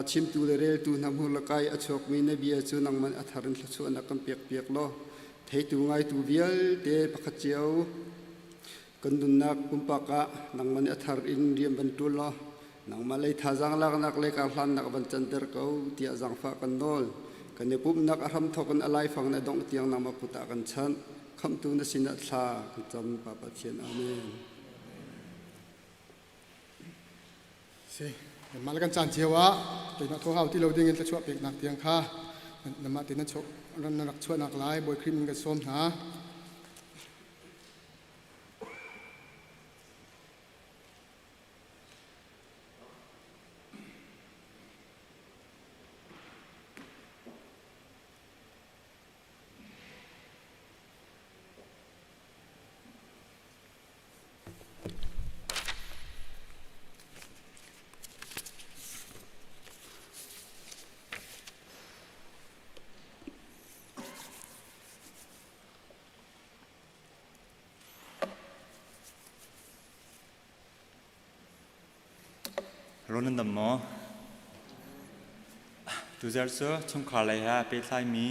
A chimtu le reltu hna hmur le kai a chuakmi na bia cu nangmah a thar in thluachuahnak kan pekpiak law theitu ngaitu vialte pakhat cio kan nunnak pumpak ah nangmah nih a thar in rian van ṭul law nangmah lei thazaang laknak le karhlannak van canter ko tiah zaangfah kan nawl. Kan i pumhnak a hramthawk in a laifang in a dongh tiang nangmah kut ah kan chanh. Khamhtu na sinah thla kan cam, Pa Pathian. Amen. Si, mah le kan caan cio ah keimah thaw hau ti lo ding in thluachuah peknak tiang kha namah te nan rak chuahnak lai Bawi Khrih min kan sawm hna. Rawl nan dam maw? Tuzarh cu chungkhar lei he pehtlaimi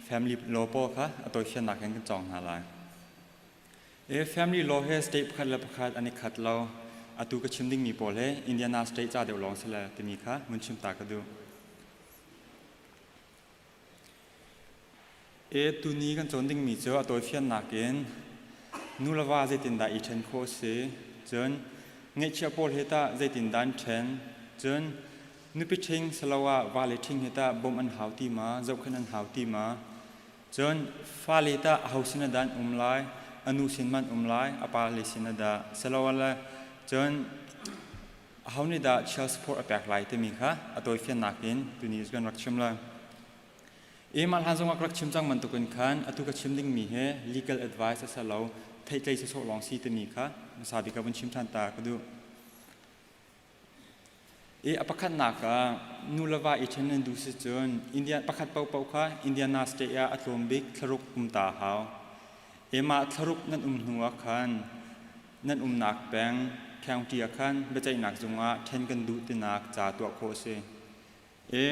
family law pawl kha a tawifiannak in kan cawng hna lai. E family law he state pakhat le pakhat an i khat lo. Atu ka chim dingmi pawl he Indiana state ca deuh lawng si le timi kha mun chim ta ka duh. E tuni kan cawn dingmi cu a tawifiannak in nu le va zeitindah i ṭhen khawh a si, cun ngeihchiah pawl he tah zeitindah an ṭhen, cun nupi ṭhing siloah vale ṭhing he tah bawmh an hau ti ma, zohkhenh an hau ti ma, Cun fale tah aho sin ah dah an um lai? A nu sin ma an um lai? A pale sin ah dah? Silole cun aho nih dah child support a pek lai timi kha a tawifiannak in tuni cu kan rak chim lai. I mah hlan zongah ka rak chim cang bantukin khan atu ka chim dingmi hi legal advice a si lo, theihtlei sawsawh lawng si timi kha hmasa bik ah vun chim ṭhan ta ka duh. I a pakhatnak ah nu le va i ṭhen nan duh si cun India pakhat paohpaoh kha Indiana state ah a tlawm bik thlaruk um ta a hau. I mah thlaruk nan um hnu ah khan nan umnak peng county ah khan biaceihnak zung ah ṭhen kan duh tinak ca tuah khawh a si. I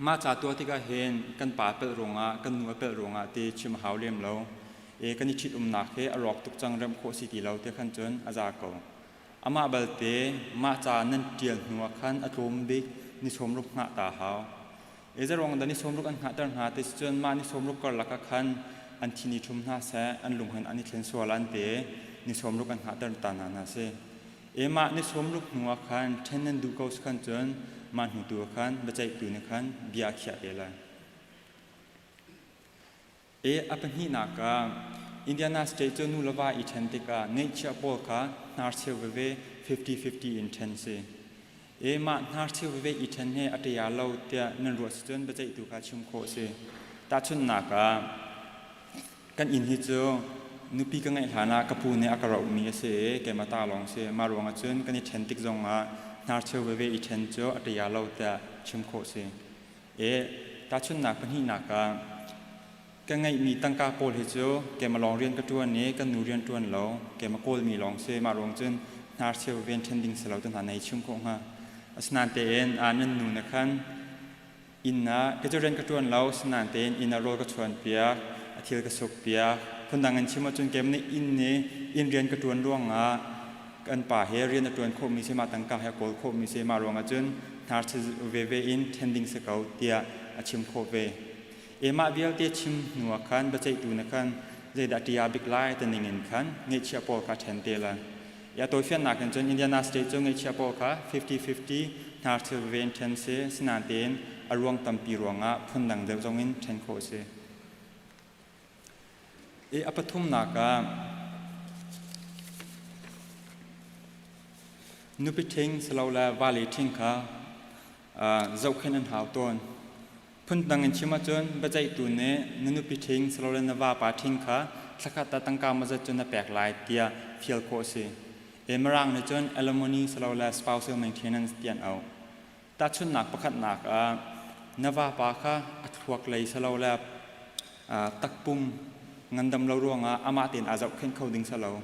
mah ca tuah tikah hin kan pa pelh ruangah kan nu a pelh ruangah ti chim a hau lem lo. I kan i ṭhitumnak hi a rawk tuk cang remh khawh si ti lo ti khan cun a za ko. Amah balte mah ca nan ṭial hnuah khan a tlawm bik ni sawmruk hngah ta hau. I zeruang dah ni sawmruk an hngahter hna ti cun mah ni sawmruk karlak ah khan an thi ni ṭhum hna seh, an lung han an i thlen sual an ti ni sawmruk an hngahter ta hna hna si. I mah ni sawmruk hnuah khan ṭhen nan duh ko si khan cun mah hnu tu ah khan biaceihtu nih khan bia a khiah te lai. E a pahnihnak ah Indiana State cu nu le va i ṭhen tikah ngeihchiah pawl kha hnarcheu veve 50-50 in ṭhen si. E mah hnarcheu veve i ṭhen hi a ṭia lo tiah nan ruah si cun biaceihtu kha chim khawh a si. Tahchunhnak ah kan inn hi cu nupi ka ngeih hlan ah ka pu nih a ka rohmi a si i keimah ta lawng si. Mah ruangah cun kan i ṭhen tik zongah hnarcheu veve i ṭhen cu a ṭia lo tiah chim khawh a si. E tahchunhnak pahnihnak ah ka ngeihmi tangka pawl hi cu keimah lawng rian ka ṭuan i kan nu rian ṭuan lo keimah kawlmi lawng si mah ruang cun hnarcheu rian ṭhen ding si lo tu hna nei chim khawh hnga. Asinain tein a nan nu na khan inn ah ka cu rian ka ṭuan lo asinain tein inn ah rawl ka chuan piak a thil ka suk piak phundang in chim ahcun keimah nih inn i inn rian ka ṭuan ruangah kan pa he rian a ṭuan khawhmi si mah tangka he a kawl khawhmi si mah ruangah cun hnarchia veve in ṭhen ding si ko tiah a chim khawh ve. E mah vialte chim hnu ah khan biaceihtu nih khan zeidah ṭia bik lai ti ning in khan ngeihchiah pawl kha ṭhen te lai. Ya tawifiannak in cun Indiana State cu ngeihchiah pawl kha 50-50 hnarchia veve in ṭhen si sinain tein a ruang tampi ruangah phundang deuh zong in ṭhen khawh a si. I a pathumnak ah nupi ṭhing silole vale ṭhing kha zohkhenh an hau tawn. Phundang in chim ahcun biaceihtu nih na nupi ṭhing silole na vapa ṭhing kha thlakhat ah tangka mazat cu na pek lai tiah fial khawh a si. E Mirang nih cun alimony silole spousal maintenance ti an auh. Tahchunhnak pakhatnak ah na vapa kha a thluak lei silole takpum ngandam lo ruangah amah tein aa zohkhenh kho ding si lo.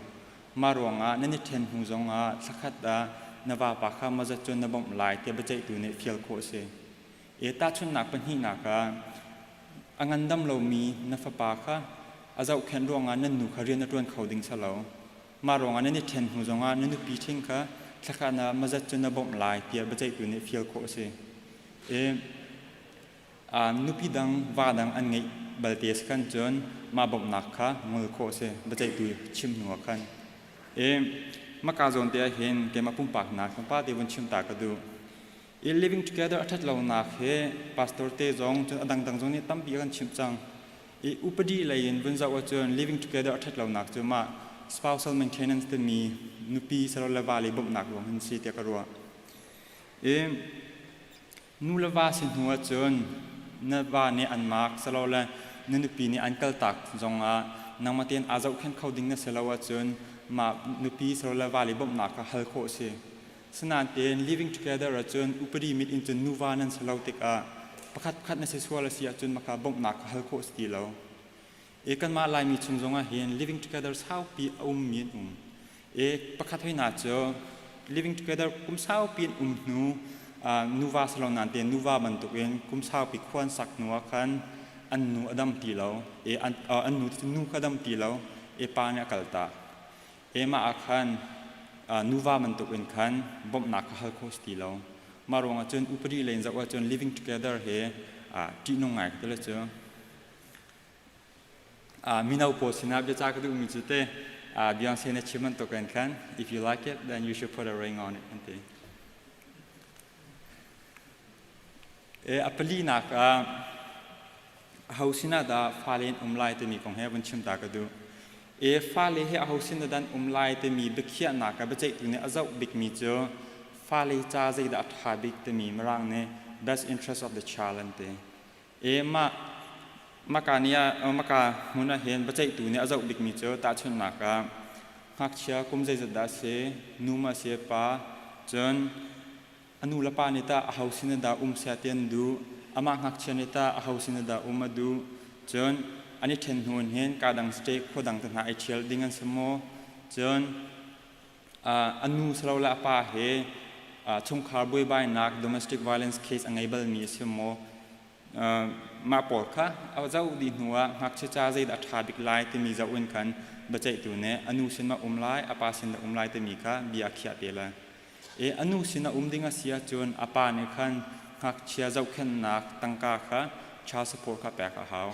Mah ruangah nan i ṭhen hnu zongah thlakhat ah na vapa kha mazat cun na bawmh lai tiah biaceihtu nih fial khawh a si. E tahchunhnak pahnihnak ah a ngandam lomi na fapa kha a zohkhenh ruangah nan nu kha rian a ṭuan kho ding si lo. Mah ruangah nan i ṭhen hnu zongah na nupi ṭhing kha thlakhat ah mazat cu na bawmh lai tiah biaceihtu nih fial khawh a si. E nupi dang va dang an ngeih balte a si khan cun mah bawmhnak kha ngol khawh a si biaceihtu chim hnu ah khan. E maka zawn te ah hin keimah pumpak nak tlawmpal te vun chim ta ka duh. I living together a ṭhat lonak hi pastor te zong cun a dangdang zong nih tampi a kan chimh cang. I upadi lei in vun zoh ahcun living together a ṭhat lonak cu mah spousal maintenance timi nupi sarole va le bawmhnak ruang hin si tiah ka ruah. I nu le va si hnu ahcun na va nih an maak salole na nupi nih an kaltak zongah nangmah tein aa zohkhenh kho ding na si lo ahcun mah nupi sarole va le bawmhnak kha hal khawh a si. Sinain living together ahcun upadi mit in cun nuva nan si lo tikah pakhat pakhat na si sual a si ahcun maka bawmhnak kha hal khawh a si ti lo. E kanmah Laimi chung zongah hin living together saupi a ummi an um. E pakhat hoina cu living together kum saupi an um hnu nuva si lo nain te nuva bantukin kum saupi khuan sak hnu ah khan an nu a dam ti lo. E an, an nu nu kha dam ti lo. E pa nih a kal tak. Emah ah khan nuva bantukin khan bawmhnak kha hal khawh si ti lo. Mah ruangah cun upadi lei in zoh ahcun living together he ṭihnung ngai ka ti le cu. Mino pawl sinah biaca ka duhmi cu te Beyonce na chim bantukin khan if you like it then you should put a ring on it an ti. E, a palinak ah aho sinah dah fale in um lai timi kong he vun chim ta ka duh. E fale he aho sin dah um lai timi biakhiahnak ah biaceihtu nih a zoh bikmi cu fale ca zeidah a ṭha bik timi Mirang nih best interest of the child an ti. E mah maka ni ah maka hmun ah hin biaceihtu nih a zoh bikmi cu tahchunhnak ah ngakchia kum zeizat dah a si, nu ma a si pa, cun A nu le pa nih tah aho sin ah dah um seh ti an duh? Amah ngakchia nih tah aho sin ah dah um a duh? Cun an i ṭhen hnu in hin kaa dang state khua dang te hna ai ṭhial ding an si maw? Cun a nu silole a pa he chungkhar buaibainak domestic violence case a ngei balmi a si maw? Mah pawl kha a zoh dih hnuah ngakchia ca zeidah a ṭha bik lai timi zoh in khan biaceihtu nih a nu sin ma um lai, a pa sin dah um lai timi kha bia a khiah te lai. I a nu sin a um ding a si ahcun a pa nih khan ngakchia zohkhenhnak tangka kha child support kha pek a hau.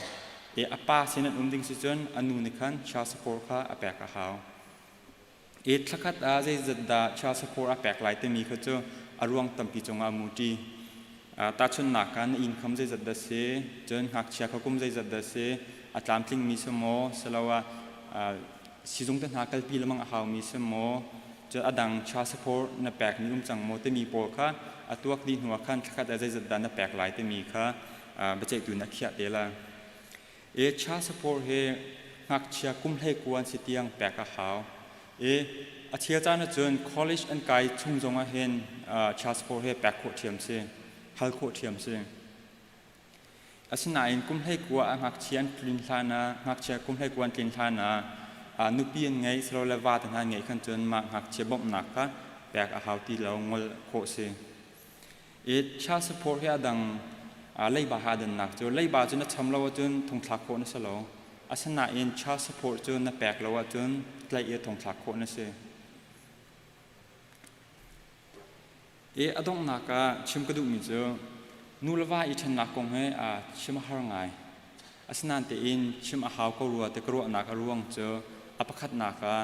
I a pa sin an um ding si cun a nu nih khan child support kha a pek a hau. I thlakhat ah zeizat dah child support a pek lai timi kha cu a ruang tampi cungah a muṭi. Tahchunhnak ah na income zeizat dah si, cun ngakchia kha kum zeizat dah si, a tlamtlingmi si maw, siloah sizung te hna kalpi lengmang a haumi si maw, cun a dang child support na pekmi um cang maw timi pawl kha a tuak dih hnuah khan thlakhat ah zeizat dah na pek lai timi kha biaceihtu nih a khiah te lai. I child support hi ngakchia kum 19 an si tiang pek a hau. I a chel caan ahcun college an kai chung zongah hin child support hi pek khawh ṭhiam si, hal khawh ṭhiam si. Asinain kum 19 ah ngakchia an tlin hlan ah ngakchia kum 19 an tlin hlan ah nupi an ngeih silole va te hna an ngeih khan cun mah ngakchia bawmhnak kha pek a hau ti lo ngol khawh si. I child support hi a dang leiba ha dannak cu leiba cu na cham lo ahcun thongthlak khawh na si lo. Asinain child support cu na pek lo ahcun tlaih i thongthlak khawh na si. I a donghnak ah chim ka duhmi cu nu le va i ṭhennak kong hi chim a har ngai. Asinain tein chim a hau ko rua ti ka ruahnak a ruang cu a pakhatnak ah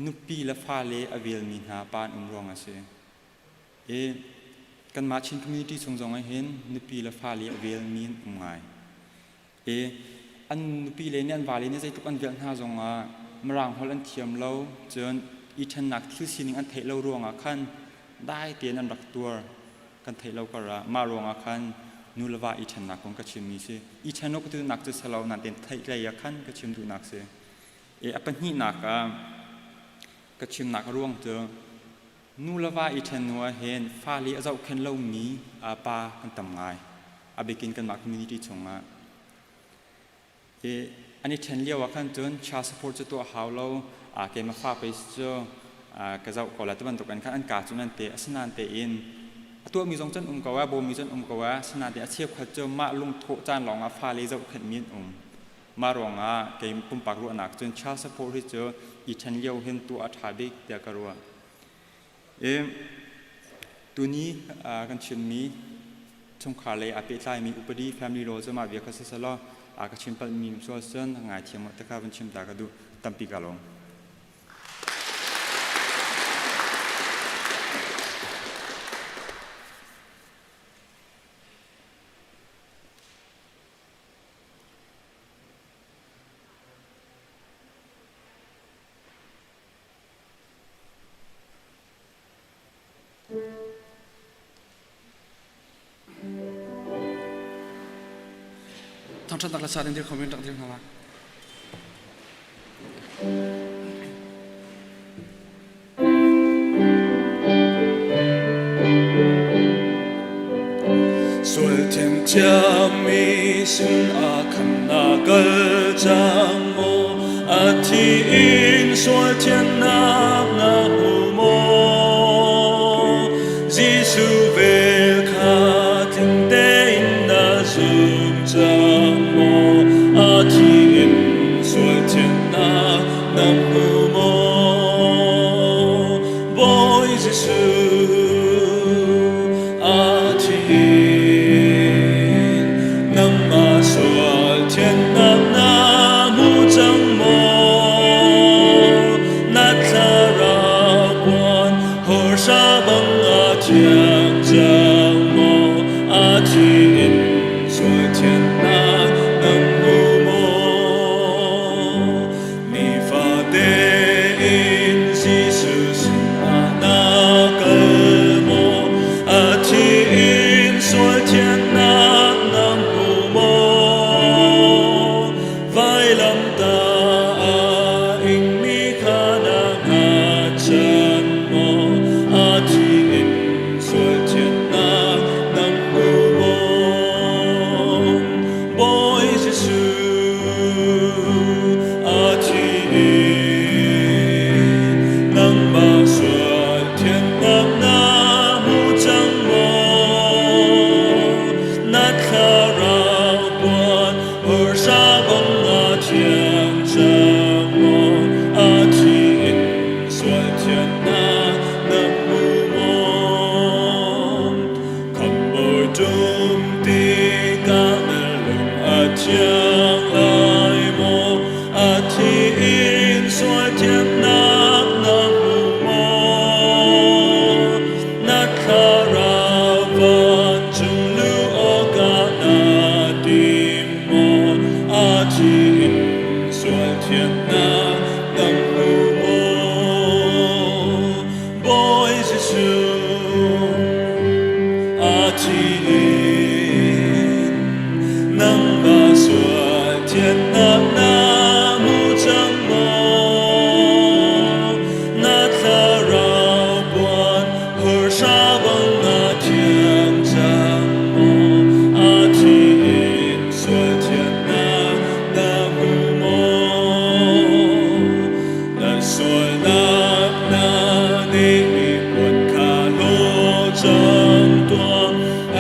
nupi le fale a velmi hna pa an um ruang a si. I kanmah Chin community chung zong ah hin nupi le fale a velmi an um ngai. I an nupi le nih an vale nih zeitluk an velh hna zongah Mirang holh an thiam lo cun i ṭhennak thil sining an theih lo ruangah khan dai tein an rak tuar kan theih lo karah mah ruangah khan nu le va i ṭhennak kong ka chimmi si. I ṭhen awk ka duhnak cu si lo nain theih ah khan ka chim duhnak si. I a pahnihnak ah ka chimnak a ruang cu nu le va i ṭhen hnu ah hin fale a zohkhenh lomi pa kan tam ngai. A bikin kanmah community chungah. I an i ṭhen lio ah khan cun child support cu tuah hau lo. Keimah fa pei si cu. Ka zoh ko la ti bantuk in khan an ka cu nan te. Asinain tein a tuahmi zong cun um ko a bawmmi cun um ko a asinain tein a cheukhat cu mah lungthawh caan lawng ah fale zohkhenhmi an um. Mah ruangah kei pumpak ruahnak cun child support hi cu i ṭhen lio hin tuah a ṭha bik tiah ka ruah. I tuni kan chimmi chungkhar lei aa pehtlaimi upadi family law cu mah bia kha siselaw a ka chim palhmi sual cun ngaithiam te kha van chim ta ka duh. Tampi ka lawm. Thangṭhatnak le sa in dir kho men rak dir hna lai. Sual thiamthiammi sin ah khan na kal cang maw? A thi in sual thiannak na hmu maw? Jesuh vel kha tling tein na zum cang maw? A thi in sual thiannak na hmu maw? Bawi Jesuh a thin nangmah sual thiannak na hmu cang maw? Na thlarau puan hawrha bang a thiang cang maw? A thi in sual thiannak na hmu maw? Nifate in Jesuh sinah na kal maw? A thi in sual thiannak na hmu maw? Vailamtah a ingmi kha na hngatchan maw? A thi in sual thiannak na hmu maw? Bawi Jesuh a thi in nangmah sual thiannak na hmu cang maw? Na thlarau puan hawrha bang a thiang cang maw? A thi in sual thiannak na hmu maw? Khamhbawi tum tikah na lung a thiang lai maw? A thi in sual thiannak na hmu maw? Na thlarau vancung luh awkah naa tim maw? A thi in sual thiannak na hmu maw? Bawi Jesuh a thi in nangmah sual thiannak na hmu cang maw? Na thlarau puan hawrha bang na thiang cang maw? A thi in sual thiannak na hmu maw? Na sualnak na nih mi puan kha law cang tuah.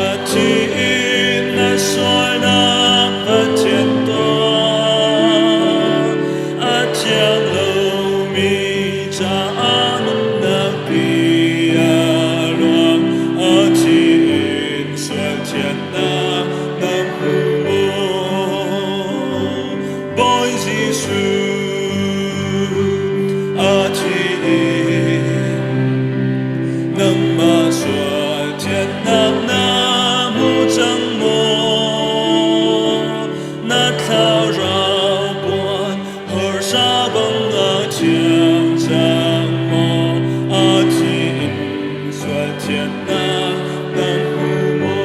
A thi in na sualnak va thianh tuah. A thiang lomi caah nunnak ti a luang. A thi in sual thiannak na hmu maw? Bawi Jesuh a thi in nangmah sual thiannak na hmu cang maw? Na thlarau puan hawrha bang a thiang cang maw? A thi in sual thiannak na hmu maw?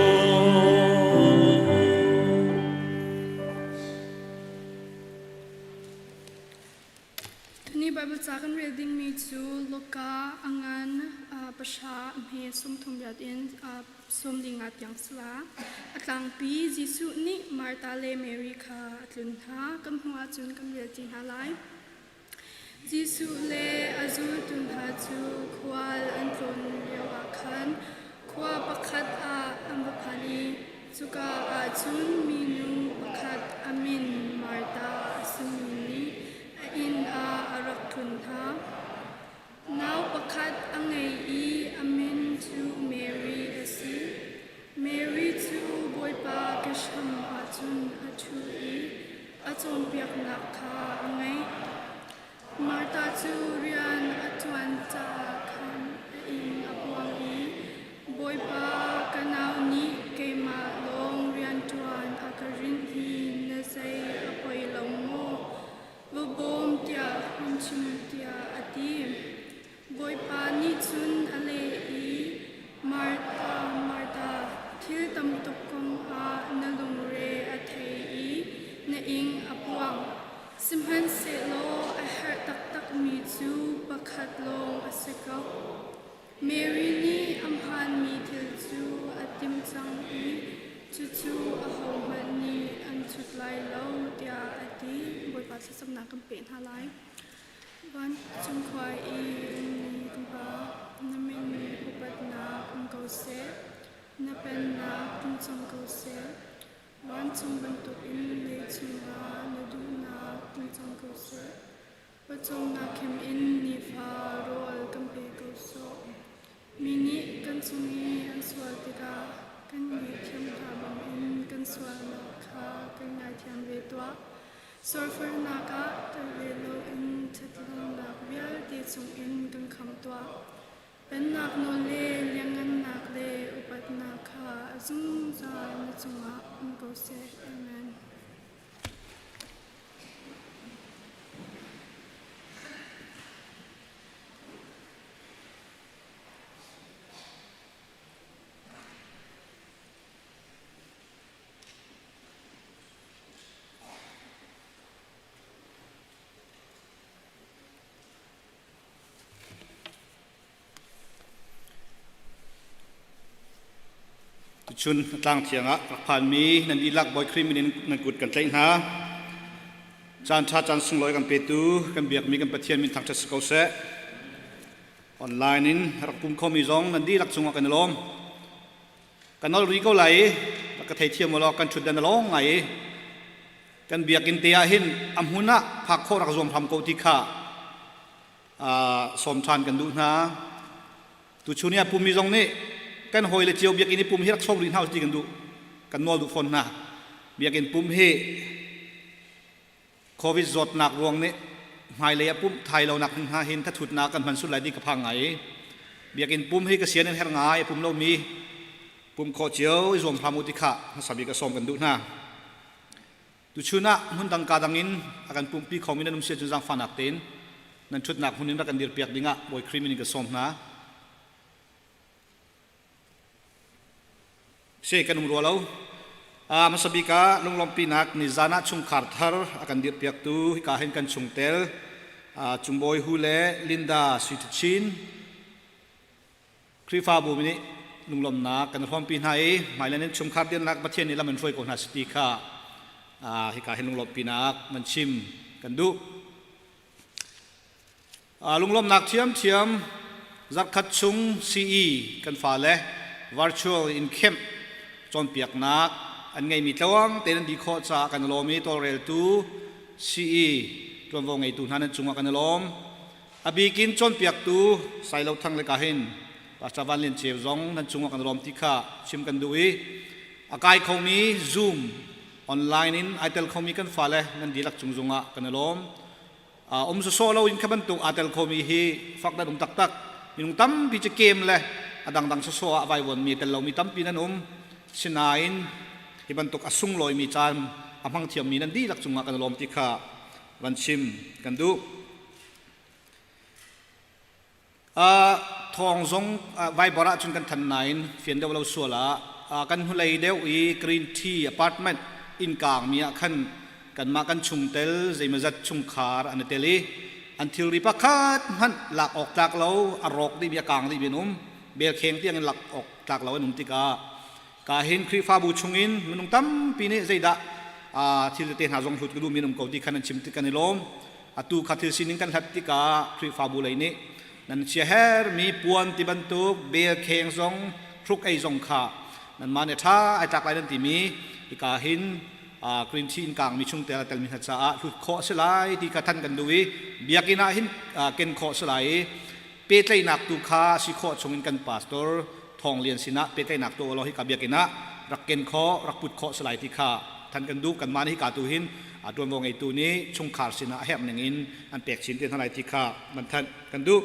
Tuni Baibal ca kan rel dingmi cu Luka a ngan pahra hme 38 in 50 tiang sila. A tlangpi Jesuh nih Martha le Mary kha a tlun hna. Kan hmuh ahcun kan rel ti hna lai. Jesuh le a zultu hna cu khual an tlawn lioah khan khua pakhat ah an va phan i cuka ah cun minu pakhat a min Martha a simi nih a inn ah a rak tlun hna. Nau pakhat a ngei i a min cu Mary a si. Mary cu Bawipa kehram ah cun a ṭhu i a cawnpiaknak kha a ngaih. Martha cu rian a ṭuan caah khan a inn a puang i, Bawipa, ka nau nih keimah lawng rianṭuan a ka rinh hi na zei a poi lo maw? Va bawm tiah hun chim tiah a ti. Bawipa nih cun a leh i, Martha, Martha, thil tam tuk kong ah na lungre a thei i na ing a puang. Sihmanhsehlaw a herh taktakmi cu pakhat lawng a si ko. Mary nih a hmaanmi thil cu a timh cang i cucu ahohmanh nih an chut lai lo, tiah a ti. Bawipa thlacamnak kan peh hna lai. Vancung khua i ummi kan Pa, na min upatnak um ko seh. Na pennak tlung cang ko seh. Vancung bantukin leicung ah na duhnak tlung cang ko seh. Pawcawmnak khim in nifa rawl kan pe ko sawh. Mi nih kan cung i an sual tikah kan ngaihthiam hna bangin kan sualnak kha kan ngaithiam ve tuah. Sualfarnak ah tel ve loin ṭhatlonak vialte chungin kan khamh tuah. Pennak nawl le lianhngannak le upatnak kha a zungzal na cungah um ko seh. Amen. Tuchun tlang thiang ah rak phanmi nan dihlak Bawi Khrih min in nan kut kan tlaih hna. Caan ṭha caan sunglawi kan petu kan biakmi kan Pathian min thangṭhat si ko seh. Online in rak pum khomi zong nan dihlak cungah kan i lawm. Kan nol rih ko lai i rak ka theithiam u law kan ṭhutdan a lawng ngai i kan biakinn te ah hin a hmun ah phak khawh rak zuam hram ko ti kha sawm ṭhan kan duh hna. Tuchun i a pummi zong nih kan hawile cio biakinn i pum hi rak sawm rih hna u ti kan duh. Kan nawl duh fawn hna. Biakinn pum hi COVID zawtnak ruang nih hmailei ah pumh thai lonak ding hna hin thathutnak kan hman sul lai ti ka phang ngai i biakinn pum hi ka sian in herh ngai a pum lomi pum khawh cio i zuam hram u ti kha hmasa bik a sawm kan duh hna. Tuchun ah hmun dang ka dang in a kan pumhpi khomi nan um si ahcun zaangfahnak tein nan ṭhutnak hmun in rak kan dirpiak dingah Bawi Khrih min in ka sawm hna. Si kan um rua lo. Hmasa bik ah lunglawmhpinak nizan ah chungkhar thar a kan dirhpiaktu hika hin kan chungtel Cungbawi Hu le Linda Sui Chin Khrihfabu nih lunglawmhnak kan hrawmpi hna i hmailan in chungkhar dirnak Pathian nih lam in hruai ko hna si ti kha hika hin lunglawmhpinak man chim kan duh. Lunglawmhnak thiamthiam zarkhat chung CE kan fale virtual in camp cawnpiaknak an ngeimi tluang tein an dih khawh caah kan i lawm i tawlreltu CE ṭuanvo ngeitu hna nan cungah kan i lawm. A bikin cawnpiaktu Sailo Thang le kahin Pastor Van Lian Ceu zong nan cungah kan lawm ti kha chim kan duh i a kai khomi Zoom online in ai tel khomi kan fale nan dihlak cung zongah kan i lawm. Um sawsawh lo in kha bantuk aa tel khomi hi fak dan um taktak. Minung tampi cu kem le a dangdang sawsawh ah vaivuanmi tel lomi tampi nan um. Sinain hi bantuk a sunglawimi caan a hmang thiammi nan dihlak cungah kan i lawm ti kha van chim kan duh. Thawng zong Viber ah cun kan than nain fian deuh lo sual ah kan hnulei deuh i Green Tea apartment inn kaangmi ah khan kanmah kan chungtel zeimawzat chungkhar an i tel i an thilri pakhat hmanh lak awk tlak lo a rawk dihmi a kaang dihmi an um belkheng tiang in lak awk tlak lo an um tikah ka hin Khrihfabu chungin minung tampi nih zeidah thil tete hna zong hlut ka duhmi an um ko ti khan an chim tik kan i lawm. Atu kha thil sining kan hlat tikah Khrihfabu lei nih nan siahermi puan ti bantuk bel kheng zong hruk ei zong kha nanmah nih ṭha ai tlak lai nan timi hika hin green tea in kangmi chungtel a telmi hna caah hlut khawh a si lai ti kha than kan duh i biakinn ah hin ken khawh a si lai i pehtlaihnak tu kha a si khawh chungin kan pastor Thawng Lian sinah pehtlaihnak tuah law hika biakinn ah rak ken khawh rak put khawh si lai ti kha than kan duh. Kanmah nih hika tu hin ṭuanvo ngeitu nih chungkhar sinah a herh ning in an pek chin te hna lai ti kha man thanh kan duh.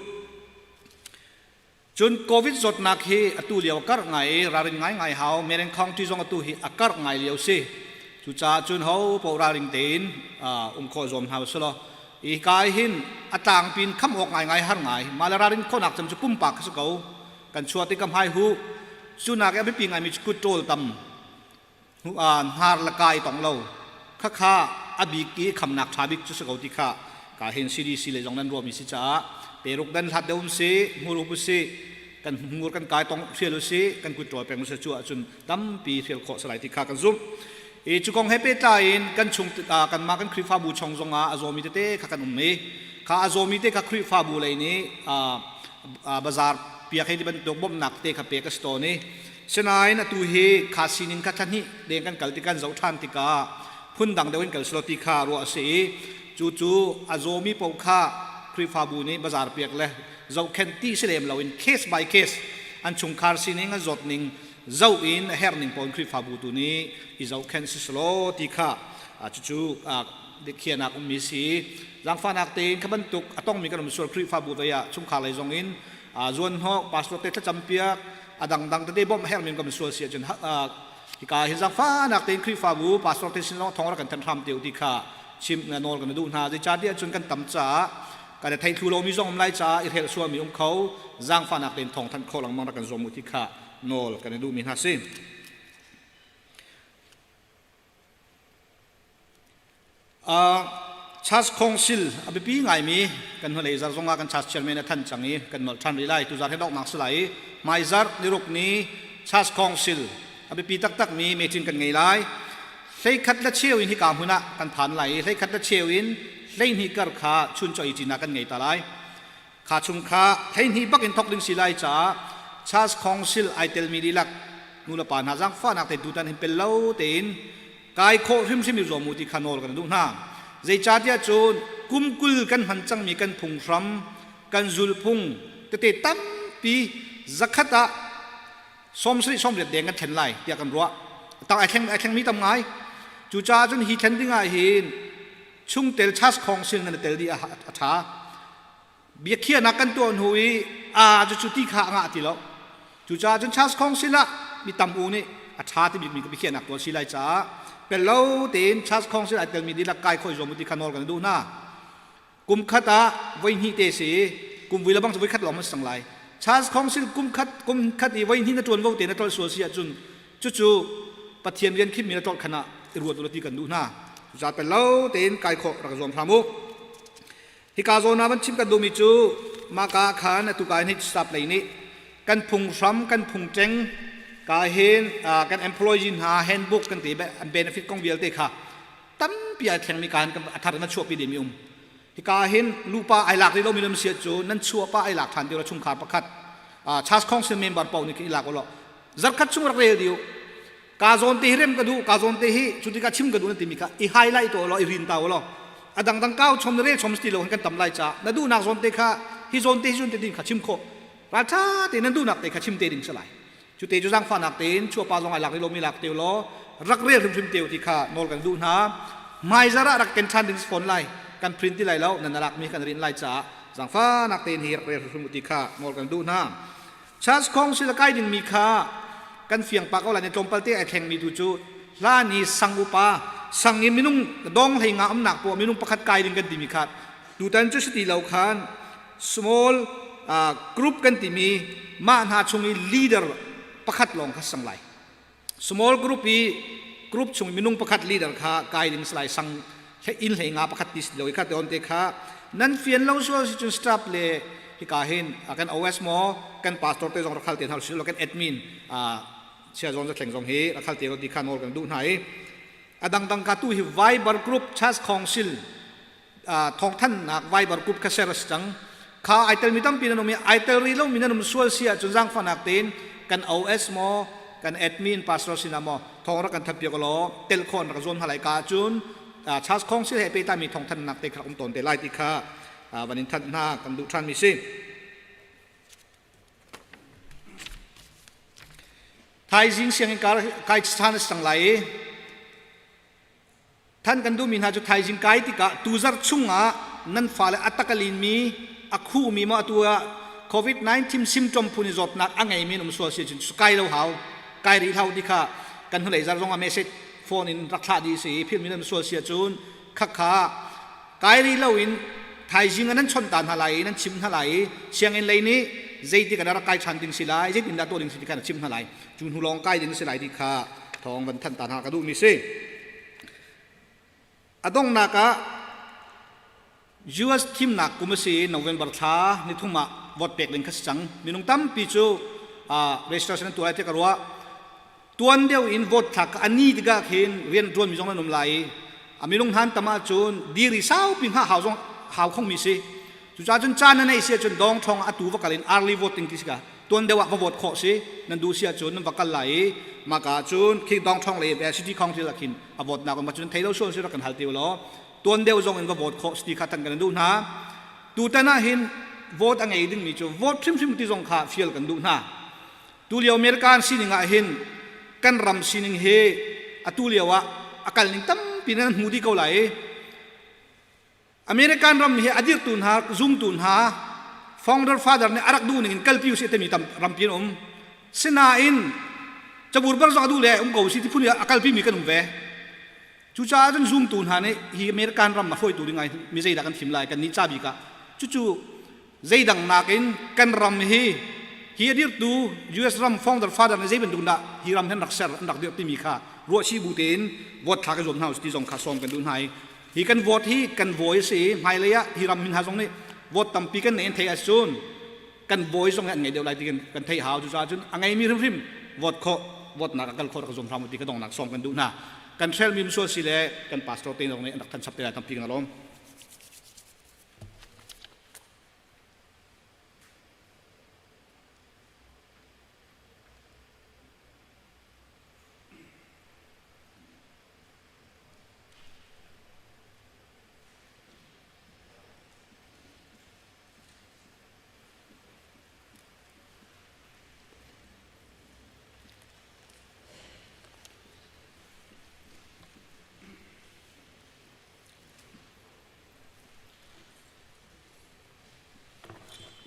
Cun COVID zawtnak hi atu lio a karh ngai i ralrin ngaingai hau. Marion County zong atu hi a karh ngai lio si. Cucaah cun ho paoh ralring tein um khawh zuam hna usih law hika hin a tlangpi in kham awk ngaingai har ngai. Mah le ralrin khawhnak cem cu pumpak kha si ko. Kan chuah tik ka hmai hu. Cu nak i a biapi ngaimi cu kut ṭawl tam hnar le kai tong lo. Khakha a bik i khamnak ṭha bik cu si ko ti kha ka hin CDC lei zong nan ruahmi si caah peruk dan hlat deuh um si, hmur up usih, kan hmur kan kai tong hrial usih, kan kut ṭawl peng usih cu ahcun tampi hrial khawh si lai ti kha kan zumh. I cu kong he pehtlai in kan chung kanmah kan Khrihfabu chung zongah a zawmi tete kha kan um i kha a zawmi te kha Khrihfabu lei nih bazar piak hei ti bantuk bawmhnak te kha pek a si tawn i sinain atu hi kha sining kha thla hnih deng kan kal ti kan zoh ṭhan tikah phundang deuh in kal selaw ti kha ruah a si i cu cu a zawmi paoh kha Khrihfabu nih bazar piak le zohkhenh ti si lem loin case by case an chungkhar sining an zawt ning zoh in a herh ning paoh in Khrihfabu tu nih i zohkhenh si selaw ti kha cucu khianak ummi si. Zaangfahnak tein kha bantuk a tongmi kan um sual Khrihfabu vei ah chungkhar lei zong in zuanhnawk pastor te thlacam piak a dangdang tete bawmh herhmi kan sual si ahcun hika hin zaangfahnak tein Khrihfabu pastor te sin zong thong rak kan thanh hram te u ti kha chim nawl kan duh hna. Zeicahtiah cun kan tam caah kan i thei thlu lomi zong um lai caah i hrelh sualmi um kho. Zaangfahnak tein thawng thanh khawh lengmang rak kan zuam u ti kha nawl kan i duhmi hna si. Church Council a biapi ngaimi kan hnulei zarh zongah kan church chairman a than cang i kan nolh ṭhan rih lai. Tuzarh hi donghnak si lai i hmaizarh niruk ni Church Council a biapi taktakmi meeting kan ngei lai. 11 le cheu in hika hmun ah kan phan lai i 11 le cheu in 12 kar kha chuncaw i ṭinak kan ngei ta lai. Kha chung kha 12 bak in thok ding si lai caah Church Council ai telmi dihlak nulepa hna zaangfahnak te tutan hin pel lo tein kai khawh hrimhrim i zuam u ti kha nawl kan duh hna. Zeicahtiah cun kum 20 kan hman cangmi kan phunghram, kan zulphung tete tampi 100 ah 70 80 deng kan thlen lai tiah kan ruah. Tak ai thleng ai thlengmi tam ngai. Cucaah cun hi thlen ding ah hin chungtel chas khong sin nan tel dih a ṭha. Biakhiahnak kan tuah hnu i a cu cu ti kha a ngah ti lo. Cucaah cun Church Council ah mi tam u nih a ṭha ti bikmi biakhiahnak tuah si lai caah pel lo tein Church Council ai telmi dihlak kai khawh i zuam u ti kha nawl kan duh hna. Kum khat ah voi hnih te si kum vui le bang cu voi khat lawng an sang lai. Church Council kum khat kum khat i voi hnih na ṭuanvo te na ṭolh sual si ahcun cucu Pathian rian khimmi na ṭolh khan ah i ruat u ti kan duh hna. Cucaah pel lo tein kai khawh rak zuam hram u. Hika zawn ah van chim kan duhmi cu mahka ah khan atu ka hin staff lei nih kan phunghram kan phungṭeng ka hin kan employee hna handbook kan ti an benefit kong vialte kha tampi ai thlengmi ka hin a thar in a chuahpi dingmi um. Hika hin lupa ai lak rih lomi nam si cu nan chuahpa ai lak ṭhan ti chungkhar pakhat Church Council member paoh nih khin i lak ulaw zarkhat chung rak rel diu ka zawn te hi rem ka duh ka zawn te hi cu tikah chim ka duh na timi kha i highlight to law i rin ta law a dangdang kau chom na rel chom ti lo kan tam lai ca na duhnak zawn te kha hi zawn te hi zawn te ding kha chim khawh raltha te nan duhnak te kha chim te ding salai cu te cu zangfahnak tein chuapa zong ai lak lo mi lak te law rak rel hrimhrim te ti kha nawl kan duh hna hmaizar ah rak ken than ding phone lai kan print ti lai lo nan lak mi kan rin lai caah zangfahnak tein hi rak rel hrimhrim ti kha nawl kan duh hna Church Council a kai dingmi kha kan fiang pah ko lai ne tlawmpal te ai thlengmi tu cu hlan i sang upa sang i minung dong hlei nga umnak poah minung pakhat kai ding kan timi kha tutan cu si ti lo khan small group kan timi mah hna chung i leader pakhat lawng kha sang lai. Small group i group chung minung pakhat leader kha kai ding si lai sang inn hlei nga pakhat ti si lo i kha te on te kha nan fian lo sual si cun staff le hika hin kan OS maw kan pastor te zong rakhal te hna si lo kan admin chia zong za thleng zong hi rakhal te ti kha nawl kan duh hna i a dangdang ka tu hi Viber group Church Council. Thawngthannak Viber group kha share a si cang. Kha ai telmi tampi nan um i ai tel rih lomi nan um sual si ahcun zaangfahnak tein kan OS maw kan admin pastor sinah maw thawng rak kan thanh piak law tel khawh an rak zuam hna lai ka ahcun Charles Council he pehtaimi thawngthannak te kha rak um tawn te lai ti kha van in thanh hna kan duh ṭhanmi si. Thaizing sianginn kai chan a si cang lai i Than kan duhmi hna cu thaizing kai tikah tuzarh chungah nan fale a tak a linmi a khuhmi maw atu ah COVID-19 symptom phun i zawtnak a ngeimi an um sual si cun kai lo hau kai rih hlau ti kha kan hnulei zarh zong ah message phone in rak thlah dih si i philhmi nan um sual si ahcun khakha kai rih lo in thaizing ah nan chawnh ta hna lai i nan chim hna lai i sianginn lei nih zeitik ah rak kai ṭhan ding si lai zeitindah tuah ding si ti kha na chim hna lai cu hnu lawng kai ding si lai ti kha thawng van thanh ta hna ka duhmi si. A donghnak ah US thimnak kum a si i November thla nithum ah vote pek ding kha si cang. Minung tampi cu registration an tuah lai tiah ka ruah. Tuan deuh in vote thlak a ni tikah khin rian ṭuanmi zong nan um lai i a minung hnan tam ahcun diri saupi hngah hau zong hau khongmi si. Cucaah cun caan na neih si ahcun dawng ṭhawng atu va kal in early voting ti si ka tuan deuh ah va vote khawh si nan duh si ahcun nan va kal lai i maka cun khi dawng ṭhawng lei city council ah khin a vote nak um cun thei lo sual si rak kan hal ti law tuan deuh zong in va vote khawh si ti kha tan kan duh hna tutan ah hin vote a ngei dingmi cu vote hrimhrim ti zong kha fial kan duh hna tu lio American sining ah hin kan ram sining hi atu lio ah a kal ning tampi nan hmu dih ko lai i American ram hi a dirtu hna zumtu hna founder father nih a rak duh ning in kalpi usih timi tam rampi an um sinain cabur bar zong a duh le um ko si ti phun a kalpi mi kan um ve cucaah cun zumtu hna nih hi American ram a hruaitu ding ai mi zeidah kan thim lai kan nih ca bik ah cucu zeidang nakin kan ram hi hi a dirtu US ram founder father nih zei bantuk dah hi ram hin rak ser an rak dirh timi kha ruah si bu tein vote thlak i zuam hna ti zong kha sawm kan duh hna i hi kan vote hi kan voi si hmailei ah hi ram min hna zong nih vote tampi kan nei an theih ahcun kan voi zong hi an ngei deuh lai ti kan theih hau cucaah cun a ngeimi hrimhrim vote khawh vote nak a kal khawh rak zuam hram ti ka dongnak sawm kan duh hna kan hrelmi sual si le kan pastor te zong nih an rak than chap te lai tampi kan alawm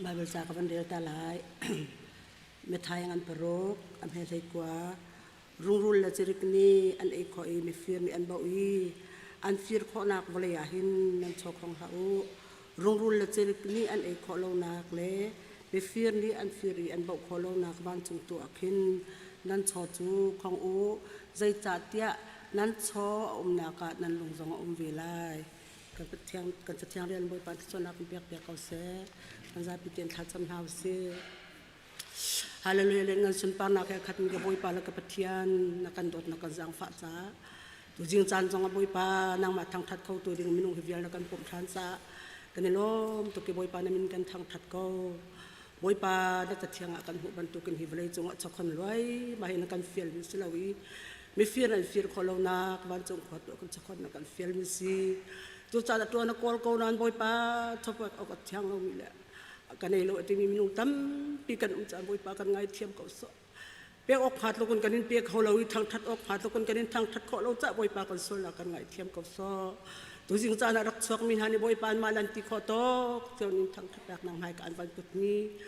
Baibal ca ka van rel ta lai. Methai ngan paruk, a hme hlei kua. Rungrul le cirik nih an ei khawh i mifir nih an bauh i an fir khawhnak vawlei ah hin nan chaw khong hlah u. Rungrul le cirik nih an ei khawh lonak le mifir nih an fir i an bauh khawh lonak vancung tu ah khin nan chaw cu khong u. Zeicahtiah nan chaw a umnak ah nan lung zong a um ve lai. Kan Pathian kan Cathiang rian Bawipa thluachuahnak kan pek piak ko seh. Kan zapi tein thlacam hna usih. Hallelujah le ngan sunparnak he khatmi ka Bawipa le ka Pathian na kan dawt na kan zaangfah caah tuzing caan zong ah Bawipa nangmah thangthat kho tu ding minung hi vial na kan pumh ṭhan caah kan i lawm tuk i Bawipa na min kan thangthat ko. Bawipa na cathiang ah kan hmuh bantukin hi vawlei cungah chawkhon luai mah hi na kan fialmi si lo i mifir an fir khawh lonak vancung khua tuah kan chawkhon na kan fialmi si. Cucaah ṭuan a kawl ko nain Bawipa chawpek awk a thiang lomi le ka nei lo a timi minung tampi kan um caan Bawipa kan ngaithiam ko sawh pek awk hnga tluk in kan in pe kho lo i thangthat awk hnga tluk in kan in thangthat khawh lo cah Bawipa kan sualnak kan ngaithiam ko sawh tuzing caan ah rak chuakmi hna nih Bawipa an mah lan ti khawh tawk cio in thangthat pek nang hmai ka an van put ni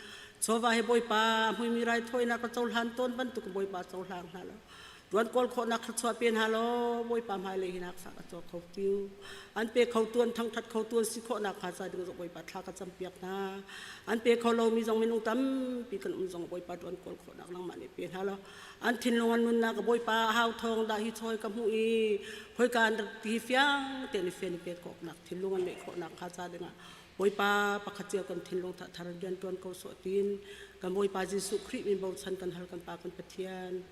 chawva he Bawipa hmuimi raithawinak ka cohlan tawn bantuk Bawipa cohlang hna lo Tuan kawl khawhnak thluachuah pe hna law Bawipa hmailei hi nak sak a caw kho tiu. An pe kho tuan thangthat kho tuan si khawhnak hnga ca ding zong Bawipa thla ka campiak hna. An pe kho lomi zong minung tampi kan um zong Bawipa tuan kawl khawhnak nangmah nih pe hna law an thinlung an nunnak Bawipa hau thawng dah hi chawi ka hmuh i khoika an rak ti fiang tein i fian i pek khawhnak thinlung an neih khawhnak hnga ca dingah Bawipa pakhat cio kan thinlung thar rian tuan ko sawh tin kan Bawipa Jesuh Khrih min bochan kan hal kan Pa kan Pathian.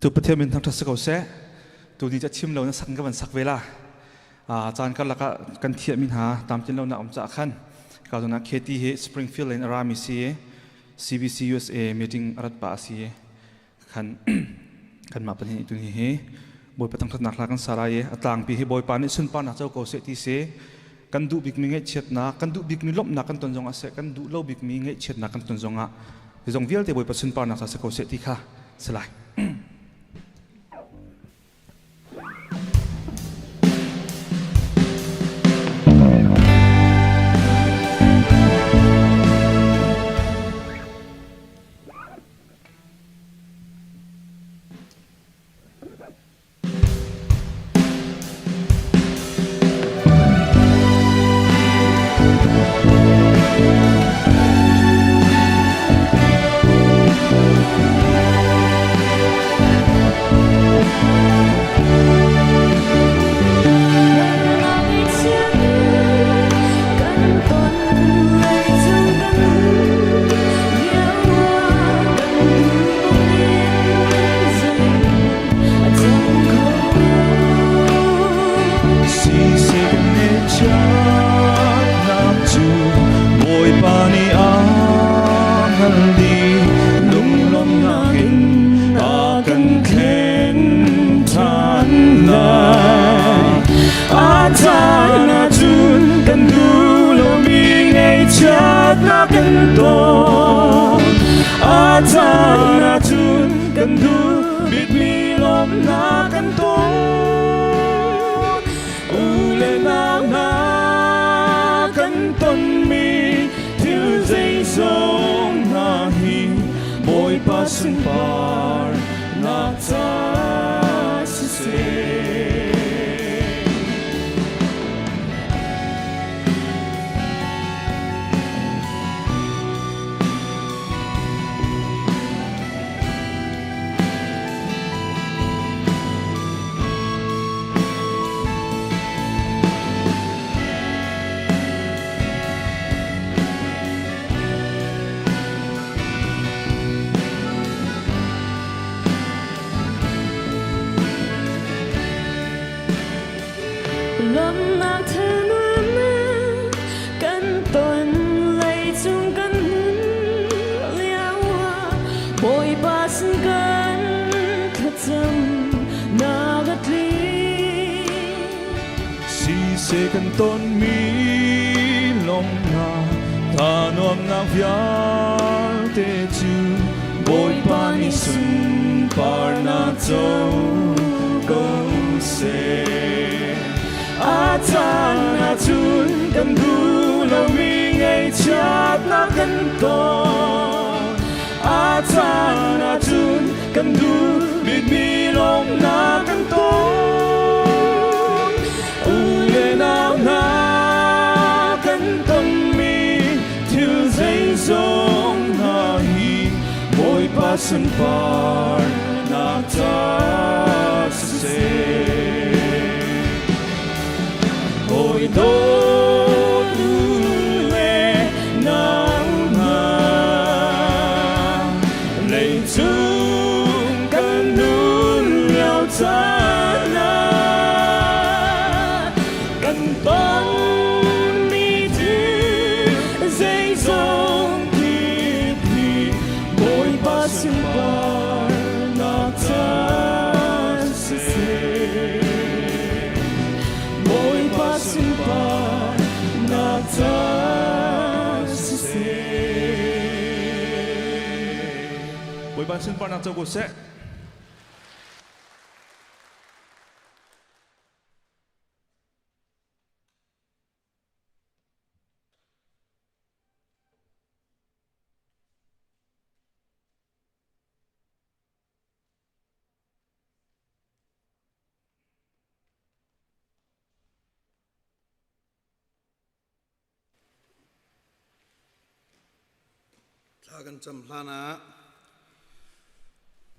Tu Pathian min thangṭhat si ko seh. Tu ni ca chim lo na sak ka van sak ve la. Caan karlak ah kan thiahmi hna tamtin lo nak um caah khan ka zon ah KT hi Springfield in a rami si CBC USA meeting a rat pa a si khan kanmah pahnih tu ni hi Bawipa thangṭhatnak hla kan sa lai i a tlangpi hi Bawipa nih sunparnak co ko seh ti si. Kan duh bikmi ngaihchiatnak, kan duh bikmi lawmhnak kan ton zongah seh, kan duh lo bikmi ngaihchiatnak kan ton zongah zong vialte Bawipa sunparnak ca si ko seh ti kha si lai. Bawipa nih a hngal dih lunglawmhnak in a kan thlen ṭhan lai. A caan ahcun kan duh lomi ngaihchiatnak kan tong. A caan ahcun kan duh bikmi lawmhnak kan tong. U le nau hna kan tonmi thil zeizong hna hi Bawipa sunpar nak ca siseh. Lawmnak thanuamnak kan ton leicung kan nun lio ah Bawipa sin kan thlacam nak a tling. Siseh kan tonmi lawmhnak thanuamnak vialte cu Bawipa nih sunparnak co ko seh. A caan ahcun kan duh lomi ngaihchiatnak kan ton. A caan ahcun kan duh bikmi lawmhnak kan ton. U le nau hna kan tonmi thil zeizong hna hi Bawipa sunparnak ca siseh. Hawi dawt u le nau hna leicung kan nun lio caan ah kan tonmi thil zeizong kip hi Bawipa sunparnak ca siseh. Bawipa sunparnak ca siseh. Bawipa sunparnak co ko seh. Thla kan cam hlan ah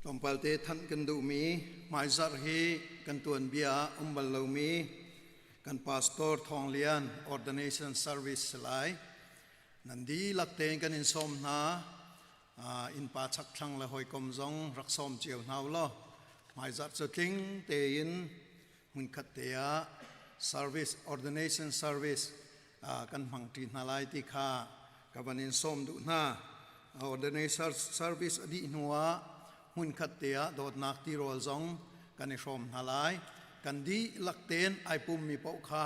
tlawmpal te thanh kan duhmi hmaizarh hi kan tuanbia ah um bal lomi kan pastor Thawng Lian ordination service si lai. Nan dihlak tein kan in sawm hna. Innpa chakthlang le hawikom zong rak sawm cio hna u law. Hmaizarh cu tling tein hmunkhat te ah service ordination service kan hmangṭi hna lai ti kha ka van in sawm duh hna. Ordination service a dih hnu ah hmunkhat te ah dawtnak tirawl zong kan i hrawm hna lai. Kan dihlak tein ai pummi paoh kha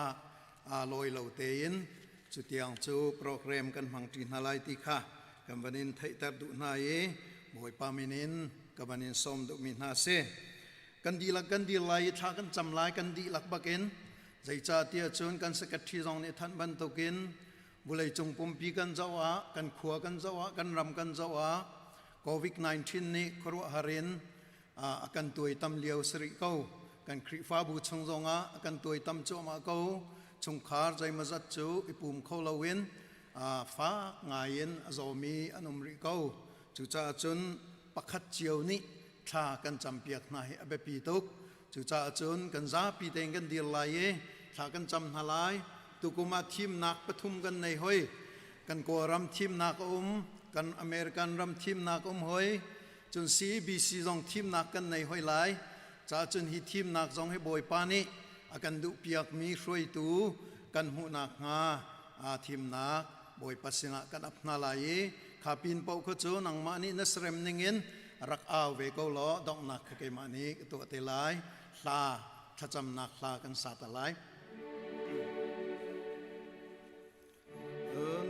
lawi lo tein cutiang cu program kan hmangṭi hna lai ti kha kan van in theihter duh hna i Bawipa min in ka van in sawm duhmi hna si. Kan dihlak kan dir lai i thla kan cam lai kan dihlak bakin zeicahtiah cun kan secretary zong nih thanh bantukin vawleicung pumpi kan zoh ah kan khua kan zoh ah kan ram kan zoh ah COVID-19 nih khuaruahhar in a kan tuaitam lio si rih ko. Kan Khrihfabu chung zongah a kan tuaitam cuahmah ko. Chungkhar zeimawzat cu i pum kho loin fak ngaiin a zawmi an um rih ko. Cucaah cun pakhat cio nih thla kan campiak hna hi a biapi tuk. Cucaah cun kan zapi tein kan dir lai i thla kan cam hna lai. Tukum ah thimnak pathum kan nei hoi. Kan Kawlram thimnak a um, kan American ram thimnak a um hoi. Cun CBC zong thimnak kan nei hoi lai. Ca cun hi thimnak zong hi Bawipa nih a kan duhpiakmi hruaitu kan hmuhnak hnga aa thimnak Bawipa sinah kan ap hna lai i kha pin paoh kha cu nangmah nih na serem ningin rak au ve ko law donghnak kha keimah nih ka tuah te lai. Hla thlacamnak hla kan sa ta lai. An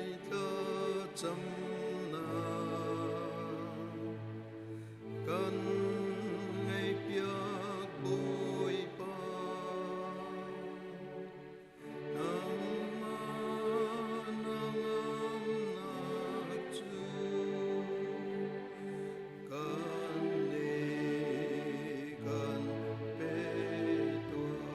i thlacamnak kan ngaihpiak Bawipa. Nangmah nangamnak cu kan nih kan pe tuah.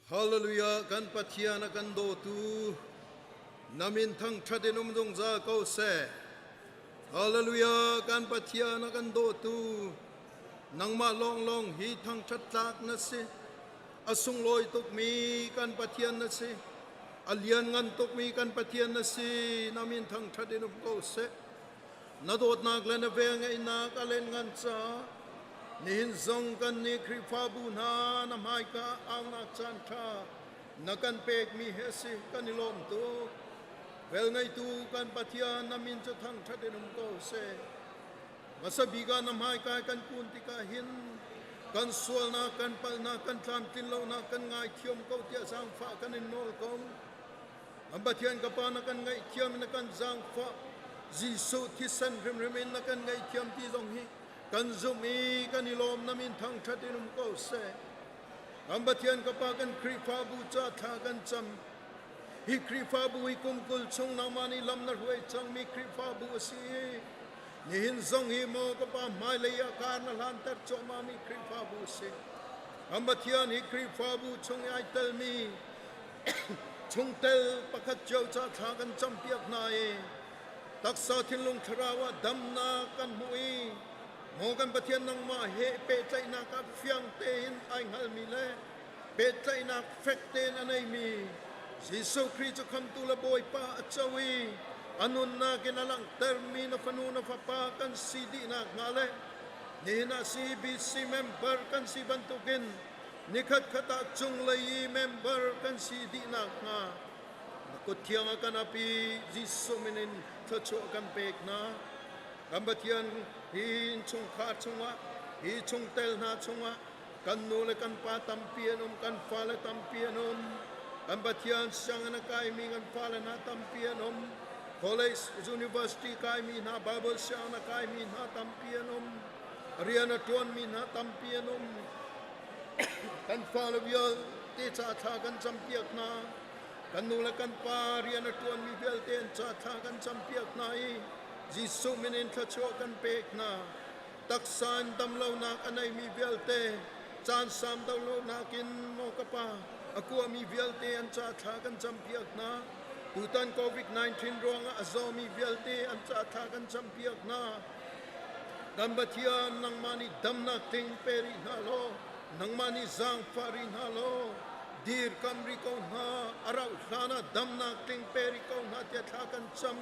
Hallelujah kan Pathian a kan dawtu na min thangṭhat in um zungzal ko seh. Hallelujah kan Pathian a kan dawtu nangmah lawnglawng hi thangṭhat tlak na si. A sunglawi tukmi kan Pathian na si. A lianngan tukmi kan Pathian na si. Na min thangṭhat in um ko seh. Na dawtnak le na velngeihnak a lianngan caah nihin zong kan nih Khrihfabu hna na hmaika aunak caan ṭha na kan pekmi hi a si kan i lawm tuk. Velngeitu kan Pathian na min cu thangṭhat in um ko seh. Hmasa bik ah na hmaika kan kun tikah hin kan sualnak, kan palhnak, kan tlamtlinlonak kan ngaithiam ko tiah zaangfah kan in nawl ko. Kan Pathian ka Pa na kan ngaihthiam na kan zaangfah Jesuh thisen hrimhrim in na kan ngaihthiam ti zong hi kan zumh i kan i lawm na min thangṭhat in um ko seh. Kan Pathian ka Pa kan Khrihfabu ca thla kan cam. Hi Khrihfabu hi kum 20 chung nangmah nih lam na hruai cangmi Khrihfabu a si i nihin zong hi maw ka Pa hmailei ah kar na hlanter cuahmahmi Khrihfabu a si. Kan Pathian hi Khrihfabu chung i ai telmi Chungtel pakhat cio ca thla kan campiak hna i taksa thinlung thlarau ah damnak kan hmuh i maw kan Pathian nangmah he pehtlaihnak ah fiang tein ai hngalmi le pehtlaihnak fek tein a neimi Jesuh Khrih cu khamtu le Bawipa a co i a nunnak in a langhtermi na fanu na fapa kan si dihnak hnga le nihin ah CBC member kan si bantukin Nikhat khat ah cunglei i member kan si dih nakhnga na kut thiang a kan ap i Jesuh min in thluachuah kan pek hna. Kan Pathian hi innchungkhar chungah, hi chungtel hna chungah kan nu le kan pa tampi an um, kan fale tampi an um. Kan Pathian sianginn a kaimi kan fale hna tampi an um. College, university kaimi hna, Bible sianginn a kaimi hna tampi an um. Rian a ṭuanmi hna tampi an um. Kan fale vialte ca thla kan campiak hna. Kan nu le kan pa rian a ṭuanmi vialte an ca thla kan campiak hna i Jesuh min in thluachuah kan pek hna. Taksa in damlonak a neimi vialte caan sam damlonak in maw ka pa a kuami vialte an ca thla kan campiak hna. Tutan COVID-19 ruangah a zawmi vialte an ca thla kan campiak hna. Kan Pathian nangmah nih damnak tling pe rih hna law nangmah nih zaangfah rih hna law. Dirkam rih ko hna. A rauh hlan ah damnak tling pe rih ko hna tiah thla kan cam.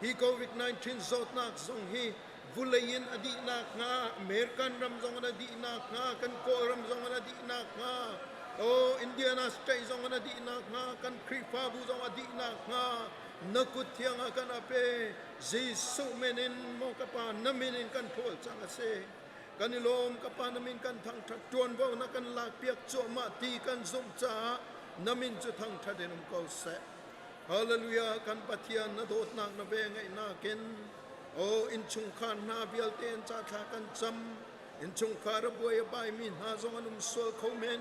Hi COVID-19 zawtnak zong hi vulei in a dihnak hnga, American ram zong in a dihnak hnga, kan Kawlram zong in a dihnak hnga, oh Indiana State zong in a dihnak hnga, kan Khrihfabu zong a dihnak hnga, na kut thiang ah kan ap i Jesuh min in maw ka Pa na min in kan ṭhawl cang a si. Kan i lawm ka Pa na min kan thangṭhat ṭuanvo na kan lakpiak cuahmah ti kan zumh caah na min cu thangṭhat in um ko seh. Hallelujah kan Pathian na dawtnak na ve ngeihnak in o innchungkhar hna vialte in ca thla kan cam innchungkhar a buai a baimi hna zong an um sual kho men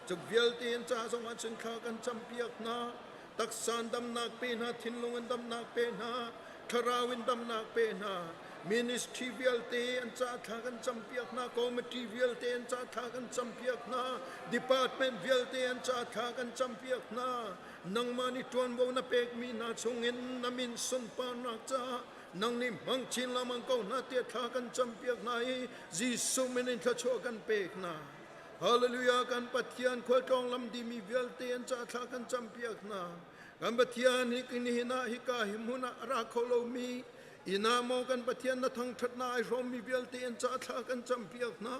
cuk vialte in ca zong ah cun thla kan campiak hna taksa in damnak pe hna thinlung in damnak pe hna thlarau in damnak pe hna ministry vialte an ca thla kan campiak hna committee vialte an ca thla kan campiak hna department vialte an ca thla kan campiak hna nangmah nih ṭuanvo na pekmi hna chungin na min sunparnak caah nang nih hmang chin lengmang ko hna tiah thla kan campiak hna i Jesuh min in thluachuah kan pek hna. Hallelujah kan Pathian khualtlawng lam dimi vialte an ca thla kan campiak hna. Kan Pathian hi nihin ah hika hi hmun ah a ra kho lomi inn ah maw kan Pathian na thangṭhatnak ai hrawmmi vialte an ca thla kan campiak hna.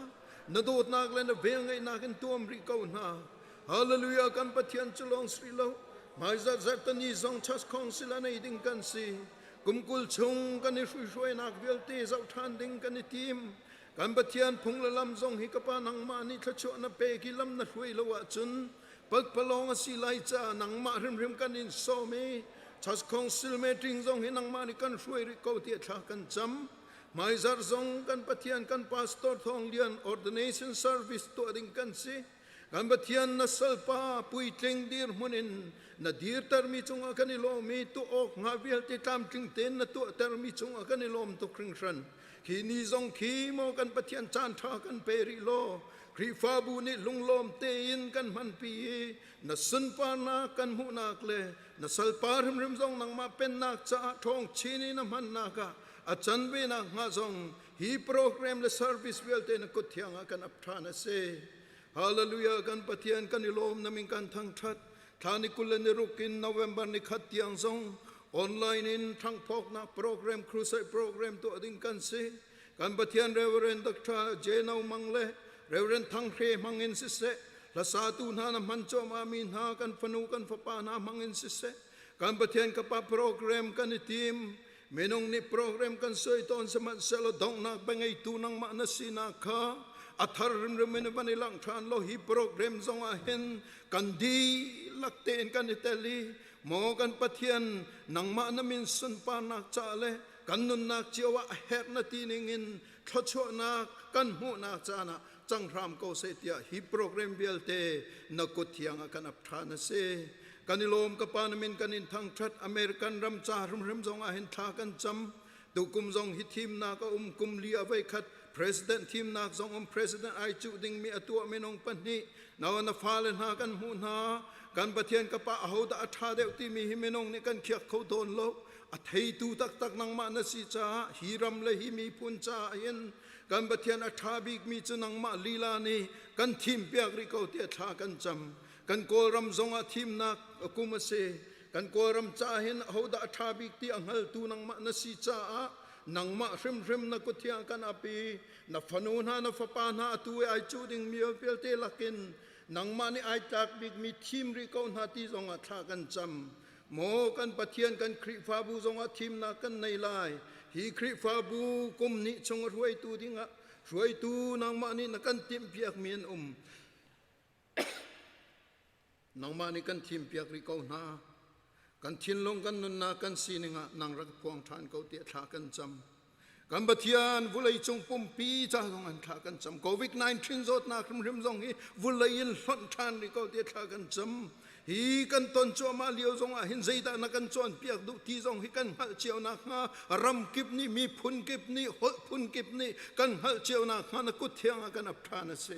Na dawtnak le na velngeihnak in tuam rih ko hna. Hallelujah kan Pathian cu lawng si lo hmaizarh zarhtani zong church council a nei ding kan si kum 20 chung kan i hruihruainak vialte zoh ṭhan ding kan i tim kan Pathian phung le lam zong hi ka pa nangmah nih thluachuah na pek i lam na hruai lo ahcun palpalawng a si lai caah nangmah hrimhrim kan in sawm i church council meeting zong hi nangmah nih kan hruai rih ko tiah thla kan cam hmaizarh zong kan Pathian kan pastor Thawng Lian ordination service tuah ding kan si Kan Pathian na salpa puitling dirhmun in na dirtermi cungah kan i lawm i tuah awk hnga vialte tlamtling tein na tuahtermi cungah kan i lawm tuk hringhran. Khi ni zong khi maw kan Pathian caan ṭha kan pe rih law Khrihfabu nih lunglawm tein kan hmanpi i na sunparnak kan hmuhnak le na salpa hrimhrim zong nangmah pennak caah ṭhawng chin in na hmannak ah a can ve nakhnga zong hi program le service vialte na kut thiang ah kan ap ṭhan a si. Hallelujah kan Pathian kan i lawm na min kan thangṭhat thla ni 26 in November ni khat tiang zong online in ṭhangphawknak program crusade program tuah ding kan si kan Pathian Reverend Dr. J. No Mang le Reverend Thang Hre hmang in siseh hlasatu hna na hman cuahmah mi hna kan fanu kan fapa hna hmang in siseh kan Pathian kapa program kan i tim Minung nih program kan suai tawn sihmanhsehlaw donghnak bia ngeitu nangmah na sinak kha a thar rimrim in van i langh ṭhan law hi program zongah hin kan dihlak tein kan i tel i maw kan Pathian nangmah na min sunparnak ca le kan nunnak cio ah a herh na ti ningin thluachuahnak kan hmuhnak caan ah cang hram ko seh tiah hi program vialte na kut thiang ah kan ap ṭhan a si. Kan i lawm ka pa na min kan in thangṭhat American ram ca hrimhrim zong ah hin thla kan cam tukum zong hi thimnak a um kum li a voi khat president thimnak zong um president ai cuh dingmi a tuah minung pahnih na na fale hna kan hmuh hna kan Pathian ka pa ahodah a ṭha deuh timi hi minung nih kan khiak kho tawn lo a theitu taktak nangmah na si caah hi ram le hi miphun caah hin kan Pathian a ṭha bikmi cu nangmah lila nih kan thimpiak rih ko tiah thla kan cam Kan Kawlram zongah thimnak a kum a si. Kan Kawlram ca hin ahodah a ṭha bik ti a hngaltu nangmah na si caah nangmah hrimhrim na kut thiang kan ap i na fanu hna na fapa hna atu i ai cuh dingmi vialte lakin nangmah nih ai tlak bikmi thim rih ko hna ti zongah thla kan cam. Maw kan Pathian kan Khrihfabu zongah thimnak kan nei lai. Hi Khrihfabu kum nih chung a hruaitu dingah hruaitu nangmah nih na kan timhpiakmi an um. Nangmah nih kan thimpiak rih ko hna. Kan thinlung kan nunnak kan sining ah nang rak phuang ṭhan ko tiah thla kan cam. Kan Pathian vulei cung pumpi ca zong an thla kan cam. COVID-19 zawtnak hrimhrim zong hi vulei in hlonh ṭhan rih ko tiah thla kan cam. Hi kan ton cuahmah lio zong ah hin zeidah na kan cawnpiak duh ti zong hi kan hngalh cio nakhnga ram kip nih miphun kip nih holh phun kip nih kan hngalh cio nakhnga na kut thiang ah kan ap ṭhan a si.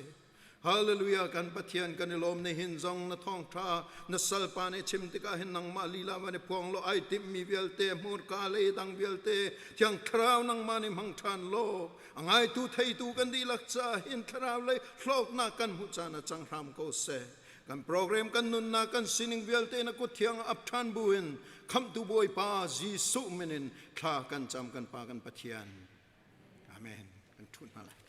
Hallelujah kan Pathian kan i lawm ni hin zong na thawngtha na salpa nih chim tikah hin nangmah lila van i phuang law ai timhmi vialte hmurka lei dang vialte thiang thlarau nangmah nih hmang ṭhan law a ngaitu theitu kan dihlak caah hin thlarau lei hlawknak kan hmuh caan ah cang hram ko seh. Kan program kan nunnak kan sining vialte na kut thiang ap ṭhan buin khamhtu Bawipa Jesuh min in thla kan cam kan Pa kan Pathian. Amen. Kan ṭhu hna lai.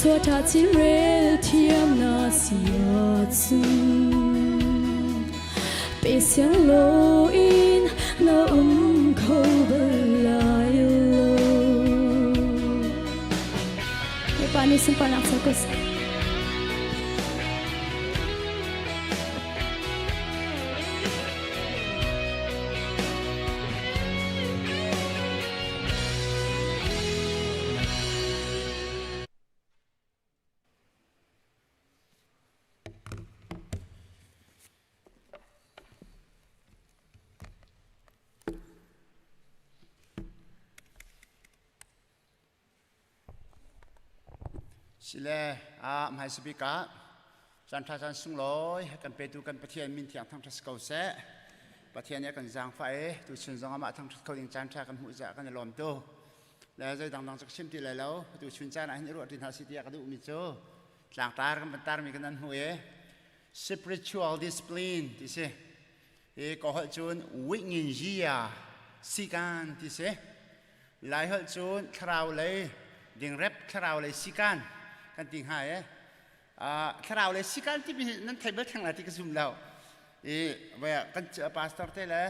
Chuaṭha chimrel thiam na si ahcun pe siang loin na um kho bal lai lo. Bawipa nih sunparnak co ko seh. Sile a hmaisa bik ah caan ṭha caan sunglawi kan petu kan Pathian min thiang thangṭhat si ko seh. Pathian nih a kan zaangfah i tuchun zong amah thangṭhat kho ding caan ṭha kan hmuh caah kan i lawm tuk. Le zei dangdang cu ka chim ti lai lo. Tuchun caan ah hin i ruah ṭi hna sih tiah ka duhmi cu tlangtar kan van tarmi kan nan hmuh i spiritual discipline ti si. Hi ka holh cun wingin yia sikan ti si. Lai holh cun thlarau lei dingrep thlarau lei sikan kan ti hnga e. Thlarau lei sikan timi hi nan thei bal theng lai ti ka zum lo. I vai kan pastor te le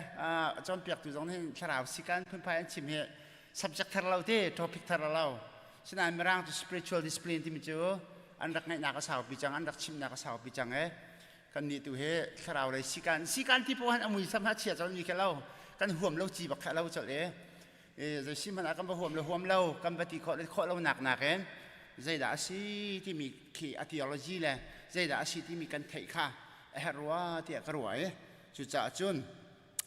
cawnpiaktu zong nih thlarau sikan phunphai an chim hi subject thar lo te topic thar lo. Sinain Mirang cu spiritual discipline timi cu an rak ngeihnak a saupi cang an rak chimnak a saupi cang e. Kannih tu hi thlarau lei sikan sikan ti poh han a muisam ha chia col mi kha lo kan huam lo ci bak kha lo col e e zei si hmanh ah kan va huam lo huam lo kan va ti khawh khawh lo nak nak in zeidah a si timi khi a theology le zeidah a si timi kan theih kha a herh rua tiah ka ruah i cucaah cun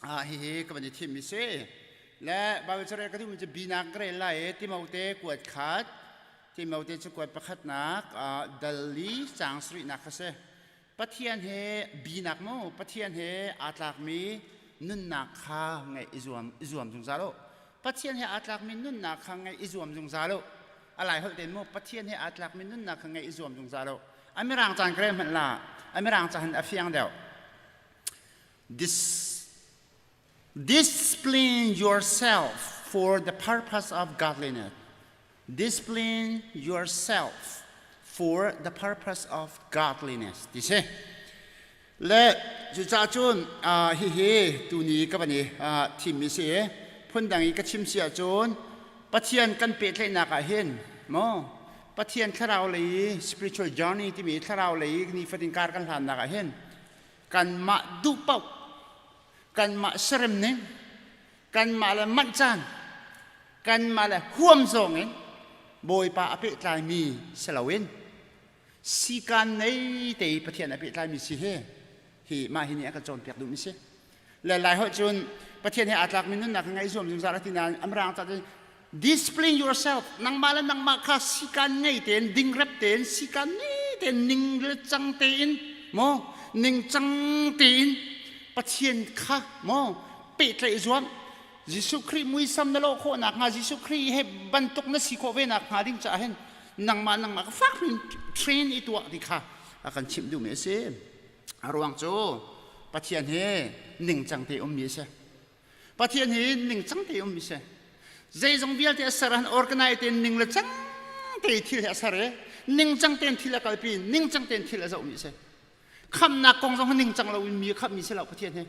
ah hihi ka van i thim mi si le Bible carel ka duhmi cu binak ka rel lai i Timote kuat khat Timote cu kuat pakhatnak dal li caang sarihnak kha si Pathian he binak mu Pathian he aa tlakmi nunnak kha ngeih i zuam i zuam zungzal u. Pathian he aa tlakmi nunnak kha ngeih i zuam zungzal u. A lai holh tein mu Pathian he aa tlakmi nunnak kha ngeih i zuam zungzal u. A mirang caan ka rel hmanh la. A mirang caan a fiang deuh. Dis, discipline yourself for the purpose of godliness. Discipline yourself for the purpose of godliness ti si. Le cucaah cun hihi tuni ka van i thimmi si i phundang i ka chim si ahcun Pathian kan pehtlaihnak ah hin maw Pathian thlarau lei spiritual journey timi thlarau lei nifatin kar kan hlannak ah hin kanmah duh paoh kanmah serem ning kanmah le manh caan kanmah le huam zawng in Bawipa a pehtlaimi si loin sikaan nei te i Pathian a pehtlaimi si hi hi mah hi nih a kan cawnpiak duhmi si. Le lai holh cun Pathian he aa tlakmi nunnak ngeih zuam zungzal a ti nain amrang ca cun discipline yourself nangmah le nangmah kha sikaan ngei tein dingrep tein sikaan ngei tein ning le cang tein maw ningcang tein Pathian kha maw pehtlaih zuam Jesuh Khrih muisam na lawh khawh nakhnga Jesuh Khrih he bantuk na si khawh ve nakhnga ding caah hin nangmah nangmah ka fak in train i tuah ti kha a kan chimh duhmi a si. A ruang cu Pathian hi ningcang te ummi a si. Pathian hi ningcang te ummi a si. Zeizong vialte a ser han organize tein ning le cang te thil hi a ser i ningcang tein thil a kalpi ningcang tein thil a zohmi a si. Khamnak kong zong ningcang loin mi a khammi si lo Pathian hi.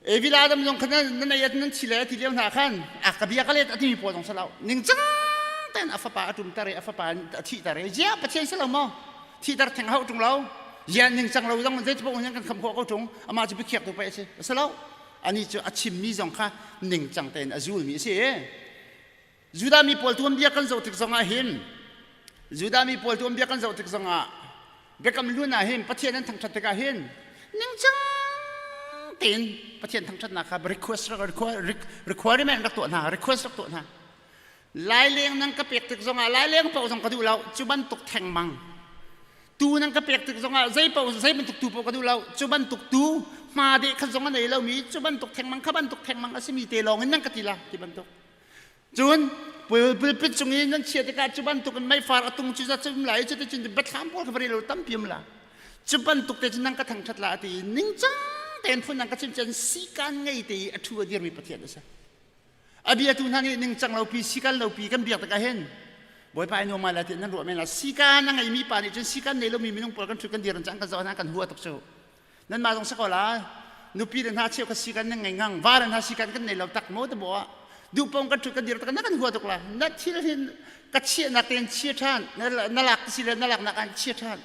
Evil Adam zong khan nan ei nan thi le ti lio hna khan a ka bia ka let a timi pawl zong salo ningcang ten a fapa a tum tar i a fapa a thi tar i zia pathian si lo maw thi tar theng hau tung lo zia ningcang lo zong zei paoh kan kham khawh ko tung amah cu biakhiak tu pe a si a si lo ani cu a chimmi zong kha ningcang tein a zulmi a si Judah mi pawl tuanbia kan zoh tik zongah hin Judah mi pawl tuanbia kan zoh tik zongah biakam hlun ah hin Pathian an thangṭhat tikah hin ningcang tein Pathian thangṭhatnak kha request requirement rak tuah hna request rak tuah hna laileng nan ka pek tik zongah laileng paoh zong ka duh lo cu bantuk thengmang tu nan ka pek tik zongah zei paoh zei bantuk tu paoh ka duh lo cu bantuk tu hma deh khat zong a nei lomi cu bantuk thengmang kha bantuk thengmang a simi te lawng in nan ka ti la ti bantuk Cun pulpit cung i nan chiah tikah cu bantukin meifar a tung cu zat um lai cuticun biathlam pawl kha va rel tampi um la cu bantuk te cun nan ka thangṭhat la a ti i ningcang tein phun nan ka chim cun sikan ngei te i a ṭhu a dirmi Pathian a si. A biatu hna nih ningcang lopi sikan lopi kan biak tikah hin. Bawipa i nuam lai ti nan ruah men la sikan a ngeimi pa nih cun sikan nei lomi minung pawl kan ṭhut kan dir an cang kan zoh hna kan hua tuk cu. Nanmah zong si ko la nupi le hna cheu kha sikan nan ngei ngang va le hna sikan kan nei lo tak maw te bo ah duhpong kan ṭhut kan dir tak na kan hua tuk la na thil hin ka chiahnak tein chia ṭhan na lak si le na laknak an chia ṭhan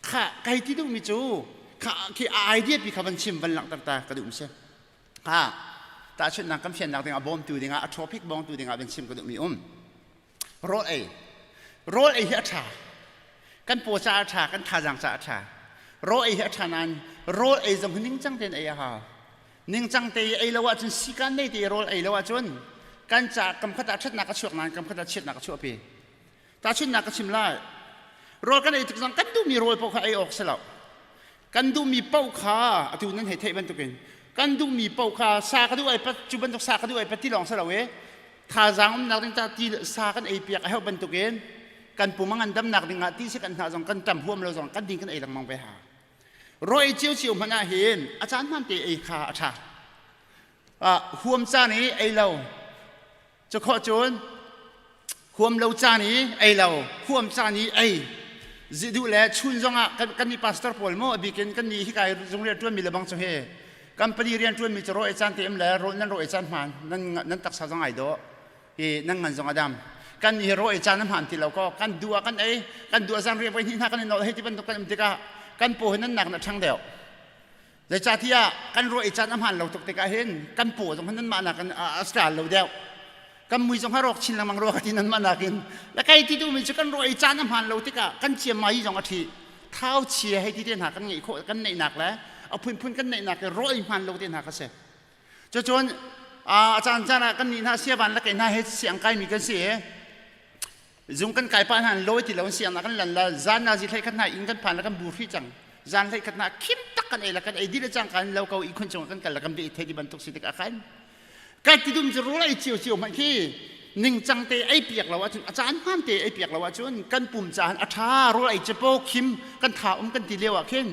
kha kai ti duhmi cu kha khi idea pi kha van chim van langhter ta ka duh mi si kha tahchunhnak kan fiannak dingah bawmtu dingah a topic bawmtu dingah van chim ka duhmi um rawl ei rawl ei hi a ṭha kan paw caah a ṭha kan thazaang caah a ṭha rawl ei hi a ṭha nain rawl ei zong hi ningcang tein ei a hau ningcang te i ei lo ahcun sikan nei te i rawl ei lo ahcun kan ca kam khat ah ṭhatnak a chuak nain kam khat ah chiatnak a chuahpi tahchunhnak ka chim lai rawl kan ei tik zong kan duhmi rawl paoh kha ei awk si lo kan duhmi paoh kha atu nan hei theih bantukin kan duhmi paoh kha sa ka duh ai pat cu bantuk sa ka duh ai pat ti lawng si lo e thazaang umnak ding ca ti sa kan ei piak a heuh bantukin kan pum a ngandamnak ding ah ti si kan hna zong kan tam huam lo zong kan ding kan ei lengmang ve ha raw ei cio cio hmanh ah hin a caan hman te ei kha a ṭha huam caan i ei lo cu khawh cun huam lo caan i ei lo huam caan i ei duh le chun zongah kan nih pastor pawl maw a bikin kan nih hika zung rian ṭuanmi le bang cu he company rian ṭuanmi cu raw ei caan te em le rawl nan raw ei caan hmaan nan nan taksa zong ai dawh hi nan ngan zong a dam kan nih raw ei caan a hmaan ti lo ko kan duh ah kan ei kan duh ah zan rian voi hnih hna kan i nol hei ti bantuk kan um tikah kan paw hi nan nak na ṭhang deuh Zeicahtiah kan ruah i caan a hmaan lo tuk tikah hin kan paw zong nanmah nakin a stral lo deuh. Kan mui zong a rawk chin lengmang rua ka ti nanmah nakin. Le kai ti duhmi cu kan ruah i caan a hmaan lo tikah kan ciammai zong a ṭhi. Thau chia hei ti te hna kan ngeih khawh kan neihnak le a phunphun kan neihnak i ruah i hmaan lo te hna kha si. Cucun a caan caan ah kan nih hna siavan le kei hna he siang kaimi kan si i Zung kan kai pa hna an lawi ti lo siang na kan lan la zan na zi thlei khat hna inn kan phan la kan bu hri cang zan hlei khat na khim tak kan ei la kan ei dil cang kan lo ko i khun chung kan kal la kan be thei di bantuk si tik a khan kai ti dum chu rul ei chiu chiu hmanh khi ningcang te ei piak lo ahcun a caan hmaan te ei piak lo ahcun kan pum caan a ṭha rul ei cu po khim kan tha um kan ti lio ah khin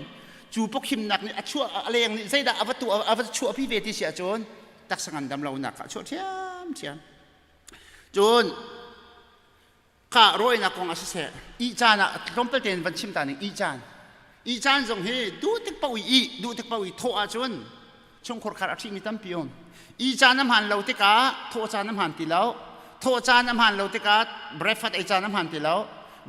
cu pawkhimnak nih a chuah a leng nih zeidah a va tu a va chuahpi ve ti si ahcun taksa ngandam lonak a chuah ṭhiam ṭhiam Cun kha rawinak kong ah siseh ih caan ah tlawmpal tein van chim ta ning ih caan ih caan zong hi duh tik paoh i ih duh tik paoh i thawh ahcun chungkhur khar a ṭhimi tampi um ih caan a hmaan lo tikah thawh caan a hmaan ti lo thawh caan a hmaan lo tikah breakfast ei caan a hmaan ti lo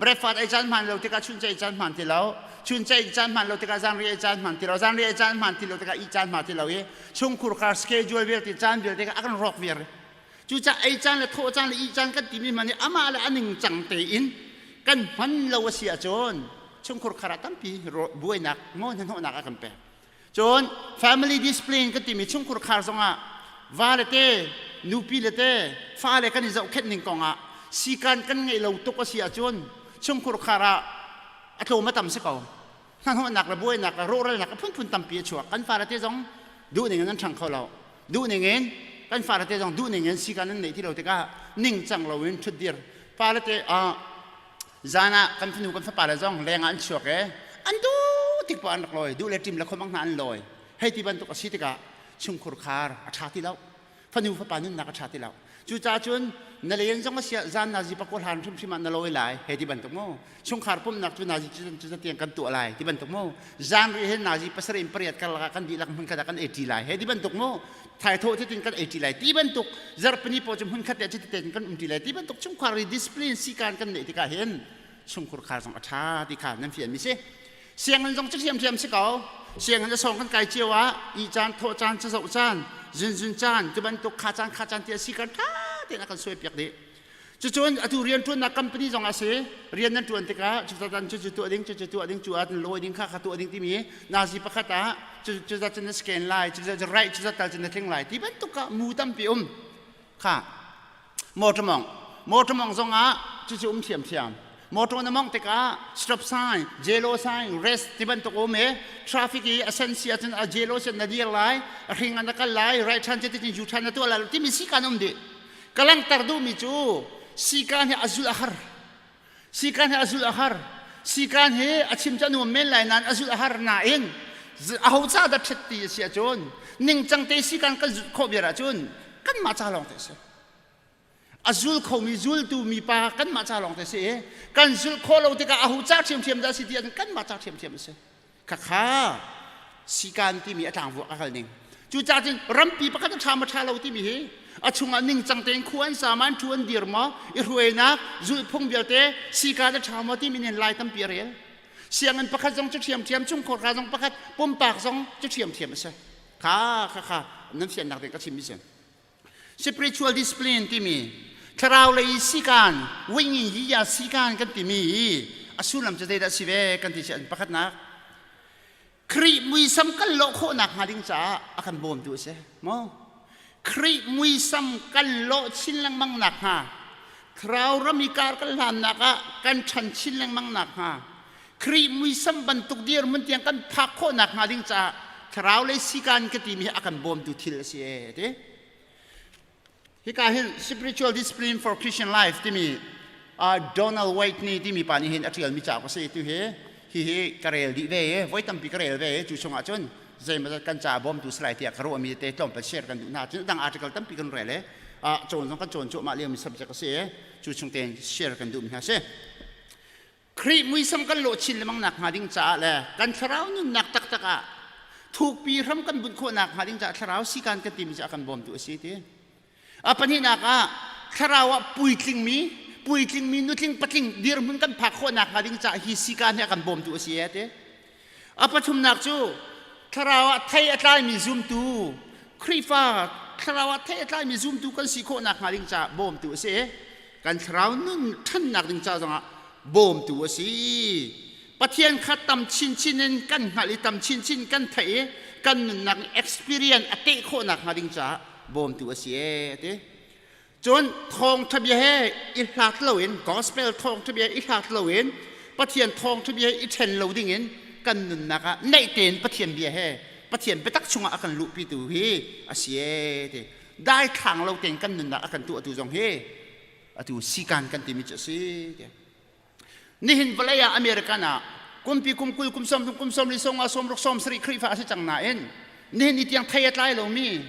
breakfast ei caan hmaan lo tikah chuncha ei caan hmaan ti lo chuncha ei caan hmaan lo tikah zanriah ei caan hmaan ti lo zanriah ei caan hmaan ti lo tikah ih caan hmaan ti lo i chungkhur khar schedule vialte caan vialte a kan rawk viar Cucaah ei caan le thawh caan le ih caan kan timi hmanh hi amah le a ningcang tein kan hman lo a si ahcun chungkhur khar ah tampi buainak maw hnahnawhnak a kan pek. Cun family discipline kan timi chungkhur khar zongah va le te nupi le te fale kan i zohkhenh ning kongah sikan kan ngeih lo tuk a si ahcun chungkhur khar ah a tlawm a tam si ko. Hnahnawhnak le buainak le rawhralnak a phunphun tampi a chuak. Kan fale te zong duh ning in an ṭhang kho lo. Duh ning in kan fale te zong duh ning in sikan an neih ti lo tikah ningcang loin ṭhutdir fale te zan ah kan fanu kan fapa le zong leng ah an chuak i an duh tik poah an rak lawi duh le ṭim le khomang hna an lawi hei ti bantuk a si tikah chungkhur khar a ṭha ti lo fanu fapa nunnak a ṭha ti lo cucaah cun na len zong a siah zan nazi pakua hlan hrimhrim ah na lawi lai hei ti bantuk mu chungkhar pumhnak cu nazi cu tiang kan tuah lai ti bantuk mu zan ri hin nazi pasarih in pariat karlak ah kan dihlak hmun khat ah kan ei ṭi lai hei ti bantuk mu thaithawh ti kan ei ṭi lai ti bantuk zarhpini pawl cu hmun khat te cu ti kan um ṭi lai ti bantuk chungkhar ri discipline sikan kan neih tikah hin chungkhur khar zong a ṭha ti kha nan fian mi si sianginn zong cu ṭhiamṭhiam si ko sianginn a sawng kan kai cio ah i caan thawh caan cazoh caan zunzun caan ti bantuk kha caan kha caan ti a si kan ṭha tein a kan suai piak dih cucun atu rian ṭuannak company zong a si rian nan ṭuan tikah cucatan cu cu tuah ding cu cu tuah ding cu ah lawi ding kha kha tuah ding timi nazi pakhat ah cu cu zat cu na scan lai cu zat right cu zat tal cu na tling lai ti bantuk ah mu tampi um kha motor mong motor mong zong ah cucu um thiamthiam motor na mong tikah stop sign yellow sign rest ti bantuk um e traffic i a sen si ahcun a yellow sen na dir lai a hring an na kal lai right turn ti tin u turn na tuah lai timi si kan um dih ka langhter duhmi cu sikan hi a zulh a har sikan hi a zulh a har sikan hi a chim cu a nuam men lai nain a zulh a har nain aho ca dah ṭhet ti a si ahcun ningcang te sikan kan zulh khawh viar ahcun kanmah ca lawng te a si. A zul khomi zultu mipa kanmah ca lawng te si i kan zulh khawh lo tikah aho ca ṭhiamṭhiam dah a si ti ahcun kanmah ca ṭhiamṭhiam a si. Khakha sikan timi a tlangvuak a kal ning. Cucaah cun rampi pakhat a ṭha ma ṭha lo timi hi a chungah ningcang tein khua an sa ma an ṭhu an dir maw i hruainak zulhphung vialte sikan a ṭha maw timi nih lai tampi a rel. Sianginn pakhat zong cu ṭhiamṭhiam, chungkhar ka zong pakhat, pumpak zong cu ṭhiamṭhiam a si. Kha kha kha nan fiannak ding ka chimmi si. Spiritual discipline timi thlarau lei sikan wingin yiya sikan kan timi hi a sullam cu zeidah si ve kan ti si an pakhatnak Khrih muisam kan lawh khawhnak hnga ding caah a kan bawmtu a si maw Khrih muisam kan lawh chin lengmang nak hnga thlarau ram i kar kan hlannak ah kan ṭhan chin lengmang nak hnga Khrih muisam bantuk dirhmun tiang kan phak khawhnak hnga ding caah thlarau lei sikan ka timi hi a kan bawmtu thil a si e ti. Hika hin spiritual discipline for Christian life timi uh, Donald White nih timi pa nih hin a ṭialmi cauk a si tu hi hi hi ka rel dih ve i voi tampi ka rel ve i cu chungah cun zeimawzat kan ca bawmtu salai tiah ka ruahmi te tlawmpal share kan duh hna cun dang article tampi kan rel i uh, cawn zong kan cawn cuahmah liomi subject a si i cu chung tein share kan duhmi hna si. Khrih muisam kan lawh chin lengmang nak hnga ding caah le kan thlarau nunnak taktak ah thukpi hram kan bunh khawhnak hnga ding caah thlarau sikan kan timi cu a kan bawmtu a si ti. A pahnihnak ah thlarau ah puitlingmi puitlingmi nutling patling dirhmun kan phak khawhnak hnga ding caah hi sikan hi a kan bawmtu a si e ti. A pathumnak cu thlarau ah thei a tlaimi zumtu Khrihfa thlarau ah thei a tlaimi zumtu kan si khawhnak hnga ding caah bawmtu a si. Kan thlarau nun ṭhannak ding ca zongah bawmtu a si. Pathian kha tam chinchin in kan hngalh i tam chinchin kan theih i kan nunnak experience a teh khawhnak hnga ding caah bawmtu a si ee ti. Cun thawngṭha bia he i hlat loin gospel thawngṭha bia i hlat loin Pathian thawngṭha bia i ṭhen lo dingin kan nunnak ah naih tein Pathian bia he Pathian biatak chungah a kan luhpitu hi a si ee ti. Daithlang lo tein kan nunnak a kan tuahtu zong hi atu sikan kan timi cu a si. Nihin vawlei ah American ah kumpi kum 20 kum 30 kum 40 sawmnga 60 70 Khrihfa a si cang nain nihin ni tiang thei a tlai lomi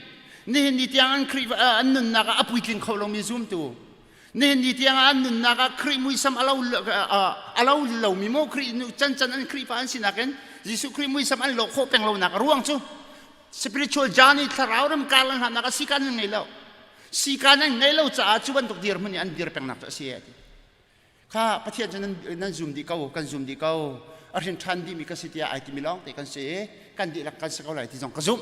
nihin ni tiang an Khrihfa an nunnak ah a puitling kho lomi zumtu nihin ni tiang an nunnak ah Khrih muisam a lo a lo lomi maw Khrih can can an Khrihfa an sinak in Jesuh Khrih muisam an lawh khawh peng lonak a ruang cu spiritual journey thlarau ram kar lan hlannak a sikan an ngei lo sikan an ngei lo caah cu bantuk dirhmun i an dir pengnak cu a si ti Kha Pathian cu nan, nan zum dih ko, kan zum dih ko. A hrin ṭhan dihmi ka si tiah ai timi lawng te kan si i kan dihlak kan si ko lai ti zong ka zumh.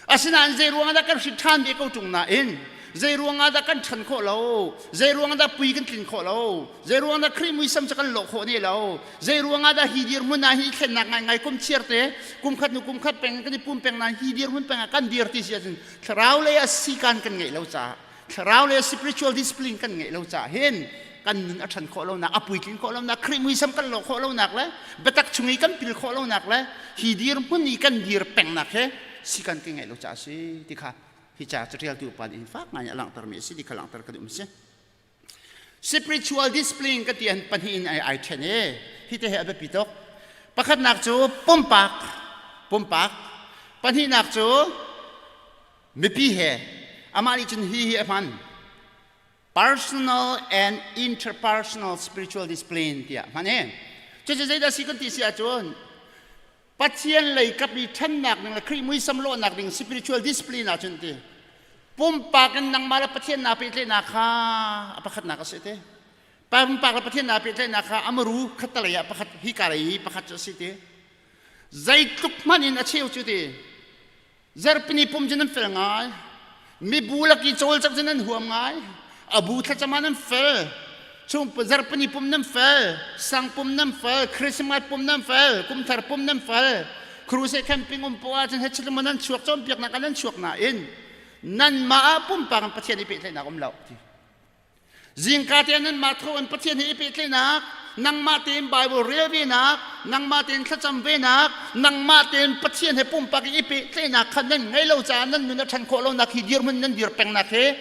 Asinain zei ruangah dah kan hrin ṭhan ve ko ṭung nain zei ruangah dah kan ṭhan khawh lo, zei ruangah dah pui kan tlin khawh lo, zei ruangah dah Khrih muisam cu kan lawh khawh ne lo, zei ruangah dah hi dirhmun ah hi thlennak ngaingai kum chiar te kum khat hnu kum khat peng kan i pum peng nain hi dirhmun peng ah kan dir ti si ahcun thlarau lei ah sikan kan ngeih lo caah thlarau le spiritual discipline kan ngeih lo caah hin kan nun a ṭhan khawh lonak a puitlin khawh lonak Khrih muisam kan lawh khawh lonak le biatak chung i kan pil khawh lonak le hi dirhmun i kan dir pengnak he si kan ke ngeih lo caah si ti kha hi ca caṭialtu pa nih fak ngai a langhtermi a si ti kha langhter ka duh mi si spiritual discipline ka ti an pahnih in ai ai ṭhen e hi te he a biapi tuk pakhatnak cu pumpak pumpak pahnihnak cu Mipi he amah nih cun hi hi a hman. Personal and interpersonal spiritual discipline tiah hman e. Cucu zeidah si kan ti si ahcun Pathian lei kap i ṭhannak ding le Khrih muisam lawhnak ding spiritual discipline ahcun ti pumpak in nangmah le Pathian naa pehtlaihnak kha a pakhatnak a si te. Pumpak le Pathian naa pehtlaihnak kha a maru khattalei ah pakhat hika lei hi pakhat cu a si ti. Zeitluk hmanh in a cheu cu ti Zarhpini pum cu nan fel ngai. Mibu lak i cawlcangh cu nan huam ngai. A bu thlacam ah nan fel. Chung zarhpini pum nan fel. Sang pum nan fel. Christmas pum nan fel. Kumthar pum nan fel. Crusade camping um poah ahcun hechet nan chuak cawnpiaknak ah nan chuak nain nanmah ah pumpak in Pathian i pehtlaihnak um lo ti. Zingka te nanmah tho in Pathian he i pehtlaihnak, nangmah tein Bible rel venak, nangmah tein thlacam venak, nangmah tein Pathian he pumpak i pehtlaihnak kha nan ngei lo caah nan nun a ṭhan khawh lonak hi dirhmun nan dir pengnak he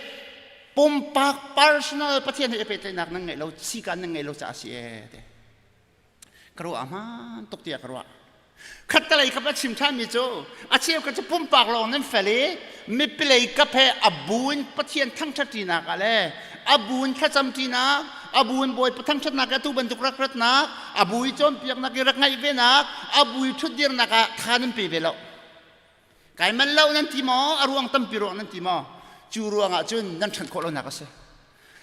pumpak personal Pathian he i pehtlaihnak nan ngeih lo sika nan ngeih lo caah a si ee te. Ka ruah hmaan tuk tiah ka ruah. Khattelei kap a chim ṭhanmi cu a cheu ka cu pumpak lawng nan fel i mipi lei kap he a bu in Pathian thangṭhat ṭinak ah le Abu in thlacam ṭinak, abu in Bawipa thangṭhatnak atu bantuk rak ratnak, abu i cawnpiaknak i rak ngaih venak, abu i ṭhutdirnak ah tha nan pe ve lo. Kai manh lo nan ti maw? A ruang tampi ruang nan ti maw? Cu ruangah cun nan ṭhan khawh lonak a si.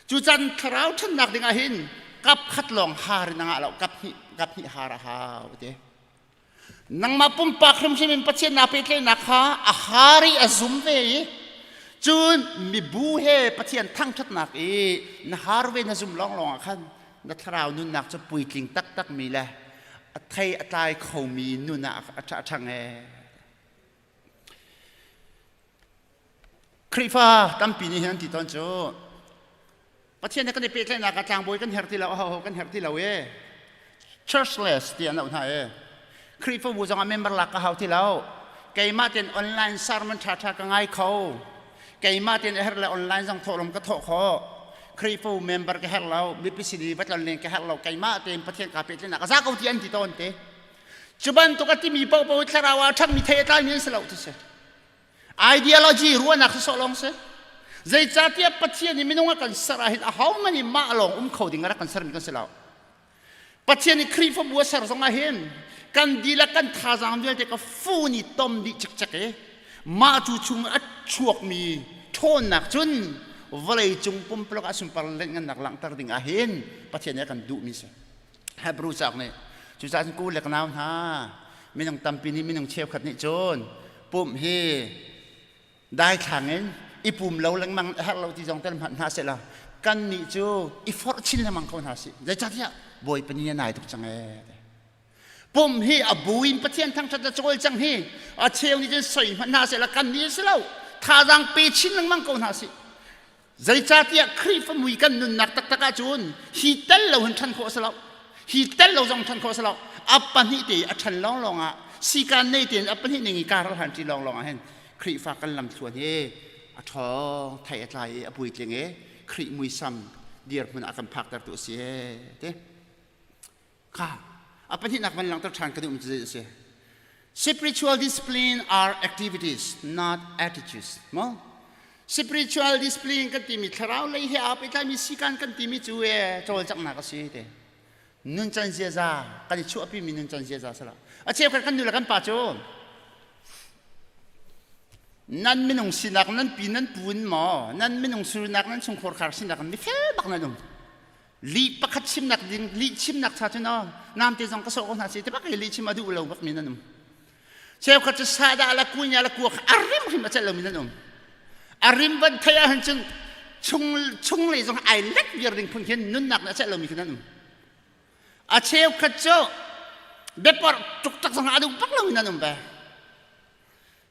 Cu can thlarau ṭhannak ding ah hin kap khat lawng har in a ngah lo, kap hnih kap hnih har a hau te. Nangmah pumpak hrimhrim in Pathian naa pehtlaihnak kha a har i a zum ve i cun mibu he Pathian thangṭhatnak i na har ve na zum lawnglawng ah khan na thlarau nunnak cu puitling taktakmi le a thei a tlai khomi nun ah a ṭhang ee. Khrihfa tampi nih hin an ti tawn cu Pathian he kan i pehtlaihnak ah tlangbawi kan herh ti lo, aho kan herh ti lo e. Churchless ti an auh hna e. Khrihfabu zong ah member lak ka hau ti lo. Keimah ten online sermon ṭhaṭha ka ngai kho. Keimah ten a herh le online zong thawhlawm ka thawh khawh. Khrihfabu member ka herh lo, mipi sin i va tlonlen ka herh lo. Keimah tein Pathian kaa pehtlaihnak a za ko ti an ti tawn te. Cu bantuk a timi paohpaoh thlarau ah ṭhangmi thei a tlaimi an si lo ti si. Ideology ruahnak sawsawh lawng si. Zeicahtiah Pathian nih minung a kan ser ahhin ahohmanh nih mah lawng um kho ding a rak kan sermi kan si lo. Pathian nih Khrihfabu a ser zong ahhin kan dihlak kan thazaang vialte ka fun i tom dih cikcek i mah cu chung a chuakmi ṭhawnnak cun vawlei cung pumpuluk ah sunpar lengngannak langhter ding ahhin Pathian nih a kan duhmi si. Hebrew cauk nih cucaah cun ku le ka nau hna minung tampi nih minung cheukhat nih cun pumh hi daithlang in i pum lo lengmang a herh lo ti zong tel hmanh hna sehla kan nih cu i forh chin lengmang ko hna sih zeicahtiah Bawipa ni a nai tuk cang ee pum hi a bu in Pathian thangṭhat le cawl cang hi a cheu nih cun soi hmanh hna sehla kan nih si lo thazaang pe chin lengmang ko hna sih Zeicahtiah Khrihfa mui kan nunnak taktak ahcun hi tel lo hin ṭhan khawh a si lo. Hi tel lo zong ṭhan khawh a si lo. A pahnih te a ṭhan lawnglawng ah sikaan nei tein a pahnih ning i kar a hlan ṭi lawnglawng ah hin Khrihfa kan lamthluan hi a ṭhawng, thei a tlai i a puitling i Khrih muisam dirhmun ah kan phaktertu a si ee ti. Kha a pahnihnak van langhter ṭhan ka duhmi cu zei a si? Spiritual discipline are activities, not attitudes. Mo? Spiritual discipline kan timi thlarau lei he aa pehtlaimi sikan kan timi cu e cawlcanghnak a si te. Nuncan ziaza kan i chuahpimi nuncan ziaza sala. A cheukhat kan nu le kan pa cu nan minung sinak nan pi nan pu in maw nan minung sinak nan chungkhar khar sinak mi fel bak nan um Lih pakhat chimnak ding lih chimnak cha cun aw namte zong ka sawh ko hna si te bak i lih chim a duh lo bak mi nan um. Cheukhat cu sadah la kunya la kuak a rim hrim a celh lomi nan um. A rim van thei ahhin cun chung chung lei zong ai lek viar ding phun khin nunnak nih a celh lomi khi nan um. A cheukhat cu biaporh tuktak zong a duh bak lomi nan um ve.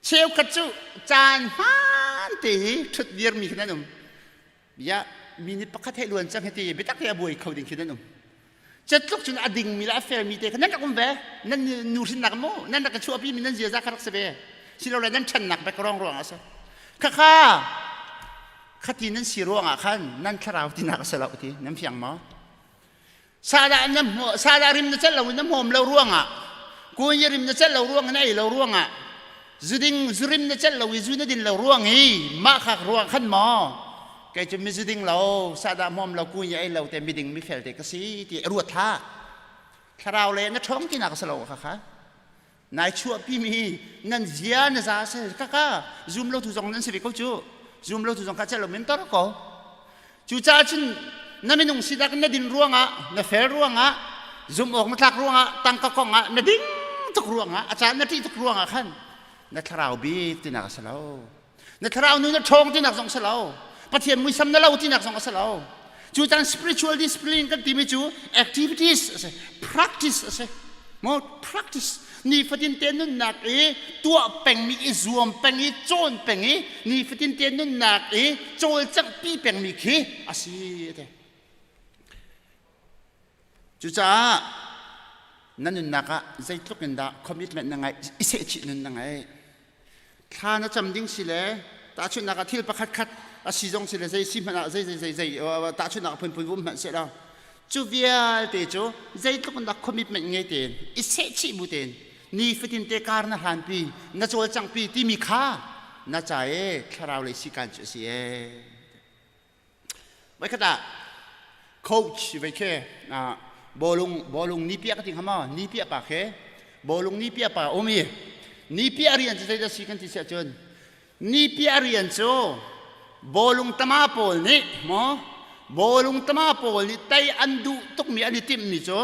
Cheukhat cu caan hmaan te hi ṭhut viarmi khi nan um. Bia mi nih pakhat he luan cang hiti biatak te a buai kho ding khi nan um. Cetluk cun a ding mi le a fel mi te kha nan rak um ve. Nan nu hrinnak mu nan rak ka chuahpi mi nan ziaza kha rak si ve. Silole nan ṭhannak bek rong ruang ah si. Khakha khati nan si ruang ah khan nan thlarau tinak a si lo ti nan fiang maw? Sadah na sadah rim na celh lo in na hmawm lo ruangah kunya rim na celh lo ruang na ei lo ruangah zuding zurim na celh lo i zu na din lo ruang i mah khak ruang khan maw kei cu mi zuding lo sadah hmawm lo kunya ei lo te miding mi fel te ka si ti ruat hlah thlarau le na ṭhawng ti nak a si lo kha kha nai chuahpi mi nan zia na za se kaka zum lo tu zong nan si ve ko cu zum lo tu zong kha cel lo men tor ko cu caah cun na minung sinak na din ruangah na fel ruangah zum awk na tlak ruangah tangka kong ah na ding tuk ruangah a caan na ṭih tuk ruangah khan na thlarau bik tinak a si lo na thlarau nu na ṭhawng tinak zong si lo pathian muisam na lo tinak zong a si lo cu caan spiritual discipline kan timi cu activities a si practice a si mo practice nifatin te nunnak i tuah pengmi i zuam peng i cawn peng i nifatin te nunnak i cawlcangh pi pengmi khi a si te Cucaah na nunnak ah zeitluk in dah commitment na ngeih, i sehchih nun na ngeih. Thla na cam ding si le tahchunhnak ah thil pakhat khat a si zong si le zei si hmanh ah zei zei zei zei tahchunhnak phunphun vum hmanh seh law cu vialte cu zeitluk in dah commitment ngei tein i sehchih bu tein nifatin te kar na hlanpi na cawlcanghpi timi kha na ca i thlarau lei sikan cu a si ee. Voikhat ah coach vei khe bawlung bawlung ni piah ka ti hnga maw ni piah pa khe bawlung ni piah pa um i ni piah rian cu zeidah si kan ti siah cun ni piah rian cu bawlung tama pawl nih maw bawlung tama pawl nih tei an duh tukmi an i timhmi cu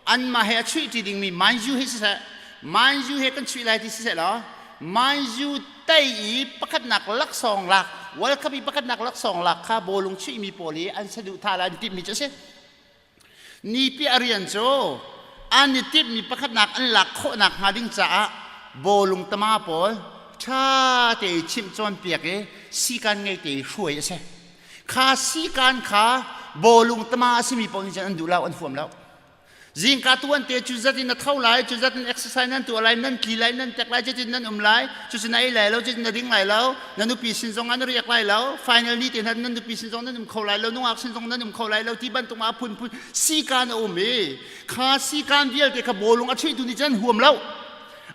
anmah he a chuihṭi dingmi Man U hi siseh Man U he kan chuih lai ti siseh law Man U tei i pakhatnak laksawng lak World Cup i pakhatnak laksawng lak kha bawlung chuihmi pawl i an saduhthah le an timhmi cu a si. Nipi a rian cu an i timhmi pakhatnak an lak khawhnak hnga ding caah bawlung tama pawl ṭha te i chimh cawnpiak i sikan ngei te i hruai a si. Kha sikan kha bawlung tama a simi paoh nih cun an duh lo, an huam lo. Zingka tuan te cu zat in na tho lai, cu zat in exercise nan tuah lai, nan tli lai, nan tek lai, cutin nan um lai, cucu na ei lai lo, cutin na ding lai lo, na nupi sin zong ah na riak lai lo, final ni te hna nan nupi sin zong nan um kho lai lo, nungak sin zong nan um kho lai lo, ti bantuk ah phunphun sikan a um i kha sikan vialte kha bawlung a chuihtu nih cun an huam lo.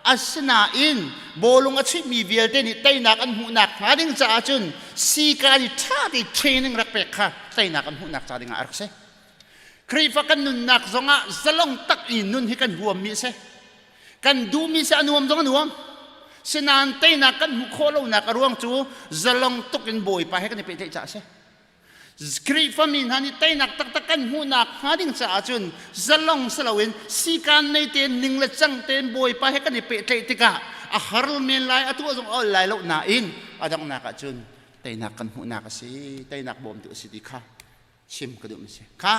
Asinain bawlung a chuihmi vialte nih teinak an hmuhnak hnga ding caah cun sikan i ṭha te training rak pek kha teinak an hmuhnak ca dingah a rak si. Khrihfa kan nunnak zongah zalong tak i nun hi kan huammi a si. Kan duhmi si a nuam zong a nuam. Sinain teinak kan hmuh khawh lonak a ruang cu zalong tuk in Bawipa he kan i pehtlaih caah a si. Khrihfa mi hna nih teinak taktak kan hmuhnak hnga ding caah cun zalong si loin sikaan nei tein ning le cang tein Bawipa he kan i pehtlaih tikah a har men lai a tuah zong a ol lai lo nain a donghnak ah cun teinak kan hmuhnak a si teinak bawmtu a si ti kha chim ka duhmi si. Kha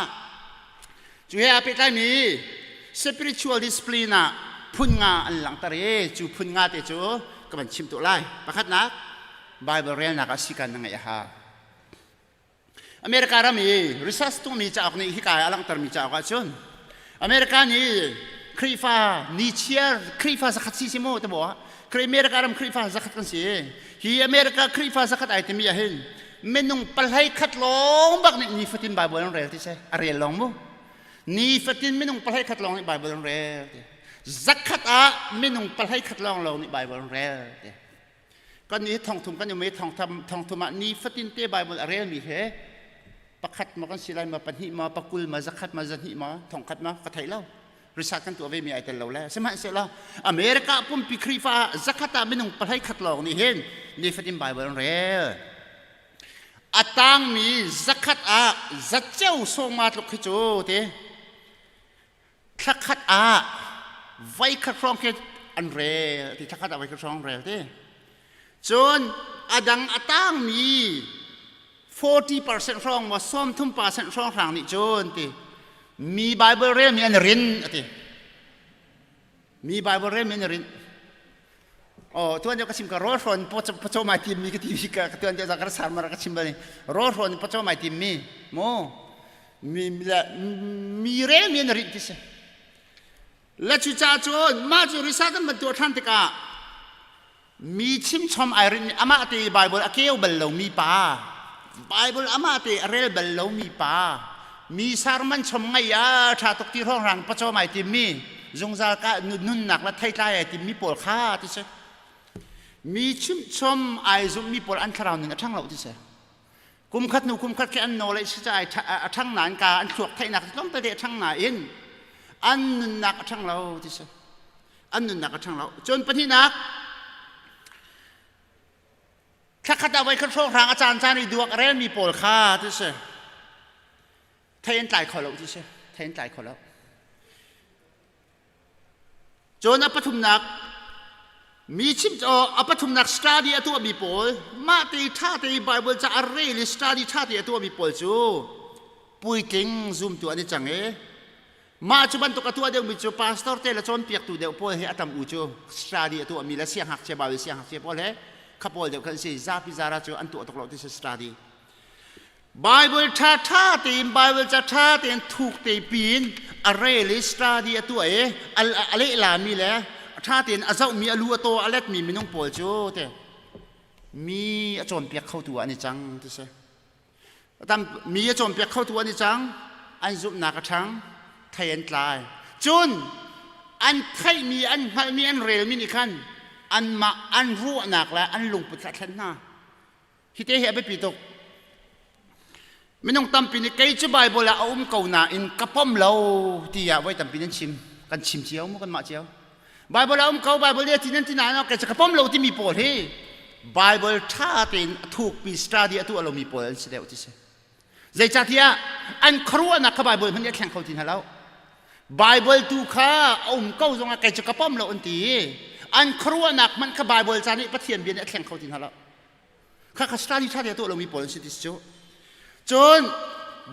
cu he aa pehtlaimi spiritual discipline ah phun nga an langhter i cu phun nga te cu ka van chim tuah lai. Pakhatnak Bible relnak ah sikan na ngeih a hau. America ram i research tungmi cauk nih hika a langhtermi cauk ahcun America nih Khrihfa nichiar Khrihfa zakhat si si mu te bo America ram Khrihfa zakhat kan si hi America Khrihfa zakhat ai timi ah hin minung palhei khat lawng bak nih nifatin Bible an rel ti si a rel lawng mu nifatin minung palhei khat lawng nih Bible an rel ti zakhat ah minung palhei khat lawng lawng nih Bible an rel ti kan nih thongthum kan um i thongthum ah nifatin te Bible a relmi he pakhat ma kan si lai ma pahnih ma pakul ma zakhat ma zahnih ma thongkhat ma ka thei lo research kan tuah ve mi ai tel lo le sihmanhsehlaw America pumpi Khrihfa zakhat ah minung pahlei khat lawng nih hin nifatin Bible an rel a tangmi zakhat ah zaceu sawma tluk khi cu te thlakhat ah voi khat hrawng khi an rel ti thlakhat ah voi khat hrawng rel ti cun a dang a tangmi 40% hrawng maw 30% hrawng hrang nih cun ti mi Bible relmi an rin ati mi Bible relmi an rin Oh tuan deuh ka chim ka rawl hrawn pacaw mai tim mi ka ti mi ka tuan deuh ka sar mara ka chim bal rawl hrawn pacaw mai tim mi mo mi mi rel mi na rinh ti si la cu ca cun mah cu risa kan ban tuah than tikah mi chim chom ai rin amah te Bible a keu bal lo mi pa Bible amah te a rel bal lo mi pa mi sarman chom ngai a tha tuk ti hrawng rang pacaw mai tim mi zungzal ka nunnak la theitlai ai timmi pawl kha ti si mi chimchom ai zumhmi pawl an thlarau ning a ṭhang lo ti si kum khat hnu kum khat khi an nawl si ai a ṭhang nain ka an thluak theihnak tlawmpal te a ṭhang nain an nunnak a ṭhang lo ti si an nunnak a ṭhang lo cun pahnihnak thlakhat ah voi khat hrawnghrang a caan caan i duak a relmi pawl kha ti si thei an tlai kho lo ti si thei an tlai kho lo Cun a pathumnak mi chim a pathumnak study a tuahmi pawl mah te ṭha te Bible ca a rel i study ṭha te a tuahmi pawl cu puitling zumtu an i cang i mah cu bantuk a tuah deuhmi cu pastor te le cawnpiaktu deuh pawl he a tam u cu study a tuahmi le siangngakchia Bible siangngakchia pawl he kha pawl deuh khan si zapi zara cu an tuah tuk lo ti si study Bible ṭha ṭha tein Bible ca ṭha tein thuk te piin a rel i study a tuah i a lehlami le ṭha tein a zohmi a lu a taw a letmi minung pawl cu te mi a cawnpiak khotu ah an i cang ti si. Tam mi a cawnpiak khotu an i cang an zumhnak a ṭhang thei an tlai. Cun an theihmi an hngalhmi an relmi nih khan anmah an ruahnak le an lungput kha a thlen hna. Hi te hi a biapi tuk. Minung tampi nih kei cu Bible ah a um ko nain ka pom lo tiah voi tampi nan chim. Kan chim cio mu kanmah cio. Bible ah um ko Bible nih a ti nan ti nain kei cu ka pom lo timi pawl hi Bible ṭha tein a thukpi study a tuah lomi pawl an si deuh ti si. Zeicahtiah an khuaruahnak kha Bible hmanh nih a thleng kho ti hna lo. Bible tu kha a um ko zongah kei cu ka pom lo an ti. An khuaruahnak hmanh kha Bible ca nih Pathian bia nih a thleng kho ti hna lo. Kha kha study ṭha te a tuah lomi pawl an si ti si cu. Cun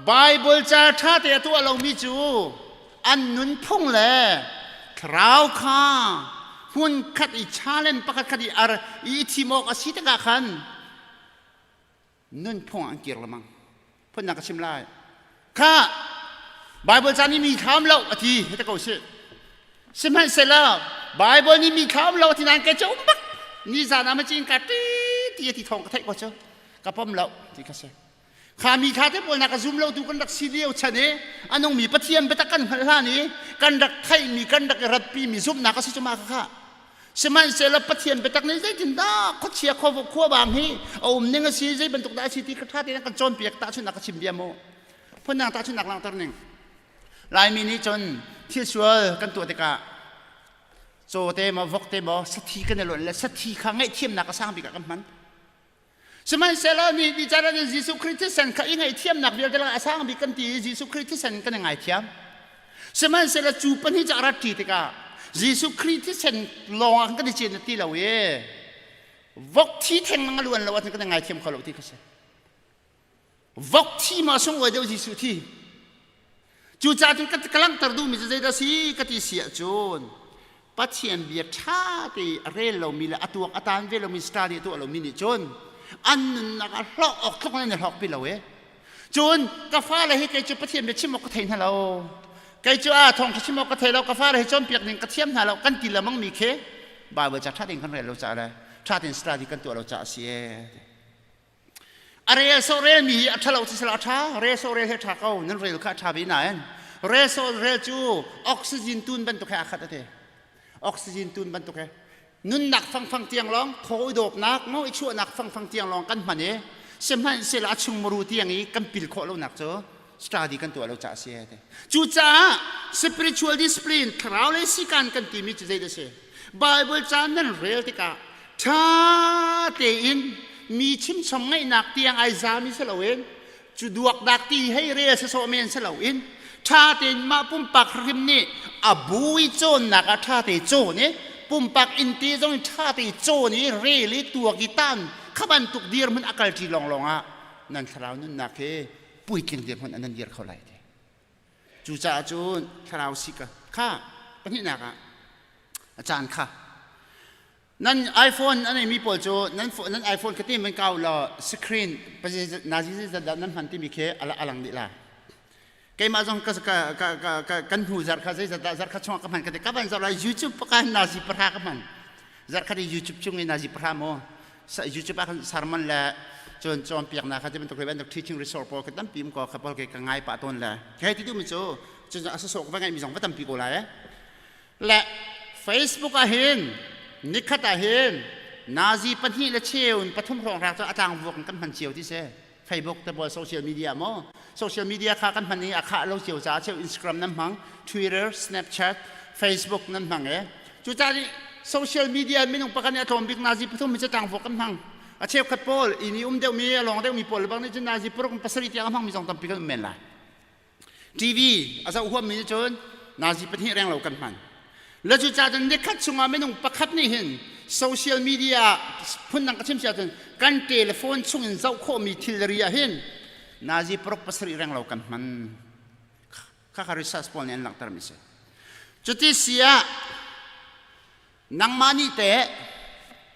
Bible ca ṭha te a tuah lomi cu an nunphung le thlarau kha hmun khat i challenge pakhat khat i ar i thim awk a si tikah khan nunphung ah an kir lengmang. Phunnak ka chim lai. Kha Bible ca nih mi thlam lo a ti hei ta ko sih. Sihmanhsehlaw Bible nih mi thlam lo a ti nain kei cu um bak ni zan ah ma cin ka ti ti a ti thawng ka theih ko cu ka pom lo ti kha si. Kha mi kha te pawl na ka zum lo tu kan rak si lio chan i a nungmi Pathian biatak kan hngalh hlan i kan rak theihmi kan rak i ratpi mi zumhnak a si cu ma kha kha. Sihmanhsehlaw Pathian biatak nih zeitindah khuachia khuavang hi a um ning a si zei bantuk dah a si ti kha ṭha tein kan cawnpiak tahchunhnak ka chim bia mu. Phundang tahchunhnak langhter ning. Laimi nih cun thil sual kan tuah tikah caw te maw vok te maw sathi kan i lonh le sathi kha ngaihthiamnak a sang bik ah kan hman. Sihmanhsehlaw ni ni caan ah Jesuh Khrih thisen kha i ngaihthiamnak vialte lakah a sang bik kan ti i Jesuh Khrih thisen kan i ngaithiam. Sihmanhsehlaw cu pahnih cu a rat ṭi tikah Jesuh Khrih thisen lawng ah kan i cin ti lo i vok thi theng a luan lo ahcun kan i ngaithiam kho lo ti kha si. Vok thi ma sunglawi deuh Jesuh thi. Cucaah cun ka langhter duhmi cu zeidah si ka ti si ahcun Pathian bia ṭha te a rel lomi le a tuak a taan ve lomi study a tuah lomi nih cun an nunnak ah hlawk awk tluk in an i hlawkpi lo e. Cun ka fale hi kei cu Pathian bia chim awk ka thei hna lo. Kei cu a thawngṭha chim awk ka thei lo, ka fale hi cawnpiak ning ka thiam hna lo kan ti lengmang mi khi Bible ca ṭha tein kan rel lo caah le ṭha tein study kan tuah lo caah a si e. A rel sawh relmi hi a ṭhalo ci sal a ṭha rel sawh rel hi a ṭha ko nan rel kha a ṭha ve nain rel sawh rel cu oxygen tun bantuk he aa khat a ti oxygen tun bantuk he nunnak fangfang tiang lawng thaw i dawpnak ngo i chuahnak fangfang tiang lawng kan hman i sihmanhsehlaw a chung muru tiang i kan pil khawh lonak cu study kan tuah lo caah a si te cucaah spiritual discipline thlarau le sikan kan timi cu zei dah si Bible ca nan rel tikah ṭha tein mi chimchom ngaihnak tiang ai zami si loin cu duakdak ti hei rel sawsawh men si loin ṭha tein mah pumpak hrim nih a bu i cawnnak ah ṭha te cawn i pumpak innte zong in ṭha te cawn i rel i tuak i tan kha bantuk dirhmun a kalṭi lawnglawng ah nan thlarau nunnak hi puitling dirhmun ah nan dir kho lai ti. Cucaah cun thlarau si ka kha pahnihnak ah a caan kha nan iPhone a neimi pawl cu nan nan iPhone kha tim kau law screen nazi zeizat nan hman timi khi a lang dih la. Keimah zong ka ka ka kan hnu zarh kha zeizat dah zarh kha chungah ka hman ka ti ka van zoh lai YouTube ka nazi pahra ka hman zarh khat i YouTube chung i nazi pahra maw YouTube ah khan sermon le cun cawnpiaknak kha ti bantuk bantuk teaching resource pawl kha tampi um ko kha pawl ke ka ngai pah tawn le hei ti duhmi cu cun a sasawh ka va ngaihmi zong va tampi ko lai le Facebook ah hin nikhat ah hin nazi pahnih le cheu in pathum hrawng rak cu a tlang vuak in kan hman cio ti si Facebook te pawl social media maw social media kha kan hman i a khah lo cio caah cheu Instagram nan hmang Twitter Snapchat Facebook nan hmang e Cucaah nih social media minung pakhat nih a tlawm bik nazi pathum hi cu tlangvuak kan hmang. A cheukhat pawl inn i um deuhmi a lawng deuhmi pawl bang nih cun nazi paruk in pasarih tiang a hmangmi zong tampi kan um men lai. TV a zoh huammi nih cun nazi pahnih reng lo kan hman. Le cucaah cun nikhat chungah minung pakhat nih hin social media phundang ka chim si ahcun kan telephone chungin zoh khawhmi thilri ah hin nazi paruk pasarih reng lo kan hman. Khakha research pawl nih an langhtermi si. Cuti si ah nangmah nih teh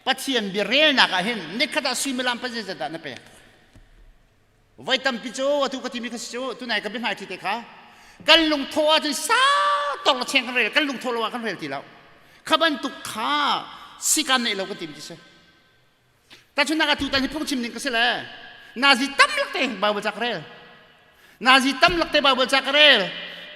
Pathian bia relnak ah hin nikhat ah suimilam pa zeizat dah na pek? Voi tampi cu atu ka timi kha si cu tunai ka biahmai ṭhi te kha kan lungthawh ahcun sau tawk la cheng kan rel kan lungthawh lo ah kan rel ti lo. Kha bantuk kha sikan neih lo kan timi cu si. Tahchunhnak ah tutan hi phungchim ning ka si le nazi tam lak te Bible ca ka rel. Nazi tam lak te Bible ca ka rel.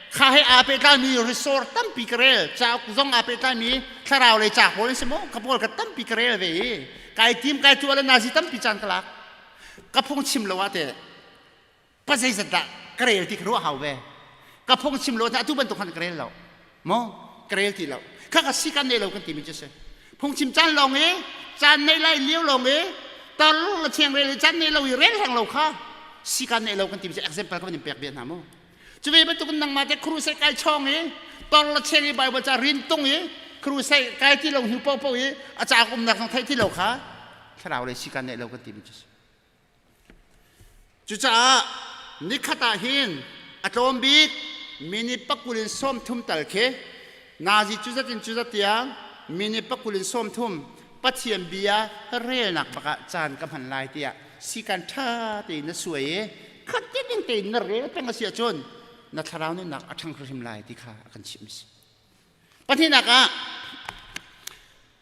Kha he aa pehtlaimi resort tampi ka rel. Cauk zong aa pehtlaimi thlarau lei ca pawl an si maw? Ka pawl ka tampi ka rel ve i kai tim kai tuah le nazi tampi caan ka lak. Ka phungchim lo ah teh. Pa zeizat dah ka rel ti ka ruah hau ve. Ka phung chim lo atu bantuk khan ka rel lo. Mo ka rel ti lo. Kha ka si kan nei lo kan timi cu si. Phungchim caan lawng i caan nei lai lio lawng i tar la thiang rel i caan nei lo i rel hleng lo kha si kan nei lo kan timi cu example ka van in pek bia hna mu. Cu ve bantuk in nangmah te crusade kai chong i tor la cheng i Bible ca rin tung i crusade kai ti lo hnu popo i a cauk umnak zong theih ti lo kha thlarau lei si kan nei lo kan timi cu si. Cucaah nikhat ah hin a tlawm bik minute pakul in 30 tal khi nazi cuzat in cuzat tiang minute pakul in 30 Pathian bia relnak bak ah caan ka hman lai tiah sikan ṭha tein na suai i khat ding tein na rel peng a si ahcun na thlarau nunnak a ṭhang hrimhrim lai ti kha a kan chimh a si. Pahnihnak ah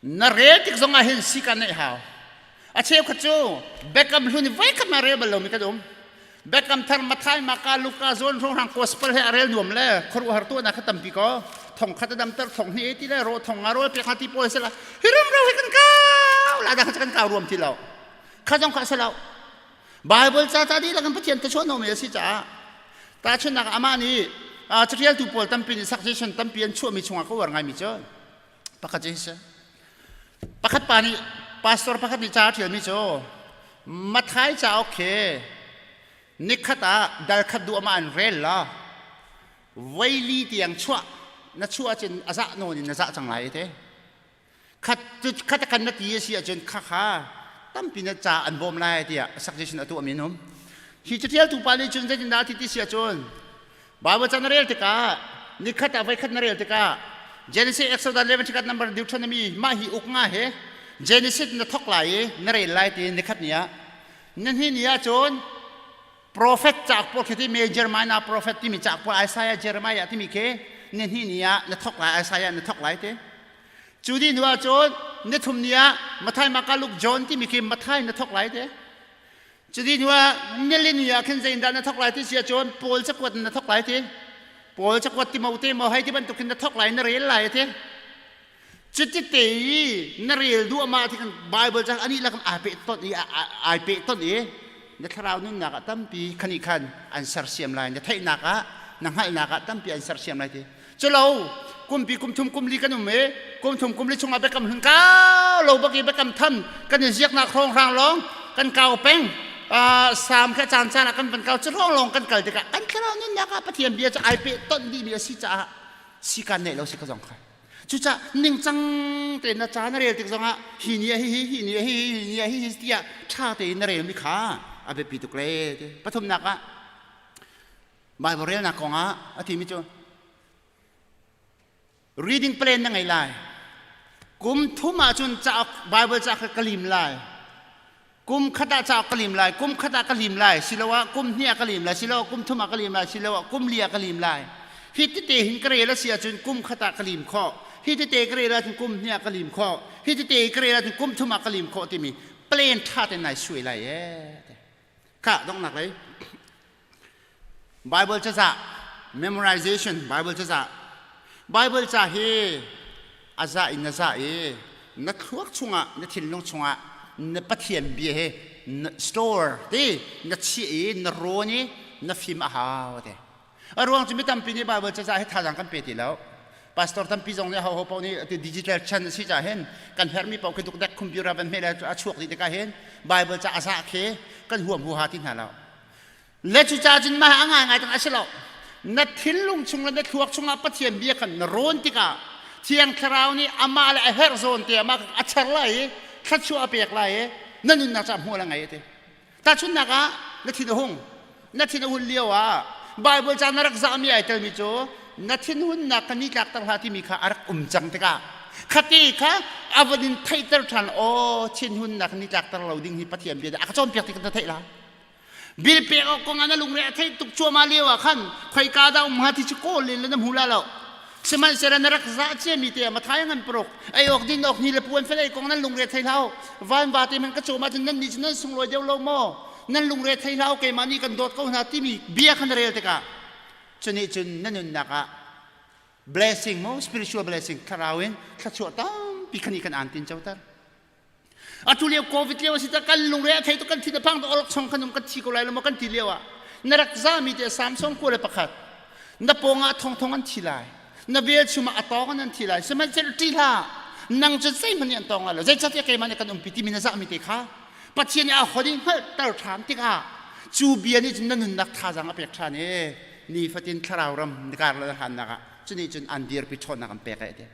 na rel tik zong ah hin sikan neih hau. A cheukhat cu Biakam hlun i voikhat ma rel bal lomi kan um. Biakam thar Mathai, Maka, Luka, John hrawnghrang gospel he a rel nuam le khuaruahhar tuahnak kha tampi ko. Thong khat a damter, thong hnih ti le ro thong nga rawl pek ha ti pawl sila hi rumro hi kan kau la da kha kan kau ruam ti lo. Kha zong kha si lo. Bible ca ca dihlak in Pathian thachuah nomi a si caah tahchunhnak amah nih catialtu pawl tampi nih suggestion tampi an chuahmi chungah ka uar ngaimi cu pakhat cu hi si. Pakhat pa nih pastor pakhat nih ca a ṭialmi cu Matthai cauk khi nikhat ah dal khat duh amah an rel la voili tiang chuah na chuah ahcun a zah nawn in na zah cang lai te. Khat khat kan na ti a si ahcun kha kha tampi na ca an bawm lai tiah suggestion a tuahmi an um. Hi catialtu pa nih cun zeitindah a ti ti si ahcun Bible ca na rel tikah nikhat ah voikhat na rel tikah Genesis Exodus Leviticus number Deuteronomy mah hi uk nga he Genesis na thok lai i na rel lai ti nikhat ni ah na hni ni ah cun prophet cauk pawl khi ti major minor prophet timi cauk pawl Isaiah Jeremiah timi khi ni hni ni ah na thok lai Isaiah na thok lai ti cu di hnu ah cun ni thum ni ah Matthai Marka Luke John timi khi Matthai na thok lai ti cu di hnu ah nili ni ah khin zeidah na thok lai ti si ahcun Paul cakuat na thok lai ti Paul cakuat Timote maw hei ti bantuk khin na thok lai na rel lai ti cuti te i na rel duahmah ti kan Bible cang ani lakan ai pe ton i ai pe ton i na thlarau nunnak ah tampi khani khan an sersiam lai na theihnak ah na hngalhnak ah tampi an sersiam lai ti culo kumpi kum thum kum li kan um i kum thum kum li chungah biakam hlun kau lo bak i biakam tham kan i ziaknak hrawng hrang lawng kan kau peng sam kha caan caan ah kan van kau cu hrawng lawng kan kal tikah kan thlarau nunnak ah Pathian bia cu ai pe ton dihmi a si caah sikan neih lo si ka zong kha Cucah ningcang tein na ca na rel tik zongah hi ni ah hi hi hi ni ah hi hi ni ah hi hi tiah ṭha tein na relmi kha a biapi tuk le ti. Pathumnak ah Bible relnak kongah a timi cu reading plan na ngei lai. Kum thum ahcun cauk Bible ca kha ka lim lai. Kum khat ah cauk ka lim lai, kum khat ah ka lim lai, siloah kum hnih ah ka lim lai, siloah kum thum ah ka lim lai, siloah kum li ah ka lim lai. Hi tete hin ka rel a si ahcun kum khat ah ka lim khawh. Hi tete ka rel ahcun kum hnih ah ka lim khawh. Hi tete ka rel ahcun kum thum ah ka lim khawh timi plan ṭha tein nai suai lai ee. Khah donghnak lei. Bible cazah memorization Bible cazah Bible ca hi a zah in na zah i na thluak chungah na thinlung chungah na Pathian bia hi na store ti na chiah i na rawn i na fim a hau te a ruang cu mi tampi nih Bible cazah hi thazaang kan pe ti lo pastor tampi zong nih ho ho paoh nih ti digital chan a si caah hin kan herhmi paoh khi dukdek computer van hmeh le a chuak dih tikah hin Bible ca a zah khi kan huam huha ti hna lo Le cucaah cun mah a ngaingai tang a si lo. Na thinlung chung le na thluak chungah Pathian bia khan na rawn tikah Thiang Thlarau nih amah le a herh zawn te amah a char lai i thluachuah a pek lai i na nunnak caah hmual a ngei a ti. Tahchunhnak ah na thin a hung. Na thin a hun lio ah Bible ca na rak zahmi ai telmi cu na thinhunnak kha nitlak ter hlah timi kha a rak um cang tikah khati kha a van in theihter ṭhan aw thinhunnak nitlak ter lo ding hi Pathian bia a ka cawnpiak ti kan theih la. Bil pek awk kong ah na lungre a theih tuk cuahmah lio ah khan khoika dah um hnga ti cu kawl len le na hmu la lo. Sihmanhsehlaw na rak zah ciami te ah Matthai ngan paruk ei awk din awk ni le puan fel ei kong nan lungre thei hlah u. Van vate hmanh ka cawm ahcun nan nih cu nan sunglawi deuh lo maw? Nan lungre thei hlah u keimah nih kan dawt ko hna timi bia kha na rel tikah cu nih cun na nunnak ah blessing mo spiritual blessing thlarau in thluachuah tampi khan i kan aan tin coter. Atu lio COVID lio a si ta kan lungre a thei tuk kan thin a phang tuk orok chong kan um kan thi ko lai lo maw kan ti lio ah. Na rak zami te Samson 21. Na pawngah thongthong an thi lai. Na velchum ah a tawng an thi lai. Sihmanhsehlaw ṭih hlah. Nang cu zeihmanh nih an tawng lai lo. Zeicahtiah keimah nih kan umpi timi na zahmi te kha Pathian nih a hon i hngalhter ṭhan tikah cu bia nih cun na nunnak thazaang a pek ṭhan i nifatin thlarau ram na kar le na hlannak ah cunih cun an dirpi ṭhawnnak an pek ai ti.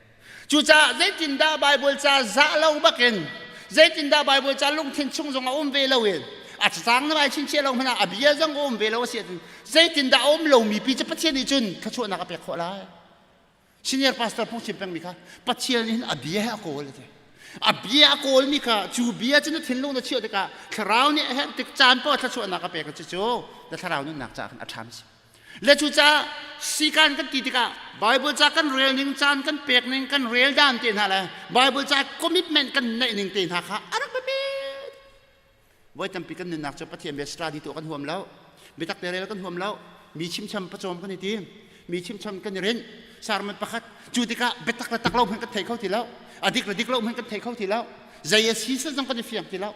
Cucaah zeitindah Baibal ca zah lo bakin zeitindah Baibal ca lungthin chung zong a um ve lo in a cacang na vai chinchiah lo hmanh ah a bia zong a um ve lo a si ahcun zeitindah a um lomi pi cu Pathian nih cun thluachuahnak a pek khawh lai. Senior pastor phungchim pengmi kha Pathian nih hin a bia he a kawl a ti. A bia a kawlmi kha cu bia cu na thinlung na chiah tikah thlarau nih a herh tik caan paoh thluachuahnak a pek cucu na thlarau nunnak caah khan a ṭham si. Le cucaah sikan kan ti tikah Bible ca kan rel ning caan kan pek ning kan rel dan te hna le Bible ca commitment kan neih ning te hna kha a rak biapi. Voi tampi kan nunnak cu Pathian bia study tuah kan huam lo. Biatak te rel kan huam lo. Mi chimcham pacawm kan i tim. Mi chimcham kan i rinh. Sermon pakhat cu tikah biatak le tak lo hmanh kan thei kho ti lo. A dik le dik lo hmanh kan thei kho ti lo. Zei a si zong kan i fiang ti lo.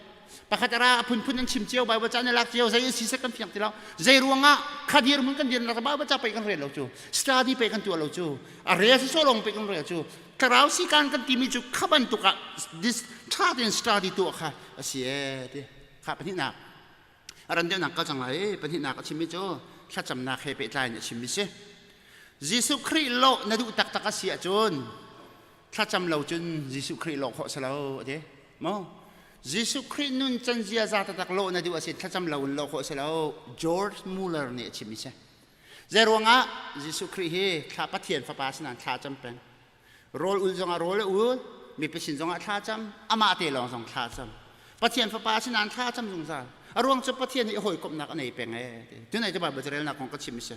Pakhat ara a phunphun an chim cio Bible ca an i lak cio zei a si kan fiang ti lo. Zei ruangah kha dir mun kan dir nak Bible ca pei kan rel lo cu. Study pei kan tuah lo cu. A rel si lawng pei kan rel cu. Thlarau sikan kan timi cu kha bantuk ah this tha tein study tuah kha a si ee ti kha pahnihnak a ran deuhnak kal cang lai pahnihnak a chimmi cu thlacamnak he pehtlai in a chimmi si Jesuh Khrih lawh na duh taktak a si ahcun thlacam lo cun Jesuh Khrih lawh khawh si lo a ti maw Jesuh Khrih nun can ziaza taktak lawh na duh a si thlacam lo in lawh khawh si lo George Muller nih a chimmi si Zeiruangah Jesuh Khrih hi thla Pathian fapa si nain thla cam peng Rawl ul zongah rawl a ul, mipi sin zongah thla cam, amah te lawng zong thla cam. Pathian fapa si nain thla cam zungzal. A ruang cu Pathian hi hawikomhnak a nei peng ee. Tunai cu Bible relnak kong ka chim si.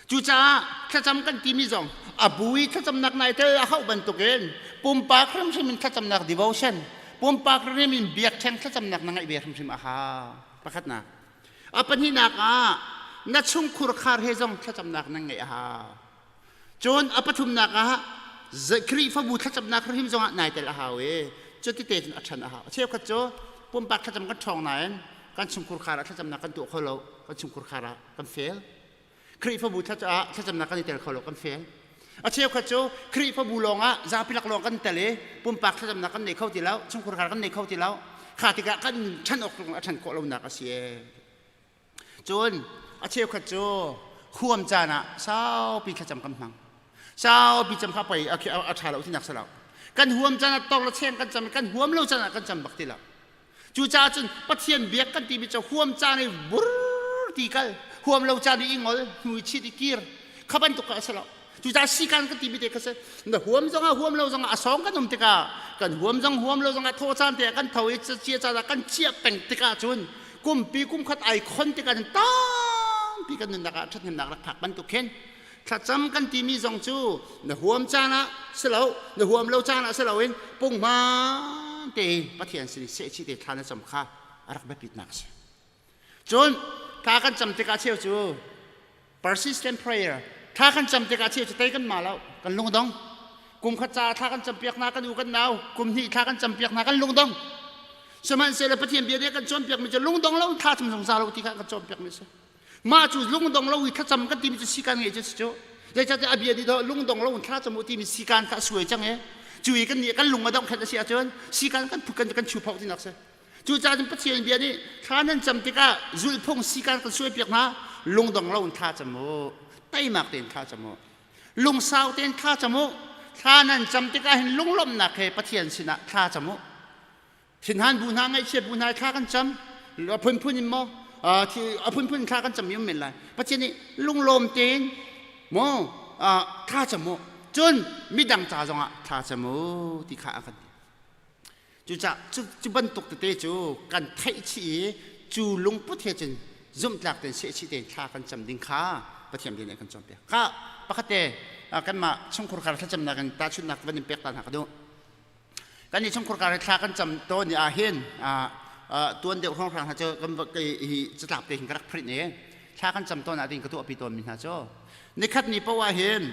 Cucaah thlacam kan timi zong a bu i thlacamnak nai tel a hauh bantukin pumpak hrimhrim in thlacamnak devotion, pumpak hrimhrim in biakṭheng thlacamnak na ngeih ve hrimhrim a hau. Pakhatnak. A pahnihnak ah na chungkhur khar he zong thlacamnak nan ngeih a hau. Cun a pathumnak ah Khrihfabu thlacamnak hrim zongah nai tel a hau i cuti te cun a ṭhan a hau. A cheukhat cu pumpak thlacam kan ṭhawng nain kan chungkhur khar ah thlacamnak kan tuah kho lo, kan chungkhur khar ah kan fail. Khrihfabu thlacamnak kan i tel kho lo, kan fail. A cheukhat cu Khrihfabu lawngah zapi lak lawng kan tel i pumpak thlacamnak kan nei kho ti lo, chungkhur khar kan nei kho ti lo. Kha tikah kan ṭhan awk a ṭhan khawh lonak a si ee. Cun a cheukhat cu huam caan ah saupi thlacam kan hmang. Saupi cam kha pei a ṭha lo tinak si lo. Kan huam caan ah tor le cheng kan cam i kan huam lo caan ah kan cam bak ti lo. Cucaah cun Pathian biak kan timi cu huam caan i bur ti kal, huam lo caan i i ngol, hnu i chit i kir, kha bantuk kha a si lo. Cucaah sikan kan timi te kha si. Na huam zongah huam lo zongah a sawng kan um tikah kan huam zong huam lo zongah thaw caan te ah kan tho i cia caan ah kan chiah peng tikah cun kumpi kumkhat ai khon tikah cun tampi kan nunnak ah ṭhathnemnak rak phak bantuk khin thlacam kan timi zong cu na huam caan ah si lo na huam lo caan ah si loin punghman te Pathian sin sehchih te thla na cam kha a rak biapitnak a si. Cun thla kan cam tikah cheu cu persistent prayer thla kan cam tikah cheu cu tei kan ma lo kan lungdong kum khat ca thla kan campiak hna kan u kan nau kum hnih thla kan campiak hna kan lungdong sihmanhsehlaw Pathian bia nih kan cawnpiak mi cu lungdong lo thla cam zungzal lo ti kha kan cawnpiak mi si mah cu lungdong lo i thlacam kan timi cu sikan ngei cu si cu zeicahtiah a bia nih lungdong lo in thla cam u timi sikan kha a suai cang e cu i kan nih kan lung a dongh khat a si ahcun sikan kan phut kan kan chu phoh tinak si Cucaah cun Pathian bia nih thla nan cam tikah zulhphung sikan kan suaipiak hna lungdong lo in thla cam u teimak tein thla cam u lungsau tein thla cam u thla nan cam tikah hin lunglawmhnak he Pathian sinah thla cam u thinhan bu hna ngaihchiat bu hna thla kan cam a phunphun in maw a phunphun thla kan cam mi um men lai Pathian nih lunglawm tein maw thla cam u cun midang ca zongah thla cam u ti kha a kan ti Cucaah cu, cu bantuk tete cu kan theih chih i cu lungput he cun zumhtlak tein sehchih tein thla kan cam ding kha Pathian bia nih a kan cawnpiak. Kha pakhat te kanmah chungkhur khar thlacamnak in tahchunhnak van in pek ta hna ka duh. Kan nih chungkhur khar thla kan cam tawn ni ah hin tuan deuh hrawnghrang hna cu kan hi catlap te hin ka rak print i thla kan cam tawn ah din ka tuahpi tawn mi hna cu nikhat ni poah ah hin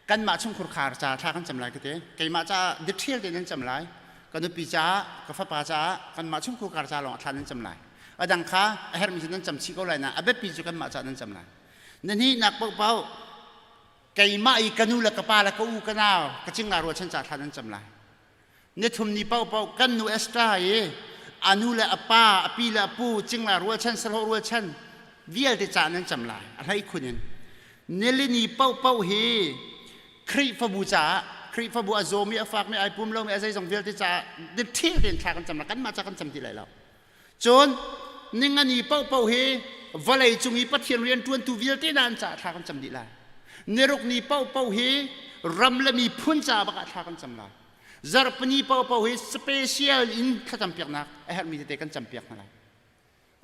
Kanmah chungkhur khar ca thla kan cam lai ka ti. Keimah caah detail tein nan cam lai. Ka nupi caah, ka fapa caah, kanmah chungkhur khar ca lawng thla nan cam lai. A dang kha a herhmi cu nan cam chih ko lai na a biapi cu kanmah caah nan cam lai. Na hnihnak paohpaoh keimah i ka nu le ka pa le ka u ka nau ka cingla rualchan ca thla nan cam lai. Nithum ni paohpaoh kan nu Esther i a nu le a pa, a pi le a pu, cingla rualchan, sahlawh rualchan vialte ca nan cam lai. A hlei khun in. Nilini paohpaoh hi Khrihfabu caah Khrihfabu a zawmi, a fakmi, ai pum lomi, a zeizong vialte caah dikthil tein thla kan cam lai. Kanmah ca kan cam ti lai lo. Cun ningani paohpaoh hi vawlei cung i Pathian rian ṭuantu vialte hna an caah thla kan cam dih lai. Niruk ni paohpaoh hi ram le miphun caah bak ah thla kan cam lai. Zarhpini paohpaoh hi special in thlacam piaknak a herhmi tete kan cam piak hna lai.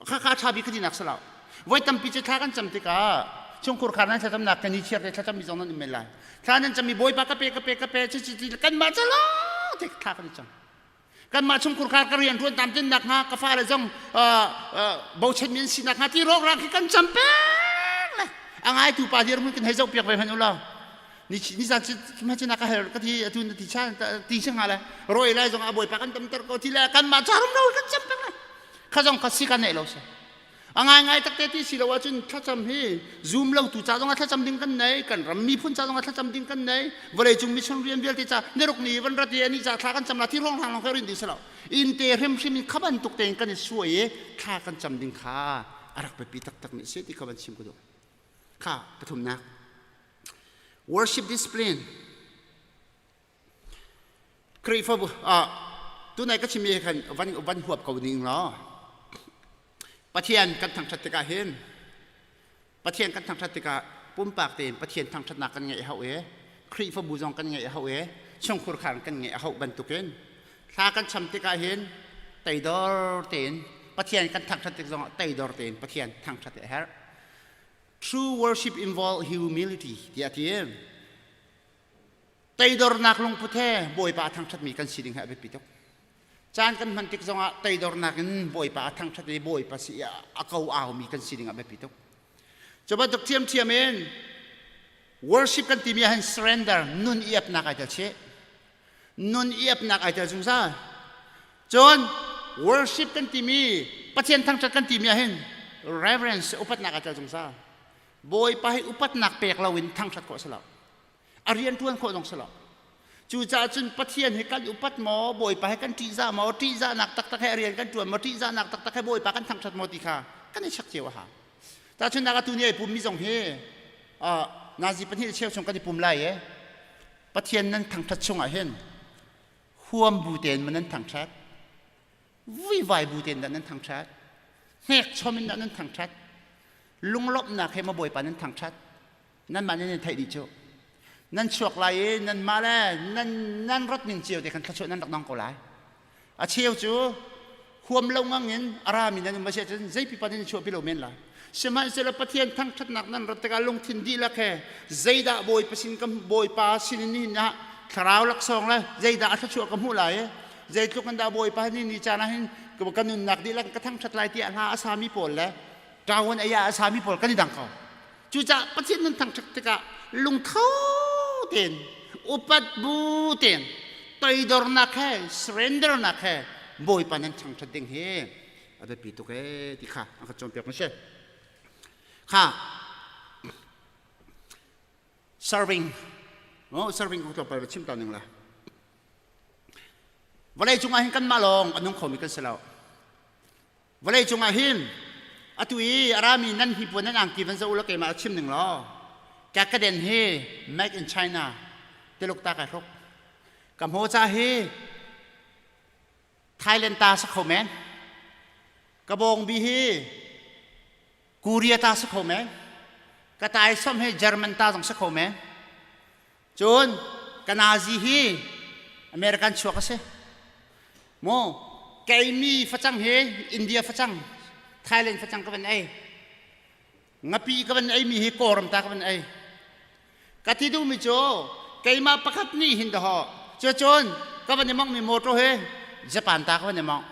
Khakha ṭha bik ka tinak si lo. Voi tampi cu thla kan cam tikah chungkhur khar nan thlacamnak kan i chiar te thlacam mi zong nan um men lai. Thla nan cam i Bawipa ka pe ka pe ka pe ci ci kanmah ca lawng te thla kan i cam. Kanmah chungkhur khar ka rian ṭuan tam tin nakhnga ka fale zong bochanmi an si nakhnga ti rawk khi kan cam peng le a ngaitu pa dirhmun kan hei zoh piak ve hmanh u law ni ni zan ma cina ka hel ka ti atu na ti cha ti si hnga le roi lai zong a bawipa kan tamter ko ti le kanmah carum lo kan cam peng le kha zong kha si kan nei lo si A ngaingai takte ti si lo ahcun thlacam hi zum lo tu ca zongah thlacam ding kan nei, kan ram miphun ca zongah thlacam ding kan nei, vawleicung mission rian vialte ca niruk ni van rat i ani ca thla kan cam la thi ruang hlang lawng kha rin ding si lo. Inn te hrimhrim in kha bantuk tein kan i suai i thla kan cam ding kha a rak biapi taktak mi si ti kha van chim ka duh. Kha pathumnak. Worship discipline. Khrihfabu ah tunai ka chimmi he khan van van huap ko ning law Pathian kan thangṭhat tikah hin Pathian kan thangṭhat tikah pumpak tein Pathian thangṭhatnak kan ngeih hau i Khrihfabu zong kan ngeih hau i chungkhur khar kan ngeih hau bantukin thla kan cham tikah hin teidor tein Pathian kan thangṭhat tik zongah teidor tein Pathian thangṭhat a herh. True worship involve humility tiah a ti. Teidornak lungput he Bawipa a thangṭhatmi kan si ding hi a biapi tuk. Caan kan hman tik zongah teidornak in Bawipa a thangṭhat i Bawipa si a ko aumi kan si ding a biapi tuk. Cu bantuk ṭhiamṭhiam in worship kan timi ahhin surrender nun i apnak ai tel chih. Nun i apnak ai tel zungzal. Cun worship kan timi Pathian thangṭhat kan timi ahhin reverence upatnak ai tel zungzal. Bawipa hi upatnak pek loin thangṭhat khawh a si lo. A rian ṭuan khawh zong si lo. Cucaah cun Pathian hi kan upat maw, Bawipa hi kan ṭihzah maw, ṭihzahnak taktak he a rian kan ṭuan maw, ṭihzahnak taktak he Bawipa kan thangṭhat maw ti kha kan i check cio a hau. Tahchunhnak atu ni ai pummi zong hi nazi pahnih le cheu chung kan i pum lai i Pathian nan thangṭhat chungah hin huam bu tein ma nan thangṭhat, vuivai bu tein dah nan thangṭhat, hnek chom in dah nan thangṭhat, lunglawmhnak he ma Bawipa nan thangṭhat, nanmah nan in theih dih cu nan chuak lai i nanmah le nan nan rat ning cio te khan thluachuah nan rak dong ko lai a cheu cu huam lo ngang in a rami nan um a si ahcun zei pipa nan chuahpi lo men lai sihmanhsehlaw Pathian thangṭhatnak nan rat tikah lungthin dihlak he zeidah Bawipa sin ka Bawipa sin in nihin ah thlarau laksawng le zeidah a thluachuah ka hmuh lai i zeitluk in dah Bawipa ni ni caan ah hin ka nunnak dihlak ka thangṭhat lai tiah hla a sami pawl le ṭawan ei ah a sami pawl kan i dang ko Cucaah Pathian nan thangṭhat tikah lungtho tein upat bu tein toidornak he surrendernak he Bawipa nan thangṭhat ding hi a biapi tuk ee ti kha a ka cawnpiak na si. Kha serving oh serving kong tlawmpal va chim ta ning la. Vawlei cungah hin kanmah lawng a nung khomi kan si lo. Vawlei cungah hin atu i a rami nan hnipuan nan angki van zoh u law keimah chim ning law kakaden hi made in China Tuluk ta kai hruk ka hmawca hi Thailand ta sa kho men ka bawngbi hi Korea ta sa kho men ka taisom hi German ta zong sa kho men Cun ka nazi hi American chuak a si. Mu keimi facang hi India facang, Thailand facang ka van ei. Ngapi ka van ei mi hi Kawlram ta ka van ei. Ka ti duhmi cu keimah pakhat nih hin dahaw. Cucun ka van i mongh mi motor hi Japan ta ka van i mongh.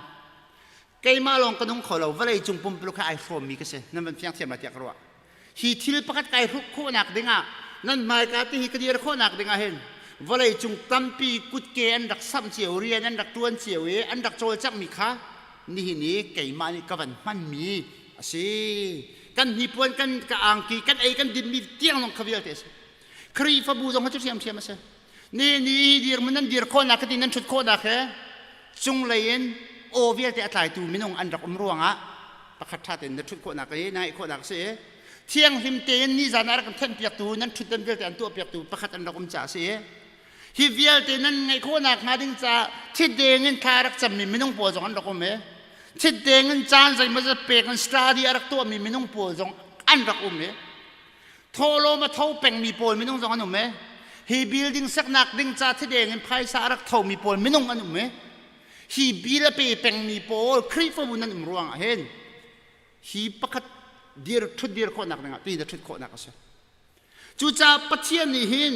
Keimah lawng ka nung kho lo vawlei cung pumpuluk he ai hrawmmi ka si. Nan van fiang thiam lai tiah ka ruah. Hi thil pakhat kai hruk khawhnak dingah nan hmaika ti hi ka dir khawhnak dingah hin vawlei cung tampi kutke an rak samh cio rian an rak tuan cio i an rak cawlcanghmi kha. Nihin i keimah nih ka van hmanmi a si. Kan hnipuan, kan ka angki, kan ei kan dinmi tiang zong kha vialte a si. Khrihfabu zong cu ṭhiamṭhiam a si. Ni ni dirhmun nan dir khawhnak ka ti nan ṭhut khawhnak he cunglei in aw vialte a tlaitu minung an rak um ruangah pakhat ṭha tein na ṭhut khawhnak i na ngaih khawhnak a si i thianghlim tein nizan ah rak kan thenhpiaktu nan ṭhutdan vialte an tuahpiaktu pakhat an rak um caah a si i hi vialte nan ngaih khawhnak hnga ding caah thitdeng in thla a rak cammi minung pawl zong an rak um i thitdeng in caan zeimawzat pek in study a rak tuahmi minung pawl zong an rak um i thawhlawm a tho pengmi pawl minung zong an um i hi building saknak ding ca thideng in phaisa a rak thomi pawl minung an um i hi bil a pe pengmi pawl Khrihfabu nan um ruangah hin hi pakhat dir ṭhut dir khawhnak dingah ti na ṭhut khawhnak a si. Cucaah Pathian nih hin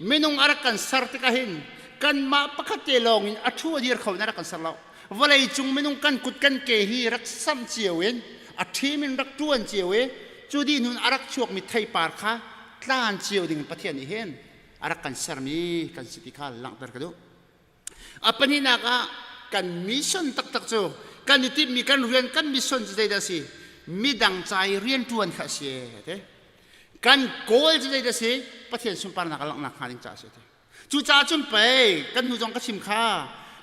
minung a rak kan ser tikah hin kanmah pakhat te lawng in a ṭhu a dir kho in a rak kan ser lo. Vawlei cung minung kan kut kan ke hi rak samh cio in a ṭhim in rak ṭuan cio i cu dih hnu in a rak chuakmi theipar kha tlan cio ding in Pathian nih hin a rak kan sermi kan si ti kha langhter ka duh. A pahnihnak ah kan mission taktak cu kan i timhmi kan rian kan mission cu zeidah a si? Midang ca i rianṭuan kha a si te. Kan goal cu zeidah a si? Pathian sunparnak a langhnak hnga ding caah a si te. Cucaah cun pei kan hnu zong ka chim kha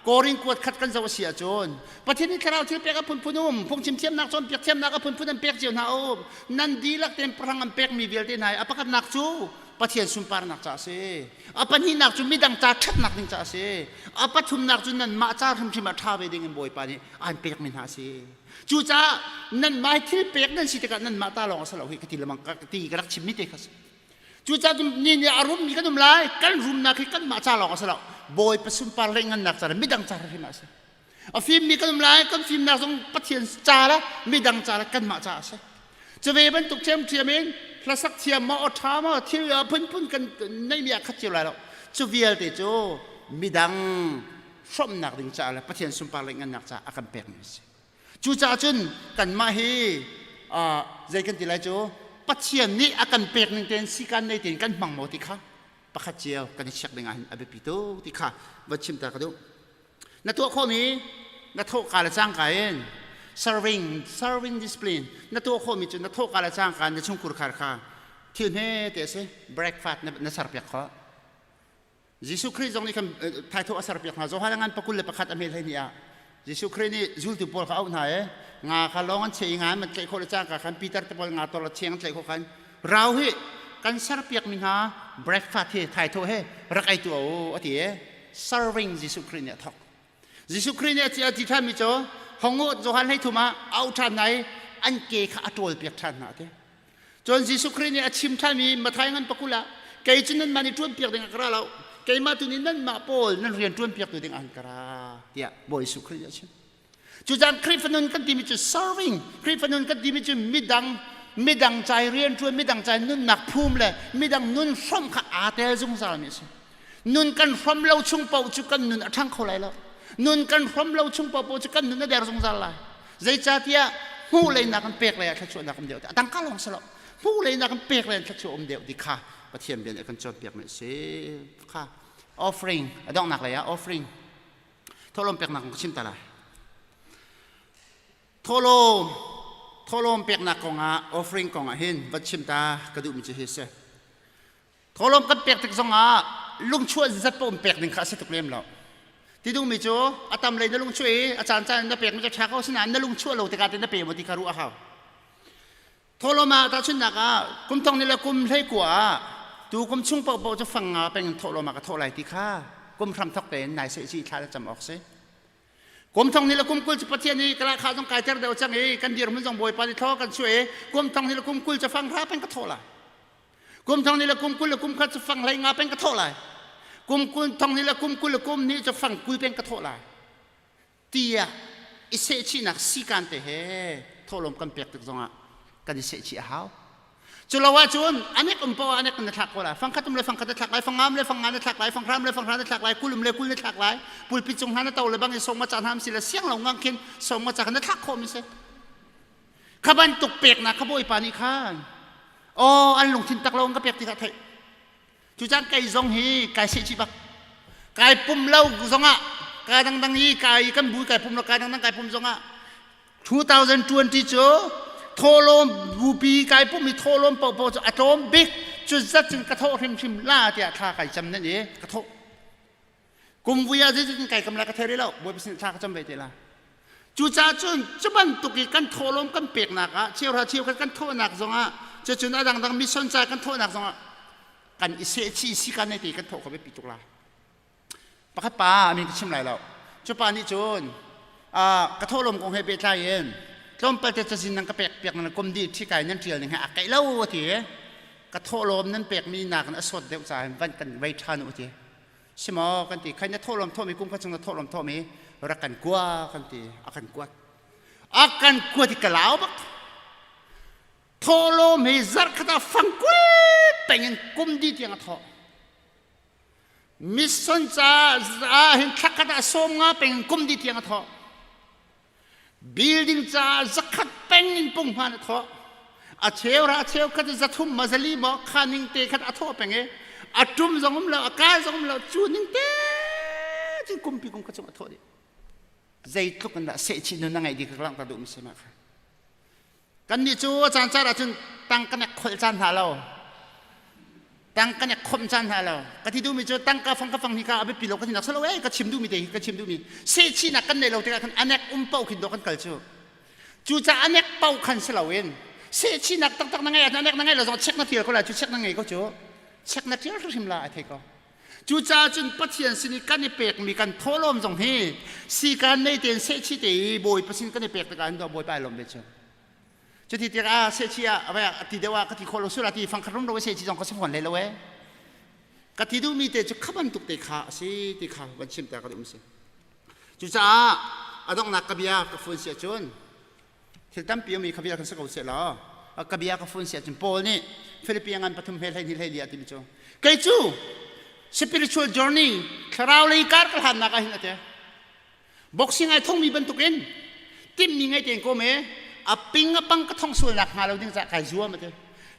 Korin kuat khat kan zoh a si ahcun Pathian nih thlarau thil pek a phunphun um phungchim thiamnak cawnpiak thiamnak a phunphun an pek cio hna um nan dihlak tein pahrang an pekmi vialte hna i a pakhatnak cu Pathian sunparnak ca a si. A pahnihnak cu midang ca ṭhatnak ding ca a si. A pathumnak cu nanmah ca hrimhrim ah ṭha ve ding in Bawipa nih aan pekmi hna a si. Cucaah nanmah thil pek nan si tikah nanmah ta lawng a si lo hi ka ti lemang ka ti ka rak chimmi te kha si. Cucaah ni nih a rummi kan um lai kan rumnak hi kanmah ca lawng a si lo. Bawipa sunpar le ngannak ca le midang ca hrimhrim ah a si. A fimmi kan um lai kan fimnak zong Pathian ca le midang ca le kanmah ca a si. Cu ve bantuk ṭhiamṭhiam in hlasak thiam maw aw ṭha maw thil phunphun kan neihmi ah khat cio lai lo. Cu vialte cu midang hrawmnak ding caah le Pathian sunpar le ngannak caah a kan pekmi a si. Cucaah cun kanmah hi zei kan ti lai cu Pathian nih a kan pek ning tein sikan nei tein kan hmang maw ti kha pakhat cio kan i check ding ah hin a biapi tuk ti kha va chim ta ka duh. Na tuah khawhmi na thawhka le cangka in serving serving discipline na tuah khawhmi cu na thawhka le cangka na chungkhur khar kha thil hme te a si breakfast na, na serpiak khawh Jesuh Khrih zong nih khan thaithawh a serpiak hna Johan ngan pakul le pakhat a hmel hlei ni ah Jesuh Khrih nih zultu pawl kha auh hna i nga kha lawng an che i nga an tlaih khawh le cangka khan Peter te pawl nga tol a cheng an tlaih khawh khan rau hi kan serpiak mi hna breakfast hi thaithawh he rak ei tu o a ti e serving Jesuh Khrih nih a thawk. Jesuh Khrih nih a ti a ti ṭhanmi cu hongo Johan 13 ah a auh ṭhan hna i an ke kha a ṭawlpiak ṭhan hna ti. Cun Jesuh Khrih nih a chim ṭhanmi Matthai ngan pakul ah kei cu nanmah nih ṭuanpiak ding ah ka ra lo keimah tu nih nanmah pawl nan rian ṭuanpiak tu ding ah ka ra tiah Bawi Jesuh Khrih nih a chim. Cucaah Khrihfa nun kan timi cu serving, Khrihfa nun kan timi cu midang midang ca i rianṭuan, midang ca i nunnak phum le midang nun hrawmh kha aa tel zungzalmi a si. Nun kan hrawm lo chung paoh cu kan nun a ṭhang kho lai lo. Nun kan hrawm lo chung paoh cu kan nun a der zungzal lai. Zeicahtiah hmuh leinak in pek lei ah thluachuahnak um deuh. A tangka lawng si lo. Hmuh leinak in pek lei in thluachuah um deuh ti kha Pathian bia nih a kan cawnpiakmi a si. Kha offering a donghnak lei ah offering Thawhlawm peknak kong ka chim ta lai. Thawhlawm thawhlawm peknak kongah offering kongah hin va chim ta ka duhmi cu hi si. Thawhlawm kan pek tik zongah lungchuah zat paoh pek ding kha a si tuk lem lo. Ti duhmi cu a tam lei na lungchuah i a caan caan na pekmi cu ṭha ko asinain na lungchuah lo tikah te na pe maw ti kha ruah a hau. Thawhlawm ah tahchunhnak ah kum thong ni le kum 19 ah tu kum chung paohpaoh cu fang nga peng in thawhlawm ah ka thawh lai ti kha kum hram thok tein nai seh ci thla na cam awk si. Kum thong ni le kum 20 cu Pathian nih kala kha zong kai ter deuh cang i kan dirhmun zong Bawipa nih thlaw kan chuah i kum thong ni le kum 20 cu fang hra peng ka thawh lai. Kum thong ni le kum 20 le kum khat cu fang hlei nga peng ka thawh lai. Kum kul thong ni le kum 20 le kum hnih cu fang 20 peng ka thawh lai. Tiah i sehchihnak sikan te he thawhlawm kan pek tik zongah kan i sehchih a hau. Cu lo ahcun anek um poah anek na thlak ko lai. Fangkhat um le fangkhat na thlak lai, fangam le fanga na thlak lai, fanghram le fanghra na thlak lai, kulum le kul na thlak lai. Pulpit cung hna na to le bang in sawm ca hna si le siang lo ngang khin sawm ca na thlak khawh mi si. Kha bantuk peknak kha Bawipa nih khan aw an lungthin tak lo in ka pek ti kha theih. Cucaan kei zong hi kai sehchih bak. Kai pum lo zongah ka dangdang i kai kan bu kai pum lo kai dangdang kai pum zongah. 2020 cu thawhlawm bupi kai pummi thawhlawm paohpaoh cu a tlawm bik cu zat cun ka thawh hrimhrim la tiah thla kai cam nan i ka thawh kum vui ah zeitin kai kam la ka thei rih lo Bawipa sin thla ka cam ve te la. Cucaah cun cu bantuk i kan thawhlawm kan peknak ah cheuhra cheukhat kan thawhnak zongah cucun a dangdang mission ca kan thawhnak zongah kan i sehchih si kan te kan thawh kho biapi tuk la. Pakhat pa a min ka chim lai lo. Cu pa nih cun ka thawhlawm kong he pehtlai in tlawmpal te cazin nan ka pek piak nan kum dih thi kai nan ṭial ning he a keih lo a ti. Ka thawhlawm nan pekmi nakin a sawt deuh caah van kan vei ṭhan u a ti. Si maw kan ti. Khai na thawhlawm thawhmi kum khat chung na thawhlawm thawhmi rak kan kua kan ti. A kan kuat. A kan kuat i ka lau bak. Thawhlawm hi zarh khat ah fang 20 peng in kum dih tiang a thawh. Mission ca ah hin thlakhat ah 50 peng kum di tiang a thawh. Building ca 100 peng in punghman a thawh. A cheu ra cheu khat 300 ma 400 maw kha ning te khat a thawh peng i a tum zong um lo a kai zong um lo cu ning te cun kumpi kum khat chung a thawh dih. Zeitluk in dah sehchih nun a ngeih di ka langhter duh mi si ma kha. Kannih cu a caan caan ahcun tang kan i kholh caan hna lo. Tang kan i khomh caan hna lo. Ka ti duhmi cu tangka fang ka fang hi ka a biapi lo ka ti nak salo eh ka chim duhmi te hi ka chim duhmi sehchihnak kan nei lo tikah khan anek um paoh khin dawh kan kal cu. Cucaah anek paoh khan si loin sehchihnak taktak na ngei ahcun anek na ngei lo zong check na tial ko lai cu check na ngei ko cu. Check na tial hrimhrim la ai thei ko. Cucaah cun Pathian sin i kan i pekmi kan thawhlawm zong hi sikan nei tein sehchih te i Bawipa sin kan i pek tikah hin Bawipa ai lawm ve cu. Cuti tikah sehchih ah a ti deuh ah ka ti khawh lo sura ti fangkhat rum lo sehchih zong ka si fawn hlei lo e. Ka ti duhmi te cu kha bantuk te kha a si ti kha van chim ta ka duh si. Cucaah a donghnak ka bia ka fun si ahcun thil tampi um i kha bia kan si ko seh law ka bia ka fun si ahcun Paul nih Philippi ngan pathum he 12 14 a timi cu kei cu spiritual journey thlarau lei kar ka hlannak ah hin a ti. Boxing ai thongmi bantukin timmi ngei tein kom e a ping a pang ka thong sualnak hnga lo ding cah kai zuam a ti.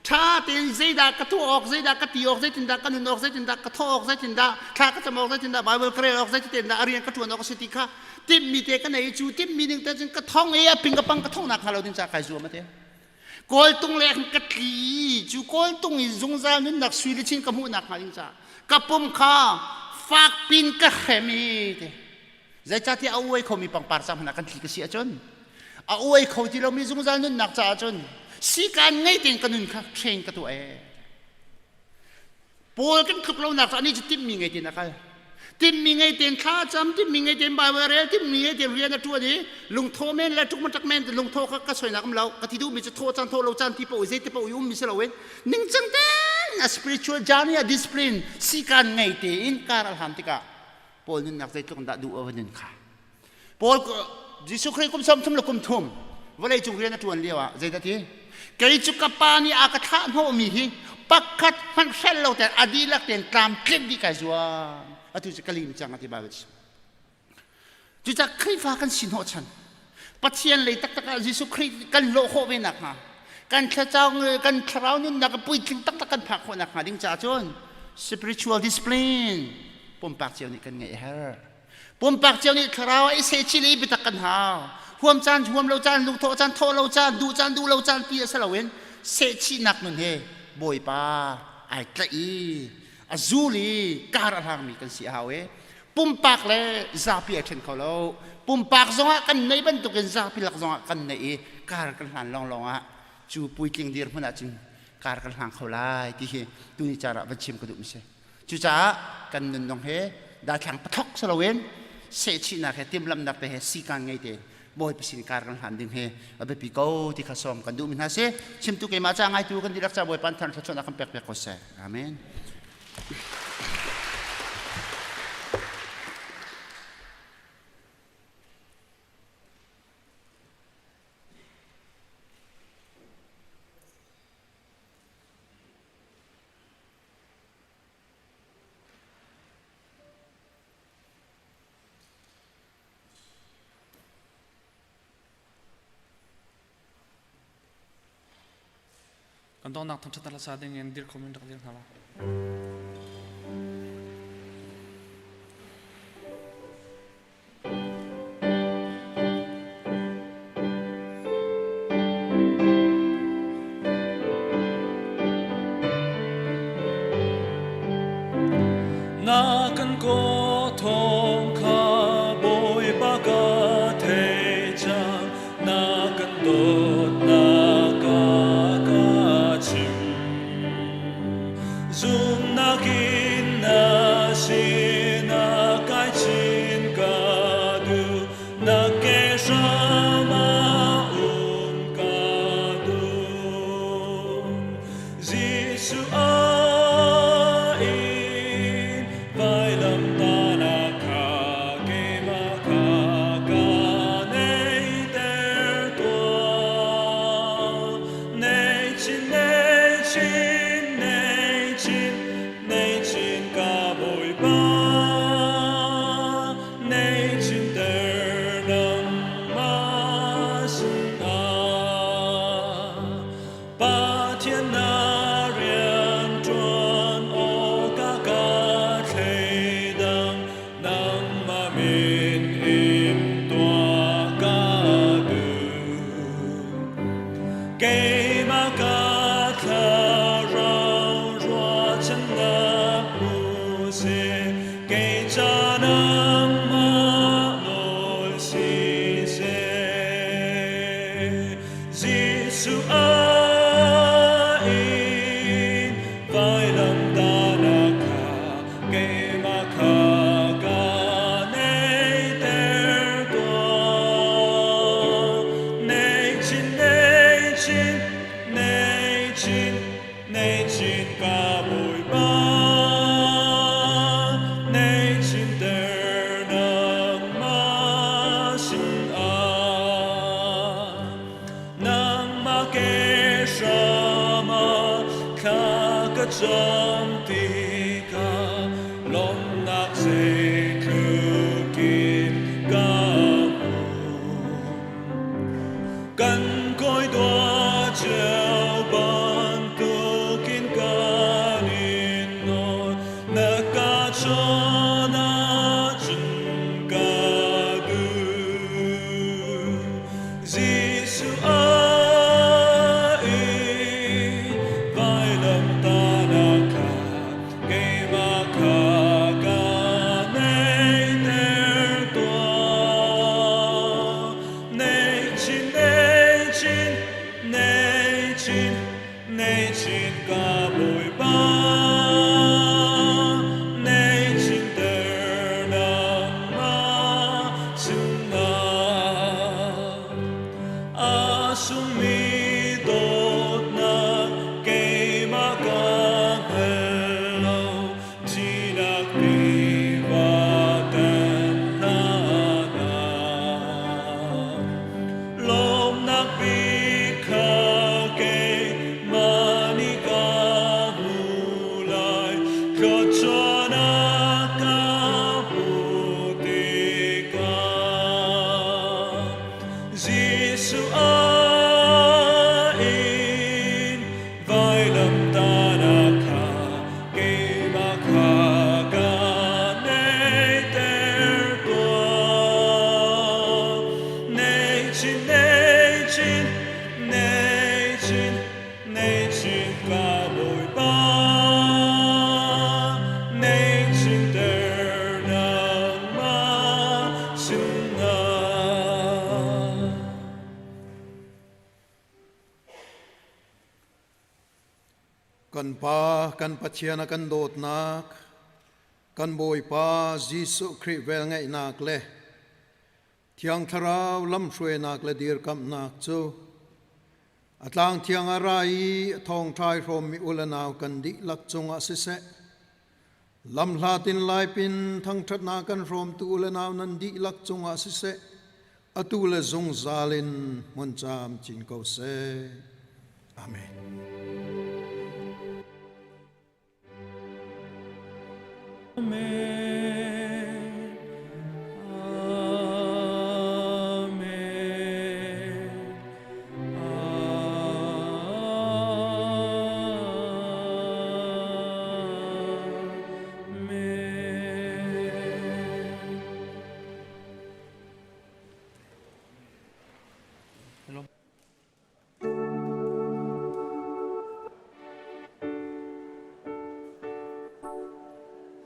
Ṭha tein zeidah ka tuah awk, zeidah ka ti awk, zeitindah ka nun awk, zeitindah ka thawh awk, zeitindah thla ka cam awk, zeitindah Bible ka rel awk, zeitindah a rian ka ṭuan awk a si ti kha timhmi te ka nei. Cu timhmi ning te cun ka thong i a ping ka pang ka thongnak hnga lo ding caah kai zuam a ti. Kawltung le ka tli cu kawltung i zungzal nunnak sui le chin ka hmuhnak hnga ding caah ka pum kha fak pin ka hrem i ti. Zeicahtiah a uai khomi pangpar ca hmanh ah kan thli ka si ahcun a uai kho ti lomi zungzal nunnak caah cun sikaan ngei tein ka nun kha train ka tuah ee. Paul kan tluk lonak cu anih cu timhmi ngei tein a kal. Timhmi ngei tein thla cam, timhmi ngei tein Bible rel, timhmi ngei tein rian a ṭuan i lungtho men le ṭukmaṭak men lungtho kha ka soinak um lo. Ka ti duhmi cu thaw caan thaw lo caan ti paoh i zeiti paoh i ummi si loin ningcang tein a spiritual journey a discipline sikaan ngei tein kar a hlan tikah Paul nunnak zeitluk dah duh a va nun kha. Paul Jesuh Khrih kum 30 le kum thum vawlei cung rian a ṭuan lio ah zeidah ti? Kei cu ka pa nih a ka thlah hnawhmi hi pakhat hmanh hrelh lo tein a dihlak tein tlamtlinh dih kai zuam. Atu cu ka lim cang a ti Bible chim. Cucaah Khrihfa kan si hnawhchan. Pathian lei taktak ah Jesuh Khrih kan lawh khawh ve nakhnga kan thlacau kan thlarau nunnak puitling taktak kan phak khawh nakhnga ding caah cun spiritual discipline pumpak cio nih kan ngeih a herh. Pumpak cio nih thlarau ah i sehchih le i biatak kan hau. Huam caan, huam lo caan, lungthawh caan, thawh lo caan, duh caan, duh lo caan ti a si loin sehchihnak nun he Bawipa ai tlaih i a zul i kar a hlangmi kan si a hau i pumpak le zapi ai ṭhen kho lo. Pumpak zongah kan neih bantukin zapi lak zongah kan neih i kar kan hlan lawnglawng ah cu puitling dirhmun ahcun kar kan hlang kho lai ti hi tuni car ah van chim ka duh mi si. Cucaah kan nunnak he daithlang pathok si loin sehchihnak he timhlamhnak te he sikaan ngei te Bawipa sin kar kan hlan ding hi a biapi ko ti kha sawm kan duhmi hna si. Chimtu keimah ca ngaitu kan dihlak ca Bawipa an thar thluachuahnak kan pek piak ko seh. Amen. Kan donghnak thangṭhat hla sa ding in dirkhom in rak dir hna la. Na kan ko thawng kha Bawipa ka thei cang na kan dawtnak a ka chim. Zumnak in na sinah kai chin ka duh na ke hram ah um ka duh. Jesuh a in vailamtahnak kha keimah kha ka neihter tuah. Nei chin, nei chin, nei chin, nei chin ka Bawipa. Nei chin ter nangmah sinah. Pathian na rianṭuan awkah ka thleidang nangmah min in tuah ka duh. Keimah ka thlarau ruahchannak hmu seh, kei ca nangmah nawl si seh. Jesuh a in vailamtahnak kha keimah kha ka neihter tuah. Nei chin, nei chin, nei chin, nei chin ka Bawipa. Nei chin ter nangmah sinah. Nangmah ke hram ah thla ka cam tikah lawmhnak zeitluk in ka hmu. Kan kawi dua cio bantukin kan in nawl na ka chawn ahcun ka duh. Jesuh a in vailamtahnak kha keimah kha ka neihter tuah. Nei chin, nei chin, nei chin, nei chin ka Bawipa. Nei chin ter nangmah sinah. A sungmi dawtnak keimah ka hngal lo, thihnak tiva kan hlan ah. Lawmnak bik kha keimah nih ka hmu lai, thluachuahnak ka hmuh tikah. Jesuh a in vailamtahnak kha keimah kha ka neihter tuah. Nei chin, nei chin, nei chin, nei chin ka Bawipa. Nei chin ter nangmah sinah. Kan Pa, kan Pathian a kan dawtnak, kan Bawipa Jesuh Khrih velngeihnak le Thiang Thlarau lamhruainak le dirkamhnak cu a tlang thiang a ra i a thawngṭha i hrawmmi u le nau kan dihlak cungah siseh, lamhlat in laipin thangṭhatnak kan hrawmtu u le nau nan dihlak cungah siseh, atu le zungzal in hmun camcin ko seh. Amen. Amen.